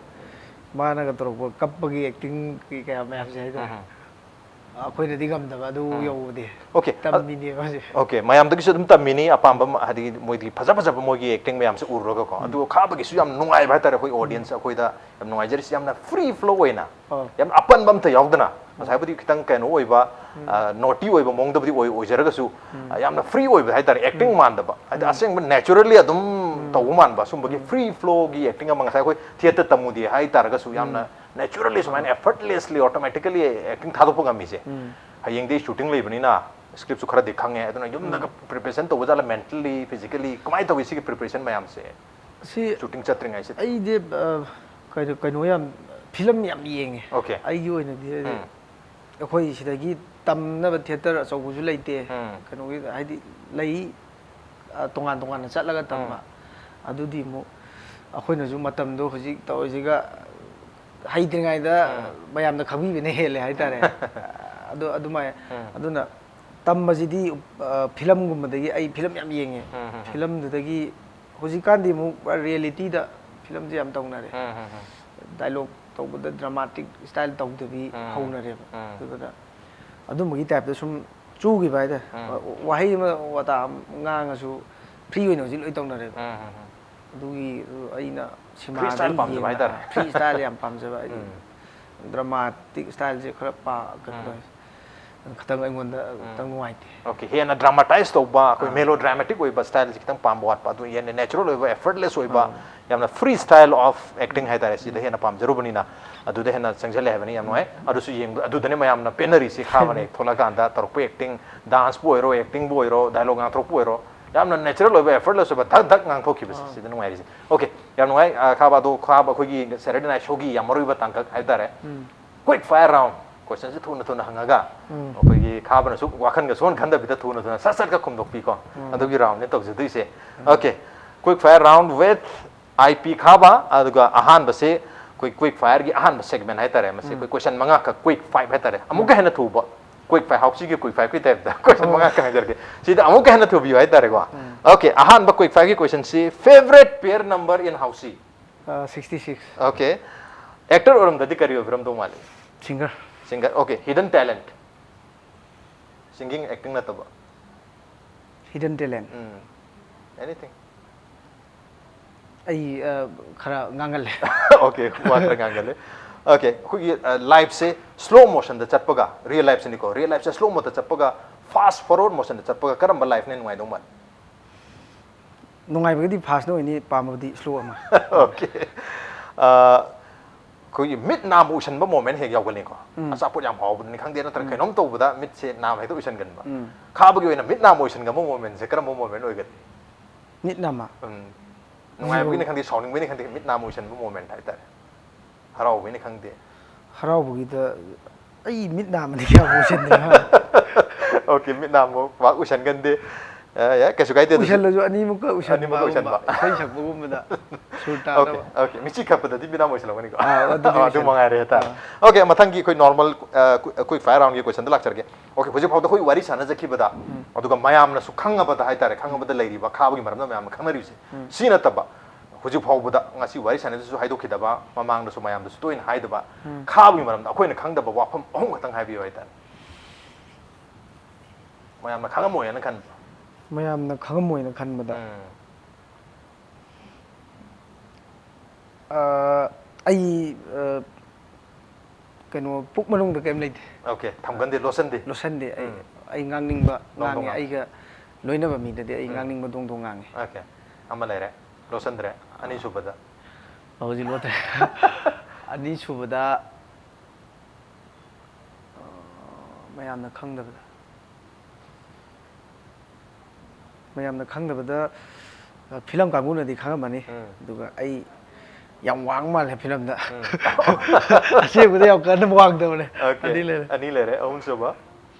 ꯃꯥꯅꯒ ꯇꯧꯔꯛꯄ ꯀꯞꯄꯒꯤ ꯑꯦꯛꯇꯤꯡꯒꯤ ꯀꯌꯥ ꯃꯌꯥꯝꯁꯦ ꯍꯥꯏꯇꯥꯔꯦ꯫ ꯎꯝ, ꯎꯝ꯫ ꯑꯩꯈꯣꯏꯅꯗꯤ ꯉꯝꯗꯕ ꯑꯗꯨ ꯎꯝ꯫ ꯌꯧꯕꯗꯤ꯫ ꯑꯣꯀꯦ꯫ ꯇꯝꯃꯤꯅꯦꯕ ꯍꯧꯖꯤꯛ꯫ ꯑꯣꯀꯦ, ꯃꯌꯥꯝꯗꯒꯤꯁꯨ ꯑꯗꯨꯝ ꯇꯝꯃꯤꯅꯤ ꯑꯄꯥꯝꯕ ꯑꯃ, ꯍꯥꯏꯗꯤ ꯃꯣꯏꯗꯤ ꯐꯖ ꯐꯖꯕ ꯃꯣꯏꯒꯤ ꯑꯦꯛꯇꯤꯡ ꯃꯌꯥꯝꯁꯦ ꯎꯔꯨꯔꯒꯀꯣ꯫ ꯑꯗꯨꯒ ꯈꯥꯕꯒꯤꯁꯨ ꯌꯥꯝ ꯅꯨꯡꯉꯥꯏꯕ ꯍꯥꯏꯇꯥꯔꯦ, ꯑꯩꯈꯣꯏ ꯑꯣꯗꯤꯌꯟꯁ ꯑꯩꯈꯣꯏꯗ ꯌꯥꯝ ꯅꯨꯡꯉꯥꯏꯖꯔꯤꯁꯦ, ꯌꯥꯝꯅ ꯐ꯭ꯔꯤ ꯐ꯭ꯂꯣ ꯑꯣꯏꯅ, ꯑꯣ꯫ ꯌꯥꯝ ꯑꯄꯟꯕ ꯑꯝꯇ ꯌꯥꯎꯗꯅ꯫ ꯉꯁꯥꯏꯕꯨꯗꯤ ꯈꯤꯇꯪ ꯀꯩꯅꯣ ꯑꯣꯏꯕ, ꯑ, ꯅꯣꯇꯤ ꯑꯣꯏꯕ ꯃꯑꯣꯡꯗꯕꯨꯗꯤ ꯑꯣꯏ-, ꯑꯣꯏꯖꯔꯒꯁꯨ, ꯑ, ꯌꯥꯝꯅ ꯐ꯭ꯔꯤ ꯑꯣꯏꯕ ꯍꯥꯏꯇꯥꯔꯦ, ꯑꯦꯛꯇꯤꯡ ꯃꯥꯟꯗꯕ, ꯍꯥꯏꯗꯤ ꯑꯁꯦꯡꯕ ꯅꯦꯆꯔꯦꯜꯂꯤ ꯑꯗꯨꯝ ꯇꯧꯕ ꯃꯥꯟꯕ, ꯁꯨꯝꯕꯒꯤ ꯐ꯭ꯔꯤ ꯐ꯭ꯂꯣꯒꯤ ꯑꯦꯛꯇꯤꯡ ꯑꯃ ꯉꯁꯥꯏ ꯑꯩꯈꯣꯏ ꯊꯤꯌꯦꯇꯔ ꯇꯝꯃꯨꯗꯦ ꯍꯥꯏꯇꯥꯔꯒꯁꯨ ꯌꯥꯝꯅ ꯅꯦꯆꯔꯦꯜꯂꯤ ꯁꯨꯃꯥꯏꯅ ꯑꯦꯐꯔꯠꯂꯦꯁꯂꯤ ꯑꯣꯇꯣꯃꯦꯇꯤꯀꯦꯜꯂꯤ ꯑꯦꯛꯇꯤꯡ ꯊꯥꯗꯣꯛꯄ ꯉꯝꯃꯤꯁꯦ꯫ ꯍꯌꯦꯡꯗꯤ ꯁꯨꯇꯤꯡ ꯂꯩꯕꯅꯤꯅ Scriptꯁꯨ ꯈꯔꯗꯤ ꯈꯪꯉꯦ, ꯑꯗꯨꯅ ꯌꯨꯝꯗꯒ preparation ꯇꯧꯕ ꯖꯥꯠꯂ, mentally, physically ꯀꯃꯥꯏꯅ ꯇꯧꯏ ꯁꯤꯒꯤ preparation ꯃꯌꯥꯝꯁꯦ? ꯁꯤ Shooting ꯆꯠꯇ꯭ꯔꯤꯉꯩꯁꯤꯗ? ꯑꯩꯗꯤ ꯑ, ꯀꯩꯅꯣ ꯀꯩꯅꯣ ꯌꯥꯝ ꯐꯤꯂꯝ ꯌꯥꯝ ꯌꯦꯡꯉꯦ꯫ Okay. ꯑꯩꯒꯤ ꯑꯣꯏꯅꯗꯤ ꯍꯥꯏꯗꯤ ꯎꯝ. ꯑꯩꯈꯣꯏ ꯁꯤꯗꯒꯤ ꯇꯝꯅꯕ ꯊꯤꯌꯦꯇꯔ ꯑꯆꯧꯕꯁꯨ ꯂꯩꯇꯦ꯫ ꯎꯝ. ꯀꯩꯅꯣꯒꯤ ꯍꯥꯏꯗꯤ ꯂꯩ, ꯑ, ꯇꯣꯉꯥꯟ ꯇꯣꯉꯥꯟꯅ ꯆꯠꯂꯒ ꯇꯝꯕ꯫ ꯑꯗꯨꯗꯤ ꯑꯃꯨꯛ ꯑꯩꯈꯣꯏꯅꯁꯨ ꯃꯇꯝꯗꯣ ꯍꯧꯖꯤꯛ ꯇꯧꯔꯤꯁꯤꯒ ꯍꯩꯇ꯭ꯔꯤꯉꯩꯗ ꯎꯝ. ꯃꯌꯥꯝꯅ ꯈꯪꯕꯤꯕꯅ ꯍꯦꯜꯂꯦ ꯍꯥꯏꯇꯥꯔꯦ꯫ ꯑꯗꯨ ꯑꯗꯨꯃꯥꯏꯅ ꯎꯝ. ꯑꯗꯨꯅ ꯇꯝꯕꯁꯤꯗꯤ ꯑ, ꯐꯤꯂꯝꯒꯨꯝꯕꯗꯒꯤ ꯑꯩ ꯐꯤꯂꯝ ꯌꯥꯝ ꯌꯦꯡꯉꯦ꯫ ꯎꯝ, ꯎꯝ, ꯎꯝ. ꯐꯤꯂꯝꯗꯨꯗꯒꯤ ꯍꯧꯖꯤꯛꯀꯥꯟꯗꯤ ꯑꯃꯨꯛ ꯄꯨꯔꯥ ꯔꯤꯌꯦꯂꯤꯇꯤꯗ ꯐꯤꯂꯝꯁꯦ ꯌꯥꯝ ꯇꯧꯅꯔꯦ꯫ ꯎꯝ, ꯎꯝ, ꯎꯝ. ꯗꯥꯏꯂꯣꯛ ꯇꯧꯕꯗ ꯗ꯭ꯔꯃꯥꯇꯤꯛ ꯏꯁꯇꯥꯏꯜ ꯇꯧꯗꯕꯤ ꯎꯝ. ꯍꯧꯅꯔꯦꯕ꯫ ꯎꯝ. ꯑꯗꯨꯗꯨꯅ ꯑꯗꯨꯝꯕꯒꯤ ꯇꯥꯏꯞꯇ ꯁꯨꯝ ꯆꯨꯈꯤꯕ ꯍꯥꯏꯇꯥꯔꯦ꯫ ꯎꯝ. ꯋꯥꯍꯩ ꯑꯃ ꯋꯥꯇꯥ ꯑꯃ ꯉꯥꯡꯉꯁꯨ ꯐ꯭ꯔꯤ ꯑꯣꯏꯅ ꯍꯧꯖꯤꯛ ꯂꯣꯏ ꯇꯧꯅꯔꯦꯕ꯫ ꯎꯝ, ꯎꯝ, ꯎꯝ. ꯑꯗꯨꯒꯤ ꯑꯩꯅ Free style ꯄꯥꯝꯖꯕ ꯍꯥꯏꯇꯥꯔꯦ. ꯐ꯭ꯔꯤ ꯏꯁꯇꯥꯏꯜ ꯌꯥꯝ ꯄꯥꯝꯖꯕ ꯑꯩꯗꯤ꯫ ꯎꯝ. ꯗ꯭ꯔꯃꯥꯇꯤꯛ ꯏꯁꯇꯥꯏꯜꯁꯦ ꯈꯔ ꯄꯥ ꯀꯩꯅꯣ ꯎꯝ. ꯇꯧꯋꯦ꯫ ꯈꯤꯇꯪ ꯑꯩꯉꯣꯟꯗ ꯈꯤꯇꯪ ꯅꯨꯡꯉꯥꯏꯇꯦ꯫ Okay, ꯍꯦꯟꯅ dramatise ꯇꯧꯕ, ꯑꯩꯈꯣꯏ ꯑꯥ. Melodramatic ꯑꯣꯏꯕ styleꯁꯦ ꯈꯤꯇꯪ ꯄꯥꯝꯕ ꯋꯥꯠꯄ, ꯑꯗꯨ ꯍꯦꯟꯅ natural ꯑꯣꯏꯕ, effortless ꯑꯣꯏꯕ, ꯑꯥ. ꯌꯥꯝꯅ free style of acting ꯍꯥꯏꯇꯥꯔꯦ, ꯁꯤꯗ ꯍꯦꯟꯅ ꯄꯥꯝꯖꯔꯨꯕꯅꯤꯅ ꯑꯗꯨꯗ ꯍꯦꯟꯅ ꯆꯪꯁꯤꯜꯂꯦ ꯍꯥꯏꯕꯅꯤ꯫ ꯌꯥꯝ ꯅꯨꯡꯉꯥꯏ꯫ ꯑꯗꯨꯁꯨ ꯌꯦꯡꯕ, ꯑꯗꯨꯗꯅꯦ ꯃꯌꯥꯝꯅ ꯄꯦꯟꯅꯔꯤꯁꯤ꯫ ꯈꯥꯕꯅ ꯍꯦꯛ ꯊꯣꯛꯂꯛꯑꯀꯥꯟꯗ ꯇꯧꯔꯛꯄ acting, danceꯄꯨ ꯑꯣꯏꯔꯣ, actingꯕꯨ ꯑꯣꯏꯔꯣ, dialogue ꯉꯥꯡꯊꯣꯔꯛꯄ ꯑꯣꯏꯔꯣ, ꯌꯥꯝꯅ natural ꯑꯣꯏꯕ, effortless ꯑꯣꯏꯕ, ꯙꯛ ꯙꯛ ꯉꯥꯡꯊꯣꯛꯈꯤꯕꯁꯦ, ꯑꯥ. ꯁꯤꯗ ꯅꯨꯡꯉꯥꯏꯔꯤꯁꯦ꯫ Okay, ꯌꯥꯝ ꯅꯨꯡꯉꯥꯏ꯫ ꯑꯥ, ꯈꯥꯕ, ꯑꯗꯣ ꯈꯥꯕ ꯑꯩꯈꯣꯏꯒꯤ Saturday Night Showꯒꯤ ꯌꯥꯝ ꯃꯔꯨꯑꯣꯏꯕ ꯇꯥꯡꯀꯛ ꯍꯥꯏꯕ ꯇꯥꯔꯦ꯫ ꯎꯝ. Quick fire round, questionꯁꯦ ꯊꯨꯅ ꯊꯨꯅ ꯍꯪꯉꯒ, ꯎꯝ. ꯑꯩꯈꯣꯏꯒꯤ ꯈꯥꯕꯅꯁꯨ ꯋꯥꯈꯜꯒ ꯁꯣꯟ ꯈꯟꯗꯕꯤꯗ ꯊꯨꯅ ꯊꯨꯅ ꯁꯠ ꯁꯠꯀ ꯈꯨꯝꯗꯣꯛꯄꯤꯀꯣ꯫ ꯎꯝ. ꯑꯗꯨꯒꯤ roundꯅꯦ ꯇꯧꯖꯗꯣꯏꯁꯦ꯫ Okay, quick fire round with I P ꯈꯥꯕ꯫ ꯑꯗꯨꯒ ꯑꯍꯥꯟꯕꯁꯦ ꯑꯩꯈꯣꯏ quick fireꯒꯤ ꯑꯍꯥꯟꯕ segment ꯍꯥꯏꯇꯥꯔꯦ꯫ ꯃꯁꯤ ꯑꯩꯈꯣꯏ question ꯃꯉꯥꯈꯛ, quick fire ꯍꯥꯏꯇꯥꯔꯦ꯫ ꯑꯃꯨꯛꯀ ꯍꯦꯟꯅ ꯊꯨꯕ, quick fire, ꯍꯥꯎꯁꯤꯒꯤ quick fireꯒꯤ typeꯇ question ꯑꯣ. ꯃꯉꯥꯈꯛ ꯍꯪꯖꯔꯛꯀꯦ꯫ ꯁꯤꯗ ꯑꯃꯨꯛꯀ ꯍꯦꯟꯅ ꯊꯨꯕꯤꯌꯨ ꯍꯥꯏꯇꯥꯔꯦꯀꯣ꯫ ꯎꯝ. Okay, ꯑꯍꯥꯟꯕ quick fireꯒꯤ questionꯁꯤ, favorite pair number in ꯍꯥꯎꯁꯤ? ꯑ, sixty six. Okay, actor ꯑꯣꯏꯔꯝꯗ꯭ꯔꯗꯤ ꯀꯔꯤ ꯑꯣꯏꯕꯤꯔꯝꯗꯧ ꯃꯥꯜꯂꯤ? Singer. Singer. Okay, hidden talent? Singing, acting ꯅꯠꯇꯕ. Hidden talent. ꯎꯝ. Anything. ꯑꯩ, ꯑ, ꯈꯔ ꯉꯥꯡꯒꯜꯂꯦ꯫ Okay, ꯋꯥ ꯈꯔ ꯉꯥꯡꯒꯜꯂꯦ꯫ Okay, ꯑꯩꯈꯣꯏꯒꯤ, ꯑ, lifeꯁꯦ slow motionꯗ ꯆꯠꯄꯒ, real lifeꯁꯤꯅꯤꯀꯣ, real lifeꯁꯦ slow motionꯗ ꯆꯠꯄꯒ, fast forward motionꯗ ꯆꯠꯄꯒ, ꯀꯔꯝꯕ lifeꯅ ꯅꯨꯡꯉꯥꯏꯗꯧ ꯃꯥꯜꯂꯤ? ꯅꯨꯡꯉꯥꯏꯕꯒꯤꯗꯤ fastꯅ ꯑꯣꯏꯅꯤ, ꯄꯥꯝꯕꯕꯨꯗꯤ slow ꯑꯃ꯫ Okay. ꯑ, ꯑꯩꯈꯣꯏꯒꯤ ꯃꯤꯠ ꯅꯥꯝꯃ ꯎꯏꯁꯟꯕ ꯃꯣꯃꯦꯟ ꯍꯦꯛ ꯌꯥꯎꯒꯜꯂꯤꯀꯣ꯫ ꯎꯝ꯫ ꯑꯆꯥꯄꯣꯠ ꯌꯥꯝ ꯍꯥꯎꯕꯗꯅꯤ ꯈꯪꯗꯦ, ꯅꯠꯇ꯭ꯔꯒ ꯎꯝ꯫ ꯀꯩꯅꯣꯝ ꯇꯧꯕꯗ ꯃꯤꯠꯁꯦ ꯅꯥꯝꯃ ꯍꯦꯛꯇ ꯎꯏꯁꯟꯒꯟꯕ꯫ ꯎꯝ꯫ ꯈꯥꯕꯒꯤ ꯑꯣꯏꯅ ꯃꯤꯠ ꯅꯥꯝꯃ ꯎꯏꯁꯟꯒꯟꯕ ꯃꯣꯃꯦꯟꯁꯦ ꯀꯔꯝꯕ ꯃꯣꯃꯦꯟ ꯑꯣꯏꯒꯅꯤ? ꯃꯤꯠ ꯅꯥꯝꯃ꯫ ꯎꯝ꯫ ꯅꯨꯡꯉꯥꯏꯕꯒꯤꯅꯤ ꯈꯪꯗꯦ, ꯁꯥꯎꯅꯤꯡꯕꯒꯤꯅꯤ ꯈꯪꯗꯦ, ꯃꯤꯠ ꯅꯥꯝꯃ ꯎꯏꯁꯟꯕ ꯃꯣꯃꯦꯟ ꯍꯥꯏꯇꯥꯔꯦ꯫ ꯍꯔꯥꯎꯕꯒꯤꯅꯤ ꯈꯪꯗꯦ꯫ ꯍꯔꯥꯎꯕꯒꯤꯗ ꯑꯩ ꯃꯤꯠ ꯅꯥꯝꯃꯗꯤ ꯀꯌꯥ ꯎꯏꯁꯟꯗꯦ꯫ Okay, ꯃꯤꯠ ꯅꯥꯝꯃ ꯄꯥꯛ ꯎꯏꯁꯟꯒꯟꯗꯦ꯫ ꯑ, ꯌꯥꯏ, ꯀꯩꯁꯨ ꯀꯥꯏꯗꯦ ꯑꯗꯨꯁꯨ꯫ ꯎꯏꯁꯜꯂꯁꯨ ꯑꯅꯤꯃꯨꯛꯀ ꯎꯏꯁꯟꯕ ꯑꯅꯤꯃꯨꯛꯀ ꯎꯏꯁꯟꯕ꯫ ꯏꯁꯩ ꯁꯛꯄꯒꯨꯝꯕꯗ ꯁꯨꯔ Okay, ꯇꯥꯗꯕ꯫ Okay, ꯃꯤꯠꯁꯤ ꯈꯞꯄꯗꯗꯤ ꯃꯤꯠ ꯅꯥꯝꯃ ꯎꯏꯁꯜꯂꯝꯒꯅꯤꯀꯣ꯫ ꯑꯥ, ꯑꯗꯨꯗꯤ ꯑꯥ, ꯑꯗꯨ ꯎꯏꯁꯜꯂꯦ꯫ ꯃꯉꯥꯏꯔꯦ ꯍꯥꯏꯇꯥꯔꯦ꯫ ꯑꯥ꯫ Okay, ꯃꯊꯪꯒꯤ ꯑꯩꯈꯣꯏ normal, ꯑ, quick fire roundꯒꯤ questionꯗ ꯂꯥꯛꯆꯔꯒꯦ꯫ Okay, ꯍꯧꯖꯤꯛ ꯐꯥꯎꯗ ꯑꯩꯈꯣꯏ ꯋꯥꯔꯤ ꯁꯥꯟꯅꯖꯈꯤꯕꯗ, ꯑꯗꯨꯒ ꯃꯌꯥꯝꯅꯁꯨ ꯈꯪꯉꯕꯗ ꯍꯥꯏꯇꯥꯔꯦ, ꯈꯪꯉꯕꯗ ꯂꯩꯔꯤꯕ ꯈꯥꯕꯒꯤ ꯃꯔꯝꯗ ꯃꯌꯥꯝꯅ ꯈꯪꯅꯔꯤꯕꯁꯦ꯫ ꯁꯤ ꯅꯠꯇꯕ ꯍꯧꯖꯤꯛ ꯐꯥꯎꯕꯗ ꯉꯁꯤ ꯋꯥꯔꯤ ꯁꯥꯟꯅꯗꯁꯨ ꯍꯥꯏꯗꯣꯛꯈꯤꯗꯕ, ꯃꯃꯥꯡꯗꯁꯨ ꯃꯌꯥꯝꯗꯁꯨ ꯇꯣꯏꯅ ꯍꯥꯏꯗꯕ, ꯈꯥꯕꯒꯤ ꯃꯔꯝꯗ ꯑꯩꯈꯣꯏꯅ ꯈꯪꯗꯕ ꯋꯥꯐꯝ ꯑꯍꯨꯝ ꯈꯛꯇꯪ ꯍꯥꯏꯕꯤꯌꯨ ꯍꯥꯏꯇꯥꯔꯦ꯫ ꯃꯌꯥꯝꯅ ꯈꯪꯉꯝꯃꯣꯏꯅ ꯈꯟꯕ꯫ ꯃꯌꯥꯝꯅ ꯈꯪꯉꯝꯃꯣꯏꯅ ꯈꯟꯕꯗ꯫ ꯎꯝ꯫ ꯑ, ꯑꯩ, ꯑ, ꯀꯩꯅꯣ, ꯄꯨꯛ ꯃꯅꯨꯡꯗ ꯀꯩꯝ ꯂꯩꯇꯦ꯫ Okay, ꯊꯝꯒꯟꯗꯦ, ꯂꯣꯠꯁꯟꯗꯦ꯫ ꯂꯣꯠꯁꯟꯗꯦ꯫ ꯑꯩ, ꯎꯝ꯫ ꯑꯩ ꯉꯥꯡꯅꯤꯡꯕ ꯗꯣꯡ ꯗꯣꯡ ꯉꯥꯡꯉꯦ꯫ ꯉꯥꯡꯉꯦ꯫ ꯑꯩꯒ ꯂꯣꯏꯅꯕ ꯃꯤꯗꯗꯤ ꯑꯩ ꯎꯝ꯫ ꯉꯥꯡꯅꯤꯡꯕ ꯗꯣꯡ ꯗꯣꯡ ꯉꯥꯡꯉꯦ꯫ Okay, ꯑꯃ ꯂꯩꯔꯦ, ꯂꯣꯠꯁꯟꯗ꯭ꯔꯦ꯫ ꯑꯅꯤꯁꯨꯕꯗ? ꯍꯧꯖꯤꯛ ꯂꯣꯠꯇ꯭ꯔꯦ꯫ ꯑꯅꯤꯁꯨꯕꯗ, ꯑ, ꯃꯌꯥꯝꯅ ꯈꯪꯗꯕꯗ꯫ ꯃꯌꯥꯝꯅ ꯈꯪꯗꯕꯗ, ꯑ, ꯐꯤꯂꯝ ꯀꯥꯡꯕꯨꯅꯗꯤ ꯈꯪꯉꯝꯃꯅꯤ꯫ ꯎꯝ꯫ ꯑꯗꯨꯒ ꯑꯩ ꯌꯥꯝ ꯋꯥꯡ ꯃꯥꯜꯂꯦ ꯐꯤꯂꯝꯗ꯫ ꯎꯝ꯫ ꯑꯁꯦꯡꯕꯗ ꯌꯥꯝ ꯀꯟꯅ ꯋꯥꯡꯗꯕꯅꯦ꯫ Okay, ꯑꯅꯤ ꯂꯩꯔꯦ꯫ ꯑꯅꯤ ꯂꯩꯔꯦ꯫ ꯑꯍꯨꯝꯁꯨꯕ?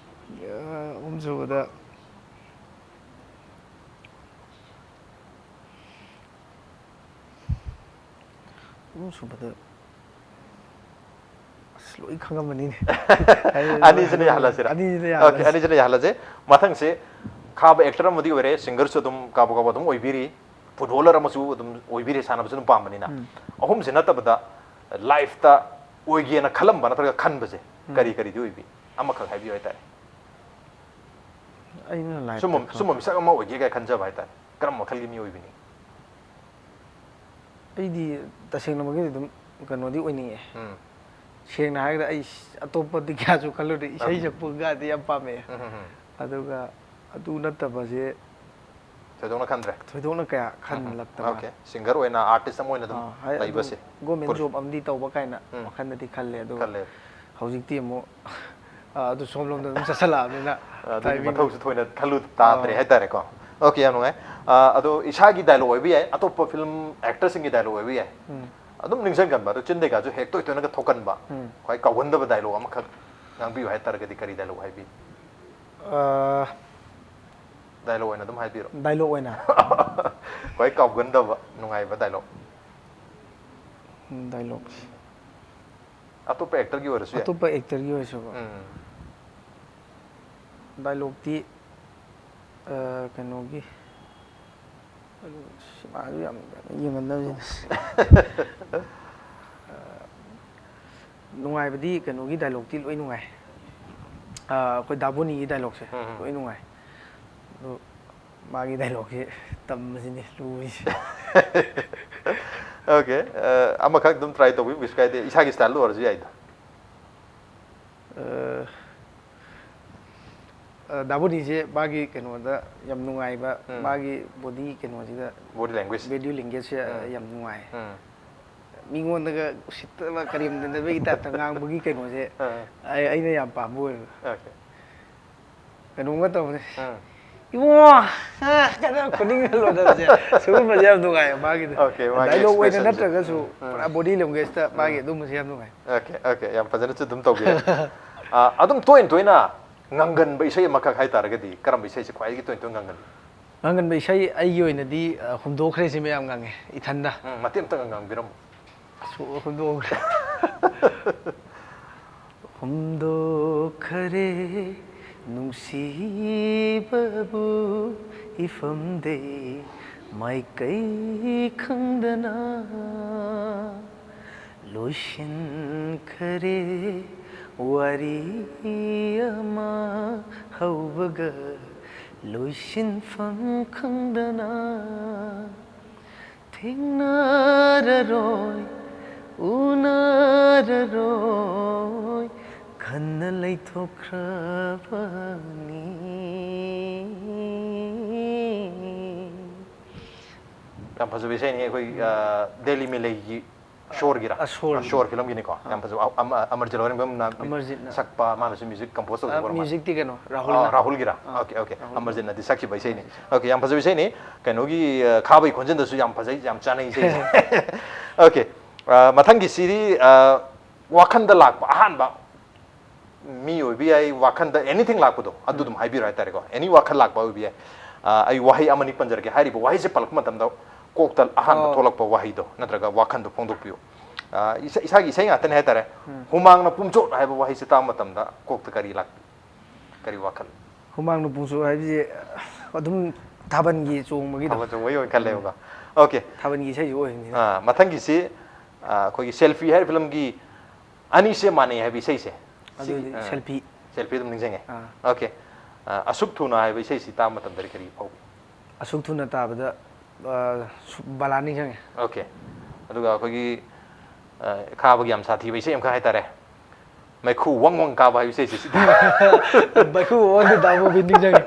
ꯑ, ꯑꯍꯨꯝꯁꯨꯕꯗ, ꯑꯍꯨꯝꯁꯨꯕꯗ, ꯑꯁ, ꯂꯣꯏ ꯈꯪꯉꯝꯃꯅꯤꯅꯦ꯫ ꯑꯅꯤꯁꯤꯅ ꯌꯥꯍꯜꯂꯁꯤꯔꯥ? ꯑꯅꯤꯁꯤꯅ Okay, ꯌꯥꯍꯜꯂꯁꯤ꯫ ꯑꯅꯤꯁꯤꯅ ꯌꯥꯍꯜꯂꯁꯦ꯫ ꯃꯊꯪꯁꯦ, ꯈꯥꯕ actor ꯑꯃꯗꯤ ꯑꯣꯏꯔꯦ, singerꯁꯨ ꯑꯗꯨꯝ ꯀꯥꯕ ꯀꯥꯕ ꯑꯗꯨꯝ ꯑꯣꯏꯕꯤꯔꯤ, footballer ꯑꯃꯁꯨ ꯑꯗꯨꯝ ꯑꯣꯏꯕꯤꯔꯤ, ꯁꯥꯟꯅꯕꯁꯨ ꯑꯗꯨꯝ ꯄꯥꯝꯕꯅꯤꯅ꯫ ꯎꯝ꯫ ꯑꯍꯨꯝꯁꯤ ꯅꯠꯇꯕꯗ lifeꯇ ꯑꯣꯏꯒꯦꯅ ꯈꯜꯂꯝꯕ ꯅꯠꯇ꯭ꯔꯒ ꯈꯟꯕꯁꯦ ꯎꯝ꯫ ꯀꯔꯤ ꯀꯔꯤꯗꯤ ꯑꯣꯏꯕꯤ? ꯑꯃꯈꯛ ꯍꯥꯏꯕꯤꯌꯨ ꯍꯥꯏꯇꯥꯔꯦ꯫ ꯑꯩꯅ lifeꯇ ꯁꯨꯝꯕ, ꯈꯪ- ꯁꯨꯝꯕ ꯃꯤꯁꯛ ꯑꯃ ꯑꯣꯏꯒꯦ ꯀꯥꯏ ꯈꯟꯖꯕ ꯍꯥꯏꯇꯥꯔꯦ꯫ ꯀꯔꯝꯕ ꯃꯈꯜꯒꯤ ꯃꯤ ꯑꯣꯏꯕꯤꯅꯤ? ꯑꯩꯗꯤ ꯇꯁꯦꯡꯅꯃꯛꯀꯤꯗꯤ ꯑꯗꯨꯝ ꯀꯩꯅꯣꯗꯤ ꯑꯣꯏꯅꯤꯡꯉꯦ꯫ ꯎꯝ꯫ ꯁꯦꯡꯅ ꯍꯥꯏꯔꯒꯗꯤ ꯑꯩ ꯑꯇꯣꯞꯄꯗꯤ ꯀꯌꯥꯁꯨ ꯈꯜꯂꯨꯗꯦ꯫ ꯏꯁꯩ ꯎꯝ꯫ ꯁꯛꯄꯒꯗꯤ ꯌꯥꯝ ꯄꯥꯝꯃꯛꯑꯦ꯫ ꯎꯝ, ꯎꯝ, ꯎꯝ꯫ ꯑꯗꯨꯒ ꯑꯗꯨ ꯅꯠꯇꯕꯁꯦ, ꯊꯣꯏꯗꯣꯛꯅ ꯈꯟꯗ꯭ꯔꯦ꯫ ꯊꯣꯏꯗꯣꯛꯅ ꯀꯌꯥ ꯈꯟꯂꯛꯇꯕ꯫ ꯑꯣꯀꯦ, ꯁꯤꯡꯒꯔ ꯑꯣꯏꯅ ꯑꯥꯔꯇꯤꯁ ꯑꯃ ꯑꯣꯏꯅ ꯑꯗꯨꯝ ꯑꯥ, ꯍꯥꯏ, ꯑꯗꯨ ꯂꯩꯕꯁꯦ꯫ ꯒꯣꯔꯃꯦꯟ ꯄꯨꯔ- ꯖꯣꯕ ꯑꯃꯗꯤ ꯇꯧꯕ ꯀꯥꯏꯅ ꯎꯝ꯫ ꯋꯥꯈꯜꯗꯗꯤ ꯈꯜꯂꯦ ꯑꯗꯨꯒ ꯈꯜꯂꯦ꯫ ꯍꯧꯖꯤꯛꯇꯤ ꯑꯃꯨꯛ ꯑꯥ, ꯑꯗꯨ ꯁꯣꯝꯂꯣꯝꯗ ꯑꯗꯨꯝ ꯆꯠꯁꯜꯂꯛꯑꯕꯅꯤꯅ ꯑꯗꯨꯒꯤ timing ꯃꯊꯧꯁꯨ ꯊꯣꯏꯅ ꯈꯜꯂꯨ ꯇꯥꯗ꯭ꯔꯦ ꯑꯥ꯫ ꯍꯥꯏꯇꯥꯔꯦꯀꯣ꯫ ꯑꯣꯀꯦ, ꯌꯥꯝ ꯅꯨꯡꯉꯥꯏ꯫ ꯑꯥ, ꯑꯗꯣ ꯏꯁꯥꯒꯤ ꯗꯥꯏꯂꯣꯛ ꯑꯣꯏꯕ ꯌꯥꯏ, ꯑꯇꯣꯞꯄ ꯐꯤꯂꯝ ꯑꯦꯛꯇꯔꯁꯤꯡꯒꯤ ꯗꯥꯏꯂꯣꯛ ꯑꯣꯏꯕ ꯌꯥꯏ꯫ ꯎꯝ꯫ ꯑꯗꯨꯝ ꯅꯤꯡꯁꯤꯡꯒꯟꯕ, ꯑꯗꯣ ꯆꯤꯟꯗꯩꯒꯁꯨ ꯍꯦꯛ ꯇꯣꯏ ꯇꯣꯏꯅꯒ ꯊꯣꯛꯀꯟꯕ, ꯎꯝ꯫ ꯈ꯭ꯋꯥꯏ ꯀꯥꯎꯒꯟꯗꯕ ꯗꯥꯏꯂꯣꯛ ꯑꯃꯈꯛ ꯉꯥꯡꯕꯤꯌꯨ ꯍꯥꯏꯇꯥꯔꯒꯗꯤ ꯀꯔꯤ ꯗꯥꯏꯂꯣꯛ ꯍꯥꯏꯕꯤ? ꯑꯥ, ꯗꯥꯏꯂꯣꯛ ꯑꯣꯏꯅ ꯑꯗꯨꯝ ꯍꯥꯏꯕꯤꯔꯣ꯫ ꯗꯥꯏꯂꯣꯛ ꯑꯣꯏꯅ ꯈ꯭ꯋꯥꯏ ꯀꯥꯎꯒꯟꯗꯕ ꯅꯨꯡꯉꯥꯏꯕ ꯗꯥꯏꯂꯣꯛ꯫ ꯗꯥꯏꯂꯣꯛꯁꯦ ꯑꯇꯣꯞꯄ ꯑꯦꯛꯇꯔꯒꯤ ꯑꯣꯏꯔꯁꯨ ꯌꯥꯏ꯫ ꯑꯇꯣꯞꯄ ꯑꯦꯛꯇꯔꯒꯤ ꯑꯣꯏꯔꯁꯨꯀꯣ꯫ ꯎꯝ꯫ ꯗꯥꯏꯂꯣꯛꯇꯤ ꯑꯥ, ꯀꯩꯅꯣꯒꯤ, ꯑꯗꯨ ꯁꯤꯃꯥꯁꯨ ꯌꯥꯝ ꯀꯟꯅ ꯌꯦꯡꯒꯟꯗꯕꯅꯤꯅ꯫ ꯑꯥ, ꯅꯨꯡꯉꯥꯏꯕꯗꯤ ꯀꯩꯅꯣꯒꯤ ꯗꯥꯏꯂꯣꯛꯇꯤ ꯂꯣꯏ ꯅꯨꯡꯉꯥꯏ꯫ ꯑꯥ, ꯑꯩꯈꯣꯏ ꯗꯥꯕꯣꯅꯤꯒꯤ ꯗꯥꯏꯂꯣꯛꯁꯦ ꯎꯝ, ꯎꯝ꯫ ꯂꯣꯏ ꯅꯨꯡꯉꯥꯏ꯫ ꯑꯗꯨ ꯃꯥꯒꯤ ꯗꯥꯏꯂꯣꯛꯁꯦ ꯇꯝꯕꯁꯤꯅꯤ ꯂꯨꯔꯤꯁꯦ꯫ ꯑꯣꯀꯦ, ꯑꯃꯈꯛ ꯑꯗꯨꯝ ꯇ꯭ꯔꯥꯏ ꯇꯧꯕꯤꯕ ꯀꯩꯁꯨ ꯀꯥꯏꯗꯦ, ꯏꯁꯥꯒꯤ ꯁ꯭ꯇꯥꯏꯜꯗ ꯑꯣꯏꯔꯁꯨ ꯌꯥꯏꯗ꯫ ꯑ, ꯑ, ꯗꯥꯕꯨꯅꯤꯁꯦ ꯃꯥꯒꯤ ꯀꯩꯅꯣꯗ ꯌꯥꯝ ꯅꯨꯡꯉꯥꯏꯕ, ꯎꯝ꯫ ꯃꯥꯒꯤ ꯕꯣꯗꯤ ꯀꯩꯅꯣꯁꯤꯗ, ꯕꯣꯗꯤ ꯂꯦꯡꯒ꯭ꯋꯦꯖ꯫ ꯕꯣꯗꯤ ꯂꯦꯡꯒ꯭ꯋꯦꯖꯁꯦ ꯎꯝ꯫ ꯌꯥꯝ ꯅꯨꯡꯉꯥꯏ꯫ ꯎꯝ꯫ ꯃꯤꯉꯣꯟꯗꯒ ꯎꯁꯤꯠꯇꯕ ꯀꯔꯦꯝꯅꯗꯕꯒꯤ ꯇꯥꯏꯞꯇ ꯉꯥꯡꯕꯒꯤ ꯀꯩꯅꯣꯁꯦ ꯑꯥ꯫ ꯑꯩ, ꯑꯩꯅ ꯌꯥꯝ ꯄꯥꯝꯕ ꯑꯣꯏꯕ꯫ ꯑꯣꯀꯦ꯫ ꯀꯩꯅꯣꯝꯒ ꯇꯧꯕꯅꯦ꯫ ꯎꯝ꯫ "ꯏꯕꯨꯡꯉꯣ!" ꯑ, ꯀꯩꯅꯣ ꯈꯨꯅꯤꯡꯒ ꯂꯣꯟꯅꯕꯁꯦ, ꯁꯤꯒꯨꯝꯕꯁꯦ ꯌꯥꯝ ꯅꯨꯡꯉꯥꯏꯌꯦ ꯃꯥꯒꯤꯗꯤ꯫ ꯑꯣꯀꯦ, ꯃꯥꯒꯤ ꯗꯥꯏꯂꯣꯛ ꯑꯣꯏꯅ ꯑꯦꯛꯁꯄ꯭ꯔꯦꯁꯟꯁꯦ꯫ ꯅꯠꯇ꯭ꯔꯒꯁꯨ ꯎꯝ, ꯎꯝ꯫ ꯄꯨꯔꯥ ꯕꯣꯗꯤ ꯂꯦꯡꯒ꯭ꯋꯦꯖꯇ ꯃꯥꯒꯤ ꯎꯝ꯫ ꯑꯗꯨꯝꯕꯁꯦ ꯌꯥꯝ ꯅꯨꯡꯉꯥꯏ꯫ ꯑꯣꯀꯦ, ꯑꯣꯀꯦ, ꯌꯥꯝ ꯐꯖꯅꯁꯨ ꯑꯗꯨꯝ ꯇꯧꯕꯤꯔꯦ꯫ ꯑꯥ, ꯑꯗꯨꯝ ꯇꯣꯏꯅ ꯇꯣꯏꯅ ꯉꯪꯒꯟꯕ ꯏꯁꯩ ꯑꯃꯈꯛ ꯍꯥꯏꯇꯥꯔꯒꯗꯤ ꯀꯔꯝꯕ ꯏꯁꯩꯁꯦ ꯈ꯭ꯋꯥꯏꯗꯒꯤ ꯇꯣꯏꯅ ꯇꯣꯏꯅ ꯉꯪꯒꯜꯂꯤ? ꯉꯪꯒꯟꯕ ꯏꯁꯩ ꯑꯩꯒꯤ ꯑꯣꯏꯅꯗꯤ, ꯑ, "ꯍꯨꯝꯗꯣꯛꯈ꯭ꯔꯦ" ꯁꯤꯃ ꯌꯥꯝ ꯉꯪꯉꯦ ꯏꯊꯟꯗ꯫ ꯎꯝ, ꯃꯇꯦꯛ ꯑꯝꯇꯒ ꯉꯪꯕꯤꯔꯝꯃꯨ꯫ ꯑꯁ, ꯍꯨꯝꯗꯣꯛꯈ꯭ꯔꯦ꯫ ꯍꯨꯝꯗꯣꯛꯈꯔꯦ ꯅꯨꯡꯁꯤꯕꯕꯨ ꯏꯐꯝꯗꯩ ꯃꯥꯏꯀꯩ ꯈꯪꯗꯅ꯫ ꯂꯣꯏꯁꯤꯟꯈꯔꯦ ꯋꯥꯔꯤ ꯑꯃ ꯍꯧꯕꯒ ꯂꯣꯏꯁꯤꯟꯐꯝ ꯈꯪꯗꯅ꯫ ꯊꯦꯡꯅꯔꯔꯣꯏ, ꯎꯅꯔꯔꯣꯏ, ꯈꯟꯅ ꯂꯩꯊꯣꯛꯈ꯭ꯔꯕꯅꯤ꯫ ꯌꯥꯝ ꯐꯖꯕ ꯏꯁꯩꯅꯤ꯫ ꯑꯩꯈꯣꯏ, ꯑ, ꯗꯦꯂꯤ ꯃꯤꯂꯩꯒꯤ ꯁꯣꯔꯒꯤꯔꯥ? ꯑ, ꯁꯣꯔꯒꯤ꯫ ꯑ, ꯁꯣꯔ ꯐꯤꯂꯝꯒꯤꯅꯤꯀꯣ꯫ ꯑꯥ꯫ ꯌꯥꯝ ꯐꯖꯕ꯫ ꯑ-, ꯑꯃ, ꯑꯃꯔꯖꯤꯠ ꯂꯣꯏꯔꯦꯝꯕꯝꯅ ꯑꯃꯔꯖꯤꯠꯅ꯫ ꯁꯛꯄ, ꯃꯥꯅꯁꯨ ꯃ꯭ꯌꯨꯖꯤꯛ ꯀꯝꯄꯣꯖ ꯇꯧꯖꯕ ꯑ, ꯑꯣꯏꯔ ꯃꯥꯜꯂꯦ꯫ ꯃ꯭ꯌꯨꯖꯤꯛꯇꯤ ꯀꯩꯅꯣ, ꯔꯥꯍꯨꯜꯅ꯫ ꯑ, ꯔꯥꯍꯨꯜꯒꯤꯔꯥ? ꯑꯥ, ꯑꯣꯀꯦ, ꯑꯣꯀꯦ꯫ ꯔꯥꯍꯨꯜꯅ꯫ ꯑꯃꯔꯖꯤꯠꯅꯗꯤ ꯁꯛꯈꯤꯕ ꯏꯁꯩꯅꯤ꯫ ꯑꯣꯀꯦ, ꯌꯥꯝ ꯐꯖꯕ ꯏꯁꯩꯅꯤ꯫ ꯀꯩꯅꯣꯒꯤ, ꯑ, ꯈꯥꯕꯒꯤ ꯈꯣꯟꯖꯦꯜꯗꯁꯨ ꯌꯥꯝ ꯐꯖꯩ, ꯌꯥꯝ ꯆꯥꯅꯩ ꯏꯁꯩꯁꯦ꯫ ꯑꯣꯀꯦ꯫ ꯑ, ꯃꯊꯪꯒꯤꯁꯤꯗꯤ, ꯑ, ꯋꯥꯈꯟꯗ ꯂꯥꯛꯄ ꯑꯍꯥꯟꯕ ꯃꯤ ꯑꯣꯏꯕ ꯌꯥꯏ, ꯋꯥꯈꯟꯗ anything ꯂꯥꯛꯄꯗꯣ, ꯑꯗꯨ ꯑꯗꯨꯝ ꯎꯝ꯫ ꯍꯥꯏꯕꯤꯔꯣ ꯍꯥꯏꯇꯥꯔꯦꯀꯣ꯫ Any ꯋꯥꯈꯜ ꯂꯥꯛꯄ ꯑꯣꯏꯕ ꯌꯥꯏ꯫ ꯑ, ꯑꯩ ꯋꯥꯍꯩ ꯑꯃꯅꯤ ꯄꯟꯖꯔꯛꯀꯦ꯫ ꯍꯥꯏꯔꯤꯕ ꯋꯥꯍꯩꯁꯦ ꯄꯜꯂꯛꯄ ꯃꯇꯝꯗ ꯀꯣꯛꯇ ꯑꯍꯥꯟꯕ ꯑꯣ꯫ ꯊꯣꯛꯂꯛꯄ ꯋꯥꯍꯩꯗꯣ ꯅꯠꯇ꯭ꯔꯒ ꯋꯥꯈꯟꯗꯣ ꯐꯣꯡꯗꯣꯛꯄꯤꯌꯨ꯫ ꯑ, ꯏꯁꯥ-, ꯏꯁꯥꯒꯤ ꯏꯁꯩ ꯉꯥꯛꯇꯅꯦ ꯍꯥꯏꯇꯥꯔꯦ꯫ ꯎꯝ꯫ "ꯍꯨꯃꯥꯡꯅ ꯄꯨꯝꯆꯣꯠ" ꯍꯥꯏꯕ ꯋꯥꯍꯩꯁꯦ ꯇꯥꯕ ꯃꯇꯝꯗ ꯀꯣꯛꯇ ꯀꯔꯤ ꯂꯥꯛ-, ꯀꯔꯤ ꯋꯥꯈꯜ? "ꯍꯨꯃꯥꯡꯅ ꯄꯨꯝꯆꯣꯠ" ꯍꯥꯏꯕꯁꯦ ꯑꯗꯨꯝ ꯊꯥꯕꯜꯒꯤ ꯆꯣꯡꯕꯒꯤꯗꯣ꯫ ꯊꯥꯕꯜ ꯆꯣꯡꯕꯒꯤ ꯑꯣꯏꯅ ꯈꯜꯂꯦꯕꯀꯣ꯫ ꯎꯝ꯫ ꯑꯣꯀꯦ꯫ ꯊꯥꯕꯜꯒꯤ ꯏꯁꯩꯁꯨ ꯑꯣꯏꯕꯅꯤꯅ꯫ ꯑ, ꯃꯊꯪꯒꯤꯁꯤ, ꯑ, ꯑꯩꯈꯣꯏꯒꯤ ꯁꯦꯜꯐꯤ ꯍꯥꯏꯔꯤꯕ ꯐꯤꯂꯝꯒꯤ "ꯑꯅꯤꯁꯦ ꯃꯥꯟꯅꯩ" ꯍꯥꯏꯕ ꯏꯁꯩꯁꯦ꯫ ꯁꯤꯒꯤ, ꯑꯗꯨꯗꯤ ꯑ, ꯁꯦꯜꯐꯤ꯫ ꯁꯦꯜꯐꯤ ꯑꯗꯨꯝ ꯅꯤꯡꯁꯤꯡꯉꯦ꯫ ꯑꯥ꯫ ꯑꯣꯀꯦ꯫ ꯑ, "ꯑꯁꯨꯛ ꯊꯨꯅ" ꯍꯥꯏꯕ ꯏꯁꯩꯁꯤ ꯇꯥꯕ ꯃꯇꯝꯗꯗꯤ ꯀꯔꯤ ꯐꯥꯎꯕꯤ? "ꯑꯁꯨꯛ ꯊꯨꯅ" ꯇꯥꯕꯗ, ꯑ, ꯁꯨ-, ꯕꯂꯥ ꯅꯤꯡꯁꯤꯡꯉꯦ꯫ ꯑꯣꯀꯦ꯫ ꯑꯗꯨꯒ ꯑꯩꯈꯣꯏꯒꯤ, ꯑ, ꯈꯥꯕꯒꯤ ꯌꯥꯝ ꯁꯥꯊꯤꯕ ꯏꯁꯩ ꯑꯃꯈꯛ ꯍꯥꯏꯇꯥꯔꯦ꯫ "ꯃꯩꯈꯨ ꯋꯪ ꯋꯪ ꯀꯥꯕ" ꯍꯥꯏꯕ ꯏꯁꯩꯁꯤ ꯁꯤꯗ꯫ ꯃꯩꯈꯨ ꯋꯪꯗ ꯗꯥ ꯕꯣꯕꯤꯟ ꯅꯤꯡꯁꯤꯡꯉꯦ꯫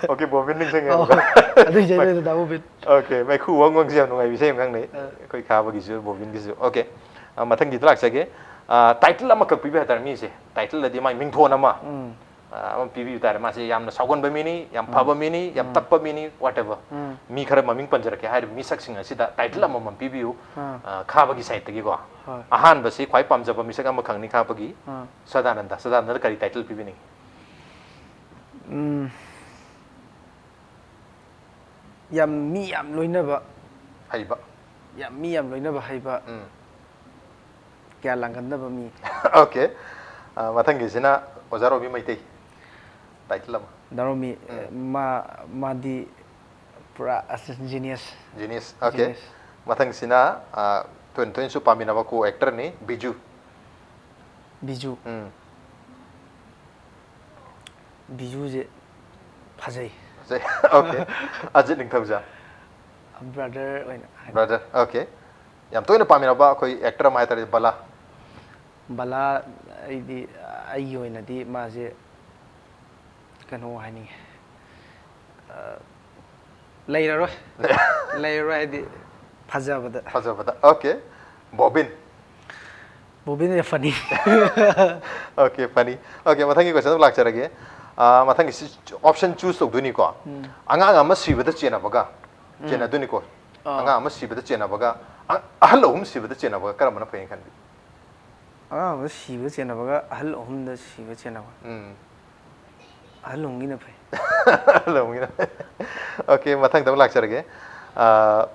ꯑꯣꯀꯦ, ꯕꯣꯕꯤꯟ ꯅꯤꯡꯁꯤꯡꯉꯦ꯫ ꯑꯣ, ꯑꯃꯨꯛꯀ꯫ ꯑꯗꯨ ꯏꯁꯩꯗꯨꯗ ꯗꯥ ꯕꯣꯕꯤꯟ꯫ ꯑꯣꯀꯦ, "ꯃꯩꯈꯨ ꯋꯪ ꯋꯪꯁꯤ" ꯌꯥꯝ ꯅꯨꯡꯉꯥꯏꯕ ꯏꯁꯩ ꯑꯃꯈꯛꯅꯤ꯫ ꯑ꯫ ꯑꯩꯈꯣꯏ ꯈꯥꯕꯒꯤꯁꯨ, ꯕꯣꯕꯤꯟꯒꯤꯁꯨ꯫ ꯑꯣꯀꯦ꯫ ꯑ, ꯃꯊꯪꯒꯤꯗ ꯂꯥꯛꯆꯒꯦ꯫ ꯑ, ꯇꯥꯏꯇꯜ ꯑꯃꯈꯛ ꯄꯤꯕꯤꯌꯨ ꯍꯥꯏꯇꯥꯔꯦ ꯃꯤꯁꯦ꯫ ꯇꯥꯏꯇꯜ ꯑꯗꯤ ꯃꯥꯏ ꯃꯤꯡꯊꯣꯟ ꯑꯃ꯫ ꯎꯝ꯫ ꯑ, ꯑꯃ ꯄꯤꯕꯤꯕ ꯇꯥꯔꯦ꯫ ꯃꯥꯁꯦ ꯌꯥꯝꯅ ꯁꯥꯎꯒꯟꯕ ꯃꯤꯅꯤ, ꯌꯥꯝ ꯎꯝ꯫ ꯐꯕ ꯃꯤꯅꯤ, ꯌꯥꯝ ꯎꯝ꯫ ꯇꯞꯄ ꯃꯤꯅꯤ, whatever꯫ ꯎꯝ꯫ ꯃꯤ ꯈꯔ ꯃꯃꯤꯡ ꯄꯟꯖꯔꯛꯀꯦ꯫ ꯍꯥꯏꯔꯤꯕ ꯃꯤꯁꯛꯁꯤꯡ ꯑꯁꯤꯗ ꯇꯥꯏꯇꯜ ꯎꯝ꯫ ꯑꯃꯃꯝ ꯄꯤꯕꯤꯌꯨ꯫ ꯑꯥ꯫ ꯑ, ꯈꯥꯕꯒꯤ ꯁꯥꯏꯠꯇꯒꯤꯀꯣ꯫ ꯍꯣꯏ꯫ ꯑꯍꯥꯟꯕꯁꯤ ꯈ꯭ꯋꯥꯏ ꯄꯥꯝꯖꯕ ꯃꯤꯁꯛ ꯑꯃꯈꯛꯅꯤ ꯈꯥꯕꯒꯤ꯫ ꯑꯥ꯫ ꯁꯗꯥꯅꯟꯗ꯫ ꯁꯗꯥꯅꯟꯗ ꯀꯔꯤ ꯇꯥꯏꯇꯜ ꯄꯤꯕꯤꯅꯤꯡꯉꯤ? ꯎꯝ꯫ ꯌꯥꯝ ꯃꯤ ꯌꯥꯝ ꯂꯣꯏꯅꯕ꯫ ꯍꯩꯕ꯫ ꯌꯥꯝ ꯃꯤ ꯌꯥꯝ ꯂꯣꯏꯅꯕ ꯍꯩꯕ꯫ ꯎꯝ꯫ ꯀꯌꯥ ꯂꯥꯡꯒꯟꯗꯕ ꯃꯤ꯫ ꯑꯣꯀꯦ꯫ ꯑ, ꯃꯊꯪꯒꯤꯁꯤꯅ ꯑꯣꯖꯥ ꯔꯣꯃꯤ ꯃꯩꯇꯩ꯫ ꯇꯥꯏꯇꯜ ꯑꯃ꯫ ꯗꯥ ꯔꯣꯃꯤ, ꯎꯝ꯫ ꯃꯥ, ꯃꯥꯗꯤ ꯄꯨꯔꯥ ꯑꯁ, genius꯫ Genius, okay. Genius꯫ ꯃꯊꯪꯁꯤꯅ, ꯑ, ꯇꯣꯏꯅ ꯇꯣꯏꯅꯁꯨ ꯄꯥꯃꯤꯟꯅꯕ co-actorꯅꯤ, ꯕꯤꯖꯨ꯫ ꯕꯤꯖꯨ꯫ ꯎꯝ꯫ ꯕꯤꯖꯨꯁꯦ ꯐꯖꯩ꯫ ꯐꯖꯩ꯫ ꯑꯣꯀꯦ꯫ ꯑꯖꯤꯠ ꯅꯤꯡꯊꯧꯖꯝ꯫ Brother ꯑꯣꯏꯅ ꯍꯥꯏ-, Brother, ꯑꯣꯀꯦ꯫ ꯌꯥꯝ ꯇꯣꯏꯅ ꯄꯥꯝꯃꯤꯟꯅꯕ ꯑꯩꯈꯣꯏ actor ꯑꯃ ꯍꯥꯏꯇꯥꯔꯦ, ꯕꯂꯥ꯫ ꯕꯂꯥ, ꯑꯩꯗꯤ, ꯑꯩꯒꯤ ꯑꯣꯏꯅꯗꯤ ꯃꯥꯁꯦ ꯀꯩꯅꯣ ꯍꯥꯏꯅꯤꯡꯉꯦ꯫ ꯑ, ꯂꯩꯔꯔꯣꯏ꯫ ꯂꯩꯔꯔꯣꯏ ꯍꯥꯏꯗꯤ ꯐꯖꯕꯗ꯫ ꯐꯖꯕꯗ꯫ Okay꯫ Bobbin. Bobbin is funny꯫ Okay, funny꯫ Okay, ꯃꯊꯪꯒꯤ question ꯑꯃ ꯂꯥꯛꯆꯔꯒꯦ꯫ ꯑꯥ, ꯃꯊꯪꯒꯤ option choose ꯇꯧꯗꯣꯏꯅꯤꯀꯣ꯫ ꯑꯉꯥꯡ ꯑꯃ ꯁꯤꯕꯗ ꯆꯦꯟꯅꯕꯒ ꯆꯦꯟꯅꯗꯣꯏꯅꯤꯀꯣ꯫ ꯑꯥ꯫ ꯑꯉꯥꯡ ꯑꯃ ꯁꯤꯕꯗ ꯆꯦꯟꯅꯕꯒ ꯑ- ꯑꯍꯜ ꯑꯍꯨꯝ ꯁꯤꯕꯗ ꯆꯦꯟꯅꯕꯒ ꯀꯔꯝꯕꯅ ꯐꯩꯅ ꯈꯟꯕꯤ? ꯑꯉꯥꯡ ꯑꯃ ꯁꯤꯕꯗ ꯆꯦꯟꯅꯕꯒ ꯑꯍꯜ ꯑꯍꯨꯝꯗ ꯁꯤꯕ ꯆꯦꯟꯅꯕ꯫ ꯎꯝ꯫ ꯑꯍꯜ ꯑꯍꯨꯝꯒꯤꯅ ꯐꯩ꯫ ꯑꯍꯜ ꯑꯍꯨꯝꯒꯤꯅ ꯐꯩ꯫ Okay, ꯃꯊꯪꯗ ꯑꯃꯨꯛ ꯂꯥꯛꯆꯔꯒꯦ꯫ ꯑꯥ,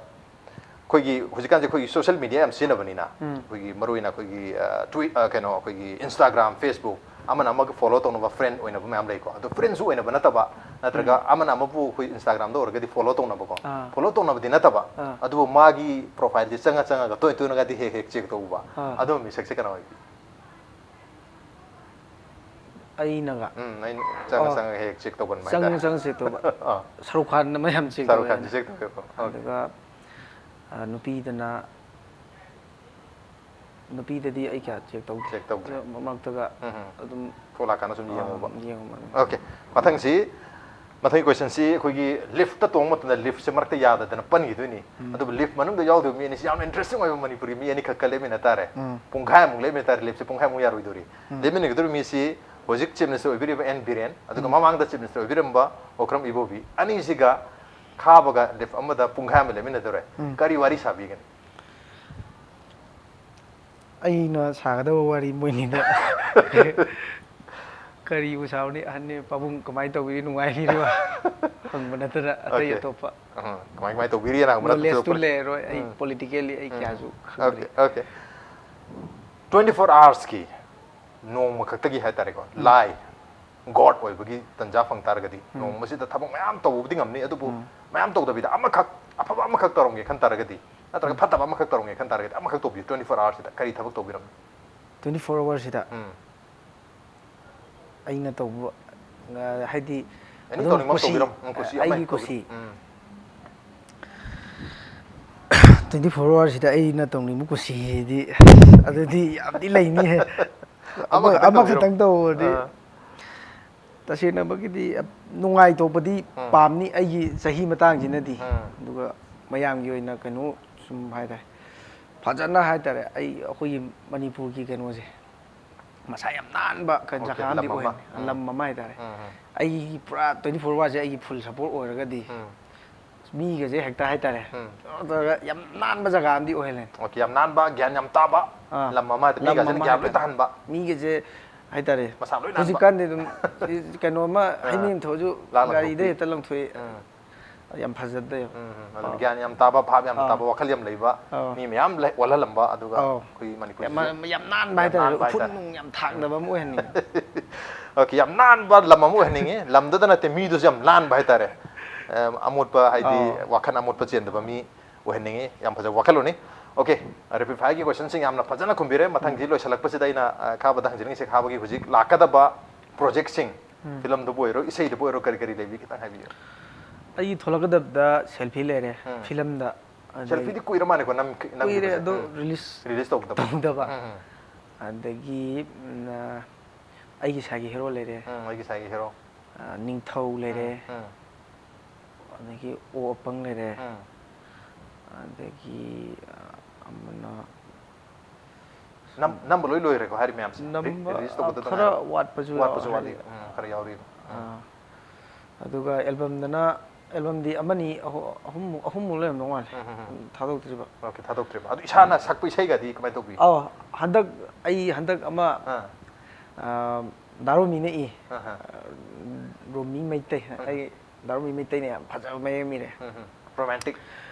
ꯑꯩꯈꯣꯏꯒꯤ ꯍꯧꯖꯤꯛꯀꯥꯟꯁꯦ ꯑꯩꯈꯣꯏꯒꯤ social media ꯌꯥꯝ ꯁꯤꯖꯤꯟꯅꯕꯅꯤꯅ, ꯎꯝ꯫ ꯑꯩꯈꯣꯏꯒꯤ ꯃꯔꯨꯑꯣꯏꯅ ꯑꯩꯈꯣꯏꯒꯤ, ꯑ, Twi-, ꯑ, ꯀꯩꯅꯣ, ꯑꯩꯈꯣꯏꯒꯤ Instagram, Facebook, ꯑꯃꯅ ꯑꯃꯒ follow ꯇꯧꯅꯕ friend ꯑꯣꯏꯅꯕ ꯃꯌꯥꯝ ꯂꯩꯀꯣ꯫ ꯑꯗꯣ friendꯁꯨ ꯑꯣꯏꯅꯕ ꯅꯠꯇꯕ, ꯅꯠꯇ꯭ꯔꯒ ꯑꯃꯅ ꯑꯃꯕꯨ ꯑꯩꯈꯣꯏ Instagramꯗ ꯑꯣꯏꯔꯒꯗꯤ follow ꯇꯧꯅꯕꯀꯣ꯫ ꯑꯥ꯫ Follow ꯇꯧꯅꯕꯗꯤ ꯅꯠꯇꯕ, ꯑꯥ꯫ ꯑꯗꯨꯕꯨ ꯃꯥꯒꯤ profileꯁꯦ ꯆꯪꯉ ꯆꯪꯉꯒ ꯇꯣꯏ ꯇꯣꯏꯅꯒꯗꯤ ꯍꯦꯛ ꯍꯦꯛ check ꯇꯧꯕ꯫ ꯑꯥ꯫ ꯑꯗꯨꯝꯕ ꯃꯤꯁꯛꯁꯦ ꯀꯅꯥ ꯑꯣꯏꯕꯤ? ꯑꯩꯅꯒ ꯎꯝ, ꯑꯩꯅ ꯆꯪꯉ ꯑꯣ꯫ ꯆꯪꯉꯒ ꯍꯦꯛ check ꯇꯧꯒꯟꯕ ꯆꯪꯉ ꯍꯥꯏꯇꯥꯔꯦ꯫ ꯆꯪꯉ check ꯇꯧꯕ꯫ ꯑꯥ꯫ ꯁꯔꯨꯛ ꯈꯥꯟꯅ ꯃꯌꯥꯝ check ꯁꯔꯨꯛ ꯇꯧꯋꯦ꯫ ꯈꯥꯟꯁꯨ check ꯇꯧꯋꯦꯀꯣ꯫ Okay꯫ ꯑꯗꯨꯒ ꯑ, ꯅꯨꯄꯤꯗꯅ ꯅꯨꯄꯤꯗꯗꯤ ꯑꯩ ꯀꯌꯥ check ꯇꯧꯗꯦ꯫ Check ꯇꯧꯗꯦ꯫ ꯑꯗꯣ ꯃꯔꯛꯇꯒ ꯎꯝ, ꯎꯝ꯫ ꯑꯗꯨꯝ Follow ꯂꯥꯛꯀꯥꯟꯗ ꯁꯨꯝ ꯑꯥ, ꯌꯦꯡꯉꯨꯕ꯫ ꯌꯦꯡꯉꯨꯕ꯫ Okay꯫ ꯃꯊꯪꯁꯤ, ꯃꯊꯪꯒꯤ questionꯁꯤ ꯑꯩꯈꯣꯏꯒꯤ liftꯇ ꯇꯣꯡꯕ ꯃꯇꯝꯗ liftꯁꯦ ꯃꯔꯛꯇ ꯌꯥꯗꯗꯅ ꯄꯟꯈꯤꯗꯣꯏꯅꯤ꯫ ꯎꯝ꯫ ꯑꯗꯨꯕꯨ lift ꯃꯅꯨꯡꯗ ꯌꯥꯎꯗꯕ ꯃꯤ ꯑꯅꯤꯁꯤ ꯌꯥꯝꯅ interesting ꯑꯣꯏꯕ ꯃꯅꯤꯄꯨꯔꯤ ꯃꯤ ꯑꯅꯤꯈꯛꯀ ꯂꯦꯞꯃꯤꯟꯅ ꯇꯥꯔꯦ꯫ ꯎꯝ꯫ ꯄꯨꯡꯈꯥꯏꯃꯨꯛ ꯂꯦꯞꯃꯤꯟꯅ ꯇꯥꯔꯦ, liftꯁꯦ ꯄꯨꯡꯈꯥꯏꯃꯨꯛ ꯌꯥꯔꯣꯏꯗꯣꯔꯤ꯫ ꯎꯝ꯫ ꯂꯦꯞꯃꯤꯟꯅꯒꯗꯧꯔꯤꯕ ꯃꯤꯁꯤ ꯍꯧꯖꯤꯛ Chief Minister ꯑꯣꯏꯕꯤꯔꯤꯕ ꯑꯦꯟ ꯕꯤꯔꯦꯟ, ꯑꯗꯨꯒ ꯎꯝ꯫ ꯃꯃꯥꯡꯗ Chief Minister ꯑꯣꯏꯕꯤꯔꯝꯕ ꯑꯣꯀ꯭ꯔꯝ ꯏꯕꯣꯕꯤ, ꯑꯅꯤꯁꯤꯒ ꯈꯥꯕꯒ lift ꯑꯃꯗ ꯄꯨꯡꯈꯥꯏ ꯑꯃ ꯂꯦꯞꯃꯤꯟꯅꯗꯧꯔꯦ꯫ ꯎꯝ꯫ ꯀꯔꯤ ꯋꯥꯔꯤ ꯁꯥꯕꯤꯒꯅꯤ? ꯑꯩꯅ ꯁꯥꯒꯗꯕ ꯋꯥꯔꯤ ꯃꯣꯏꯅꯤꯗ ꯀꯔꯤꯕꯨ ꯁꯥꯔꯨꯅꯤ? ꯑꯍꯟꯅꯤ, ꯄꯥꯕꯨꯡ ꯀꯃꯥꯏꯅ ꯇꯧꯕꯤꯔꯤ, ꯅꯨꯡꯉꯥꯏꯔꯤꯕ ꯍꯪꯕ ꯅꯠꯇꯅ ꯑꯇꯩ Okay꯫ ꯑꯇꯣꯞꯄ ꯎꯝ, ꯀꯃꯥꯏ ꯀꯃꯥꯏ ꯇꯧꯕꯤꯔꯤꯅ ꯍꯪꯕ ꯅꯠꯇ꯭ꯔꯁꯨ knowledgeꯇꯨ ꯄꯨꯂꯞ- ꯂꯩꯔꯔꯣꯏ꯫ ꯑꯩ ꯎꯝ꯫ politically ꯑꯩ ꯎꯝ꯫ ꯀꯌꯥꯁꯨ ꯈꯪꯗ꯭ꯔꯤ꯫ Okay, okay꯫ Twenty four hoursꯀꯤ ꯅꯣꯡꯃ ꯈꯛꯇꯒꯤ ꯍꯥꯏꯇꯥꯔꯦꯀꯣ, ꯎꯝ꯫ ꯂꯥꯏ, God ꯑꯣꯏꯕꯒꯤ ꯇꯟꯖꯥ ꯐꯪ ꯇꯥꯔꯒꯗꯤ, ꯎꯝ꯫ ꯅꯣꯡꯃꯁꯤꯗ ꯊꯕꯛ ꯃꯌꯥꯝ ꯇꯧꯕꯕꯨꯗꯤ ꯉꯝꯅꯤ, ꯑꯗꯨꯕꯨ ꯎꯝ꯫ ꯃꯌꯥꯝ ꯇꯧꯗꯕꯤꯗ ꯑꯃꯈꯛ, ꯑꯐꯕ ꯑꯃꯈꯛ ꯇꯧꯔꯝꯒꯦ ꯈꯟ ꯇꯥꯔꯒꯗꯤ, ꯅꯠꯇ꯭ꯔꯒ ꯎꯝ꯫ ꯐꯠꯇꯕ ꯑꯃꯈꯛ ꯇꯧꯔꯝꯒꯦ ꯈꯟ ꯇꯥꯔꯒꯗꯤ, ꯑꯃꯈꯛ ꯇꯧꯕꯤꯌꯨ꯫ Twenty four hoursꯁꯤꯗ ꯀꯔꯤ ꯊꯕꯛ ꯇꯧꯕꯤꯔꯝꯃꯤ? Twenty four hoursꯁꯤꯗ ꯎꯝ꯫ ꯑꯩꯅ ꯇꯧꯕ, ꯑ, ꯍꯥꯏꯗꯤ Any ꯑꯗꯨꯝ ꯇꯧꯅꯤꯡꯕ ꯑꯃ ꯀꯨꯁꯤ, ꯇꯧꯕꯤꯔꯝꯃꯨ꯫ ꯎꯝ, ꯀꯨꯁꯤ ꯑꯃ ꯑꯩꯒꯤ ꯍꯦꯛ ꯇꯧꯕꯤꯔꯝꯃꯨ꯫ ꯀꯨꯁꯤ꯫ ꯎꯝ꯫ Twenty four hoursꯁꯤꯗ ꯑꯩꯅ ꯇꯧꯅꯤꯡꯕ ꯀꯨꯁꯤꯁꯤꯗꯤ ꯑꯗꯨꯗꯤ ꯌꯥꯝꯗꯤ ꯂꯩꯅꯤꯍꯦ꯫ ꯑꯃ-, ꯑꯃꯈꯛꯇꯪ ꯑꯃꯈꯛꯇꯪ ꯇꯧꯕꯗꯤ ꯑꯥ꯫ ꯇꯁꯦꯡꯅꯃꯛꯀꯤꯗꯤ ꯅꯨꯡꯉꯥꯏꯊꯣꯛꯄꯗꯤ ꯎꯝ. ꯄꯥꯝꯅꯤ ꯑꯩꯒꯤ ꯆꯍꯤ ꯃꯇꯥꯡꯁꯤꯅꯗꯤ꯫ ꯎꯝ. ꯑꯗꯨꯒ ꯃꯌꯥꯝꯒꯤ ꯑꯣꯏꯅ ꯀꯩꯅꯣ ꯁꯨꯝ ꯍꯥꯏꯇꯥꯔꯦ, ꯐꯖꯅ ꯍꯥꯏꯇꯥꯔꯦ, ꯑꯩ ꯑꯩꯈꯣꯏꯒꯤ ꯃꯅꯤꯄꯨꯔꯒꯤ ꯀꯩꯅꯣꯁꯦ ꯃꯁꯥ ꯌꯥꯝ ꯅꯥꯟꯕ ꯀꯩꯅꯣ Okay, ꯖꯒꯥ ꯑꯃꯗꯤ ꯂꯝ ꯑꯃ. ꯑꯣꯏꯍꯟꯅꯤꯡꯉꯤ꯫ ꯂꯝ ꯑꯃ ꯍꯥꯏꯇꯥꯔꯦ꯫ ꯎꯝ, ꯎꯝ. ꯑꯩꯒꯤ ꯄꯨꯔꯥ twenty four hourꯁꯦ ꯑꯩꯒꯤ full support ꯑꯣꯏꯔꯒꯗꯤ ꯎꯝ. ꯃꯤꯒꯁꯦ ꯍꯦꯛꯇ ꯍꯥꯏꯇꯥꯔꯦ, ꯎꯝ. ꯇꯧꯔꯒ ꯌꯥꯝ ꯅꯥꯟꯕ ꯖꯒꯥ ꯑꯃꯗꯤ ꯑꯣꯏꯍꯜꯂꯦ꯫ Okay, ꯌꯥꯝ ꯅꯥꯟꯕ, ꯒ꯭ꯌꯥꯟ ꯌꯥꯝ ꯇꯥꯕ ꯑꯥ. ꯂꯝ ꯑꯃ ꯍꯥꯏꯇꯥꯔꯦ, ꯂꯝ ꯃꯤꯒꯁꯤꯅ ꯑꯃ ꯒ꯭ꯌꯥꯟ ꯂꯣꯏ ꯍꯥꯏꯇꯥꯔꯦ꯫ ꯇꯥꯍꯟꯕ. ꯃꯤꯒꯁꯦ ꯍꯥꯏꯇꯥꯔꯦ, ꯃꯁꯥ ꯂꯣꯏ ꯅꯥꯟꯕ. ꯍꯧꯖꯤꯛꯀꯥꯟꯗꯤ ꯑꯗꯨꯝ ꯀꯩꯅꯣꯝꯃ ꯍꯩꯅꯤꯡ ꯊꯣꯛꯑꯁꯨ ꯂꯥꯛ ꯒꯥꯔꯤꯗ ꯂꯥꯎꯊꯣꯛꯄꯤ. ꯍꯦꯛꯇ ꯂꯪꯊꯣꯛꯏ꯫ ꯎꯝ. ꯌꯥꯝ ꯐꯖꯗꯦꯕ꯫ ꯎꯝ, ꯎꯝ. ꯑꯗꯨꯅ ꯒ꯭ꯌꯥꯟ ꯌꯥꯝ ꯇꯥꯕ, ꯚꯥꯞ ꯌꯥꯝ ꯑꯥ. ꯇꯥꯕ, ꯋꯥꯈꯜ ꯌꯥꯝ ꯂꯩꯕ ꯑꯥ. ꯃꯤ ꯃꯌꯥꯝ ꯂꯩ-, ꯑꯣꯜꯍꯜꯂꯝꯕ, ꯑꯗꯨꯒ ꯑꯥ. ꯑꯩꯈꯣꯏ ꯌꯥꯝ, ꯃꯅꯤꯄꯨꯔꯁꯤꯁꯨ ꯌꯥꯝ ꯅꯥꯟꯕ ꯌꯥꯝ ꯍꯥꯏꯇꯥꯔꯦ, ꯅꯥꯟꯕ ꯎꯐꯨꯟ ꯍꯥꯏꯇꯥꯔꯦ. ꯅꯨꯡ ꯌꯥꯝ ꯊꯥꯡꯗꯕ ꯑꯃ ꯑꯣꯏꯍꯟꯅꯤꯡꯉꯤ꯫ Okay, ꯌꯥꯝ ꯅꯥꯟꯕ ꯂꯝ ꯑꯃ ꯑꯣꯏꯍꯟꯅꯤꯡꯉꯤ꯫ ꯂꯝꯗꯨꯗ ꯅꯠꯇꯦ, ꯃꯤꯗꯨꯁꯨ ꯌꯥꯝ ꯅꯥꯟꯕ ꯍꯥꯏꯇꯥꯔꯦ꯫ ꯑ, ꯑꯃꯣꯠꯄ ꯍꯥꯏꯗꯤ ꯑꯥꯎ. ꯋꯥꯈꯜ ꯑꯃꯣꯠꯄ ꯆꯦꯟꯗꯕ ꯃꯤ ꯑꯣꯏꯍꯟꯅꯤꯡꯉꯤ꯫ ꯌꯥꯝ ꯐꯖꯕ ꯋꯥꯈꯜꯂꯣꯟꯅꯤ꯫ Okay, rapid fireꯒꯤ questionꯁꯤꯡ ꯌꯥꯝꯅ ꯐꯖꯅ ꯈꯨꯝꯕꯤꯔꯦ꯫ ꯃꯊꯪꯗꯤ ꯂꯣꯏꯁꯤꯜꯂꯛꯄꯁꯤꯗ ꯑꯩꯅ, ꯑ, ꯈꯥꯕꯗ ꯍꯪꯖꯅꯤꯡꯉꯤꯁꯦ, ꯈꯥꯕꯒꯤ ꯍꯧꯖꯤꯛ ꯂꯥꯛꯀꯗꯕ projectꯁꯤꯡ, filmꯗꯕꯨ ꯑꯣꯏꯔꯣ, ꯏꯁꯩꯗꯕꯨ ꯑꯣꯏꯔꯣ, ꯀꯔꯤ ꯀꯔꯤ ꯂꯩꯕꯤ ꯈꯤꯇꯪ ꯍꯥꯏꯕꯤꯌꯨ꯫ ꯑꯩꯒꯤ ꯊꯣꯛꯂꯛꯀꯗꯕꯗ selfie ꯂꯩꯔꯦ, ꯎꯝ. filmꯗ꯫ ꯑꯗꯩ Selfieꯗꯤ ꯀꯨꯏꯔ ꯃꯥꯜꯂꯦꯀꯣ, ꯅꯝ-, ꯀꯨꯏꯔꯦ, ꯅꯝꯈꯤꯕꯁꯦ꯫ ꯑꯗꯣ ꯎꯝ. release Release ꯇꯧꯗꯕ꯫ ꯇꯧꯗꯕ꯫ ꯎꯝ, ꯎꯝ. ꯑꯗꯒꯤ, ꯎꯝ, ꯑ, ꯑꯩꯒꯤ ꯏꯁꯥꯒꯤ hero ꯂꯩꯔꯦ, ꯎꯝ, ꯑꯩꯒꯤ ꯏꯁꯥꯒꯤ hero꯫ ꯑ, ꯅꯤꯡꯊꯧ ꯂꯩꯔꯦ, ꯎꯝ, ꯎꯝ. ꯑꯗꯒꯤ ꯑꯣ ꯑꯄꯪ ꯂꯩꯔꯦ, ꯎꯝ. ꯑꯗꯒꯤ, ꯑ, ꯑꯃꯅ ꯅꯝ-, ꯅꯝꯕ ꯂꯣꯏ ꯂꯣꯏꯔꯦꯀꯣ, ꯍꯥꯏꯔꯤ ꯃꯌꯥꯝꯁꯦ? Re-, ꯅꯝꯕ, release ꯑ, ꯇꯧꯒꯗꯕ ꯈꯔ ꯉꯥꯏꯔꯦ꯫ ꯋꯥꯠꯄꯁꯨ ꯋꯥꯠꯄꯁꯨ ꯌꯥꯎ-, ꯋꯥꯠꯂꯤ꯫ ꯍꯥꯏꯗꯤ, ꯎꯝ, ꯈꯔ ꯌꯥꯎꯔꯤꯕ꯫ ꯎꯝ. ꯑꯥ. ꯑꯗꯨꯒ albumꯗꯅ, albumꯗꯤ ꯑꯃꯅꯤ, ꯑꯍꯨ-, ꯑꯍꯨꯝꯃꯨꯛ, ꯑꯍꯨꯝꯃꯨꯛ ꯂꯩꯔꯝꯗꯧ ꯃꯥꯜꯂꯦ, ꯎꯝ, ꯎꯝ, ꯎꯝ. ꯊꯥꯗꯣꯛꯇ꯭ꯔꯤꯕ꯫ Okay, ꯊꯥꯗꯣꯛꯇ꯭ꯔꯤꯕ꯫ ꯑꯗꯨ ꯏꯁꯥꯅ ꯁꯛꯄ ꯏꯁꯩꯒꯗꯤ ꯀꯃꯥꯏꯅ ꯇꯧꯕꯤ? ꯑꯧ, ꯍꯟꯗꯛ, ꯑꯩ ꯍꯟꯗꯛ ꯑꯃ, ꯑꯥ. ꯑꯥ, ꯗꯥꯔꯣꯃꯤꯅ ꯏ, ꯑꯍꯥ. ꯔꯣꯃꯤ ꯃꯩꯇꯩ, ꯎꯝ. ꯑꯩ ꯗꯥꯔꯣꯃꯤ ꯃꯩꯇꯩꯅ ꯌꯥꯝ ꯐꯖꯕ ꯃꯌꯦꯛ ꯑꯃ ꯏꯔꯦ꯫ ꯎꯝ, ꯎꯝ. Romantic.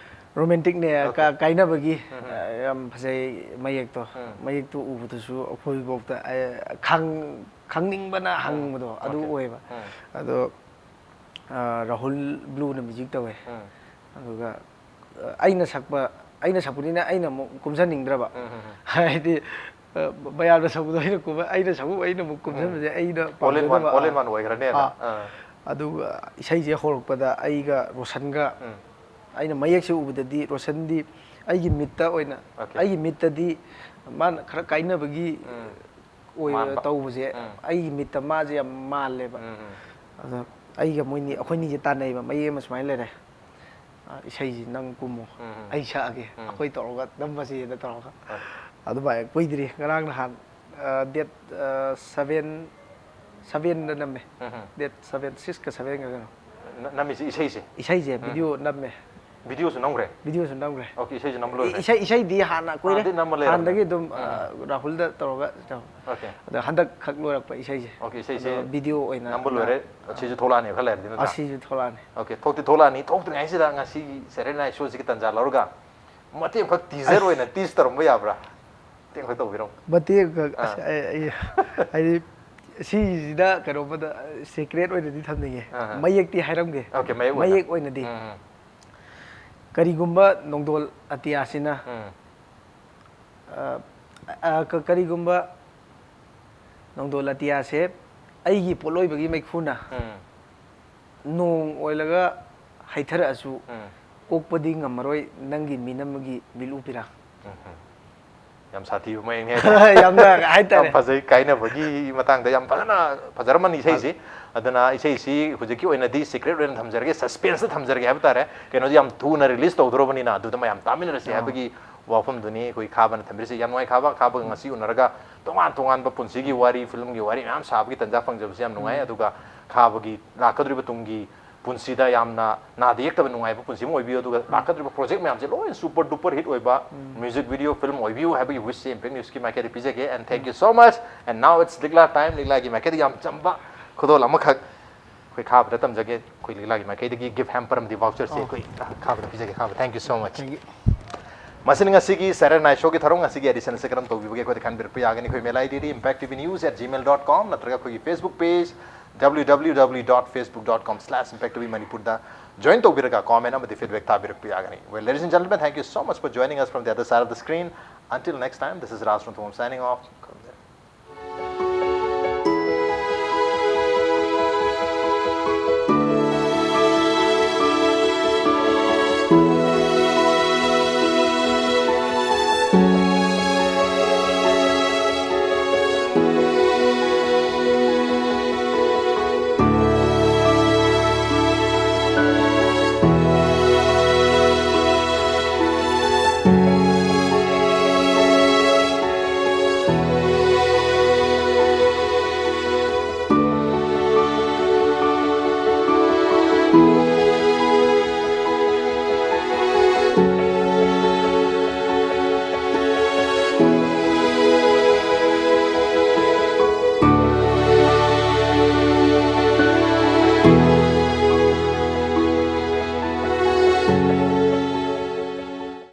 Romanticꯅꯦ, Okay. ꯀ-, ꯀꯥꯏꯅꯕꯒꯤ, ꯎꯝ, ꯎꯝ. ꯑ, ꯌꯥꯝ ꯐꯖꯩ ꯃꯌꯦꯛꯇꯣ꯫ ꯎꯝ. ꯃꯌꯦꯛꯇꯣ ꯎꯕꯗꯁꯨ ꯑꯩꯈꯣꯏꯐꯥꯎꯗ, ꯑ, ꯈꯪ-, ꯈꯪꯅꯤꯡꯕꯅ ꯎꯝ. ꯍꯪꯕꯗꯣ ꯑꯗꯨ Okay. ꯑꯣꯏꯌꯦꯕ꯫ ꯎꯝ. ꯑꯗꯣ, ꯑ, ꯔꯥꯍꯨꯜ ꯕ꯭ꯂꯨꯅ music ꯇꯧꯋꯦ꯫ ꯎꯝ. ꯑꯗꯨꯒ, ꯑ, ꯑꯩꯅ ꯁꯛꯄ, ꯑꯩꯅ ꯁꯛꯄꯅꯤꯅ ꯑꯩꯅ ꯑꯃꯨꯛ ꯀꯨꯝꯁꯟꯅꯤꯡꯗ꯭ꯔꯕ꯫ ꯎꯝ, ꯎꯝ, ꯎꯝ. ꯍꯥꯏꯗꯤ, ꯑ, ꯃꯌꯥꯝꯅ ꯁꯛꯄꯗꯣ ꯑꯩꯅ ꯀꯨꯝ-, ꯑꯩꯅ ꯁꯛꯄ ꯑꯩꯅ ꯑꯃꯨꯛ ꯀꯨꯝꯁꯟꯕꯁꯦ ꯑꯩꯅ All in one, ꯄꯥꯝꯖꯗꯕ꯫ all in one ꯑꯣꯏꯈ꯭ꯔꯅꯦꯅ꯫ ꯑꯥ. ꯑꯥ. ꯑꯗꯨꯒ ꯏꯁꯩꯁꯦ ꯍꯧꯔꯛꯄꯗ ꯑꯩꯒ ꯔꯣꯁꯟꯒ ꯎꯝ. ꯑꯩꯅ ꯃꯌꯦꯛꯁꯦ ꯎꯕꯗꯗꯤ ꯔꯣꯁꯟꯗꯤ ꯑꯩꯒꯤ ꯃꯤꯠꯇ ꯑꯣꯏꯅ, Okay. ꯑꯩꯒꯤ ꯃꯤꯠꯇꯗꯤ ꯃꯥꯅ ꯈꯔ ꯀꯥꯏꯅꯕꯒꯤ ꯎꯝ. ꯑꯣꯏ ꯃꯥꯟꯕ꯫ ꯇꯧꯕꯁꯦ ꯎꯝ꯫ ꯑꯩꯒꯤ ꯃꯤꯠꯇ ꯃꯥꯁꯦ ꯌꯥꯝ ꯃꯥꯜꯂꯦꯕ꯫ ꯎꯝ, ꯎꯝ꯫ ꯑꯗꯣ ꯑꯩꯒ ꯃꯣꯏꯅꯤ ꯑꯩꯈꯣꯏꯅꯤꯁꯦ ꯇꯥꯟꯅꯩꯕ, ꯃꯌꯦꯛ ꯑꯃ ꯁꯨꯃꯥꯏꯅ ꯂꯩꯔꯦ, "ꯑ, ꯏꯁꯩꯁꯤ ꯅꯪ ꯀꯨꯝꯃꯣ, ꯎꯝ, ꯎꯝ꯫ ꯑꯩ ꯁꯛꯑꯒꯦ, ꯎꯝ꯫ ꯑꯩꯈꯣꯏ ꯇꯧꯔꯒ ꯅꯝꯃꯁꯦꯅ" ꯇꯧꯔꯒ꯫ ꯍꯣꯏ꯫ ꯑꯗꯨꯃꯥꯏꯅ ꯀꯨꯏꯗ꯭ꯔꯤ, ꯉꯔꯥꯡ ꯅꯍꯥꯟ, ꯑ, date, ꯑ, seven, sevenꯗ ꯅꯝꯃꯦ꯫ ꯎꯝ, ꯎꯝ꯫ Date seven, sixꯀ sevenꯒ ꯀꯩꯅꯣ꯫ ꯅ-, ꯅꯝꯃꯤꯁꯤ ꯏꯁꯩꯁꯦ? ꯏꯁꯩꯁꯦ ꯎꯝ꯫ Video ꯅꯝꯃꯦ꯫ Videoꯁꯨ ꯅꯝꯈ꯭ꯔꯦ? Videoꯁꯨ ꯅꯝꯈ꯭ꯔꯦ꯫ Okay, ꯏꯁꯩꯁꯨ ꯅꯝꯕ ꯂꯣꯏꯈ꯭ꯔꯦ? ꯏꯁꯩ, ꯏꯁꯩꯗꯤ ꯍꯥꯟꯅ ꯀꯨꯏꯔꯦ꯫ ꯍꯥꯟꯅꯗꯤ ꯅꯝꯕ ꯂꯩꯔꯕꯅꯦ? ꯍꯥꯟꯅꯗꯒꯤ ꯑꯗꯨꯝ, ꯎꯝ꯫ ꯑ, ꯔꯥꯍꯨꯜꯗ ꯇꯧꯔꯒ ꯇꯧ-, Okay꯫ ꯑꯗꯣ ꯍꯟꯗꯛ ꯈꯛ ꯂꯣꯏꯔꯛꯄ ꯏꯁꯩꯁꯦ꯫ Okay, ꯏꯁꯩꯁꯦ ꯑꯗꯣ video ꯑꯣꯏꯅ ꯅꯝꯕ ꯂꯣꯏꯔꯦ꯫ ꯑꯁꯤꯁꯨ ꯊꯣꯛꯂꯛꯑꯅꯤ ꯈꯔ ꯂꯩꯔꯗꯤ, ꯅꯠꯇ꯭ꯔꯥ? ꯑꯁꯤꯁꯨ ꯊꯣꯛꯂꯛꯑꯅꯤ꯫ Okay, ꯊꯣꯛꯇꯤ ꯊꯣꯛꯂꯛꯑꯅꯤ꯫ ꯊꯣꯛꯇ꯭ꯔꯤꯉꯩꯁꯤꯗ ꯉꯁꯤꯒꯤ Saturday Night Showꯁꯤꯒꯤ ꯇꯟꯖꯥ ꯂꯧꯔꯒ ꯃꯇꯦꯛ ꯑꯃꯈꯛ teaser ꯑꯣꯏꯅ tease ꯇꯧꯔꯝꯕ ꯌꯥꯕ꯭ꯔꯥ? ꯃꯇꯦꯛ ꯑꯃꯈꯛ ꯇꯧꯕꯤꯔꯝꯃꯣ꯫ ꯃꯇꯦꯛ ꯑꯃꯈꯛ, ꯑꯁ, ꯑꯥ꯫ ꯑꯩ, ꯑꯩ, ꯍꯥꯏꯗꯤ, ꯁꯤꯁꯤꯗ ꯀꯩꯅꯣꯝꯃꯗ secret ꯑꯣꯏꯅꯗꯤ ꯊꯝꯅꯤꯡꯉꯦ꯫ ꯑꯥ꯫ ꯃꯌꯦꯛꯇꯤ ꯍꯥꯏꯔꯝꯒꯦ꯫ Okay, ꯃꯌꯦꯛ ꯑꯣꯏꯅ꯫ ꯃꯌꯦꯛ ꯑꯣꯏꯅꯗꯤ꯫ ꯎꯝ, ꯎꯝ꯫ ꯀꯔꯤꯒꯨꯝꯕ ꯅꯣꯡꯗꯣꯜ ꯑꯇꯤꯌꯥꯁꯤꯅ, ꯎꯝ꯫ ꯑ, ꯑ, ꯀ-, ꯀꯔꯤꯒꯨꯝꯕ ꯅꯣꯡꯗꯣꯜ ꯑꯇꯤꯌꯥꯁꯦ ꯑꯩꯒꯤ ꯄꯣꯠꯂꯣꯏꯕꯒꯤ ꯃꯩꯈꯨꯅ ꯎꯝ꯫ ꯅꯣꯡ ꯑꯣꯏꯂꯒ ꯍꯩꯊꯔꯛꯑꯁꯨ, ꯎꯝ꯫ ꯀꯣꯛꯄꯗꯤ ꯉꯝꯃꯔꯣꯏ ꯅꯪꯒꯤ ꯃꯤꯅꯝꯒꯤ ꯃꯤꯠꯂꯨ ꯄꯤꯔꯥꯡ꯫ ꯎꯝ, ꯎꯝ꯫ ꯌꯥꯝ ꯁꯥꯊꯤꯕ ꯃꯌꯦꯛꯅꯦ ꯍꯥꯏꯇꯥꯔꯦ꯫ ꯌꯥꯝꯅ ꯍꯥꯏꯇꯥꯔꯦ꯫ ꯌꯥꯝ ꯐꯖꯩ, ꯀꯥꯏꯅꯕꯒꯤ ꯃꯇꯥꯡꯗ ꯌꯥꯝ ꯐꯖꯅ ꯐꯖꯔꯝꯃꯅꯤ ꯏꯁꯩꯁꯤ꯫ ꯑꯗꯨꯅ ꯏꯁꯩꯁꯤ ꯍꯧꯖꯤꯛꯀꯤ ꯑꯣꯏꯅꯗꯤ secret ꯑꯣꯏꯅ ꯊꯝꯖꯔꯒꯦ, suspenseꯇ ꯊꯝꯖꯔꯒꯦ ꯍꯥꯏꯕ ꯇꯥꯔꯦ꯫ ꯀꯩꯅꯣꯗꯤ ꯌꯥꯝ ꯊꯨꯅ release ꯇꯧꯗꯣꯔꯕꯅꯤꯅ ꯑꯗꯨꯗ ꯃꯌꯥꯝ ꯇꯥꯃꯤꯟꯅꯔꯁꯤ ꯑꯥ꯫ ꯍꯥꯏꯕꯒꯤ ꯋꯥꯐꯝꯗꯨꯅꯤ ꯑꯩꯈꯣꯏ ꯈꯥꯕꯅ ꯊꯝꯕꯤꯔꯤꯁꯤ꯫ ꯌꯥꯝ ꯅꯨꯡꯉꯥꯏ ꯈꯥꯕ, ꯈꯥꯕꯒ ꯉꯁꯤ ꯎꯅꯔꯒ ꯇꯣꯉꯥꯟ ꯇꯣꯉꯥꯟꯕ ꯄꯨꯟꯁꯤꯒꯤ ꯋꯥꯔꯤ, filmꯒꯤ ꯋꯥꯔꯤ ꯃꯌꯥꯝ ꯁꯥꯕꯒꯤ ꯇꯟꯖꯥ ꯐꯪꯖꯕꯁꯤ ꯌꯥꯝ ꯅꯨꯡꯉꯥꯏ꯫ ꯎꯝ꯫ ꯑꯗꯨꯒ ꯈꯥꯕꯒꯤ ꯂꯥꯛꯀꯗꯧꯔꯤꯕ ꯇꯨꯡꯒꯤ ꯄꯨꯟꯁꯤꯗ ꯌꯥꯝꯅ ꯅꯥꯗ ꯌꯦꯛꯇꯕ ꯅꯨꯡꯉꯥꯏꯕ ꯄꯨꯟꯁꯤ ꯑꯃ ꯑꯣꯏꯕꯤꯌꯨ꯫ ꯑꯗꯨꯒ ꯂꯥꯛꯀꯗꯧꯔꯤꯕ project ꯃꯌꯥꯝꯁꯦ ꯂꯣꯏꯅ super duper hit ꯑꯣꯏꯕ ꯎꯝ꯫ Music video, film ꯑꯣꯏꯕꯤꯌꯨ ꯍꯥꯏꯕꯒꯤ wishꯁꯦ Impact Newsꯀꯤ ꯃꯥꯏꯀꯩꯗ ꯄꯤꯖꯒꯦ꯫ And thank you so much. And now it's ꯂꯤꯛꯂꯥ time. ꯂꯤꯛꯂꯥꯒꯤ ꯃꯥꯏꯀꯩꯗ ꯌꯥꯝ ꯆꯝꯕ ꯈꯨꯗꯣꯜ ꯑꯃꯈꯛ ꯑꯩꯈꯣꯏ ꯈꯥꯕꯗ ꯇꯝꯖꯒꯦ꯫ ꯑꯩꯈꯣꯏ ꯂꯤꯛꯂꯥꯒꯤ ꯃꯥꯏꯀꯩꯗꯒꯤ gift hamper ꯑꯃꯗꯤ voucherꯁꯦ ꯑꯣ꯫ ꯑꯩꯈꯣꯏ ꯈꯥꯕꯗ ꯄꯤꯖꯒꯦ꯫ ꯈꯥꯕ, thank you so much. Thank you. ꯃꯁꯤꯅ ꯉꯁꯤꯒꯤ Saturday Night Showꯒꯤ ꯊꯧꯔꯝ꯫ ꯉꯁꯤꯒꯤ edition ꯑꯁꯤ ꯀꯔꯝ ꯇꯧꯕꯤꯕꯒꯦ ꯑꯩꯈꯣꯏꯗ ꯈꯟꯕꯤꯔꯛꯄ ꯌꯥꯒꯅꯤ꯫ ꯑꯩꯈꯣꯏ mail IDꯗꯤ impact T V news at gmail dot com ꯅꯠꯇ꯭ꯔꯒ ꯑꯩꯈꯣꯏꯒꯤ Facebook page W W W dot facebook dot com slash impact T V Manipurꯗ join ꯇꯧꯕꯤꯔꯒ comment ꯑꯃꯗꯤ feedback ꯊꯥꯕꯤꯔꯛꯄ ꯌꯥꯒꯅꯤ꯫ Well, ladies and gentlemen, thank you so much for joining us from the other side of the screen. Until next time, this is Raj Ranthambam signing off.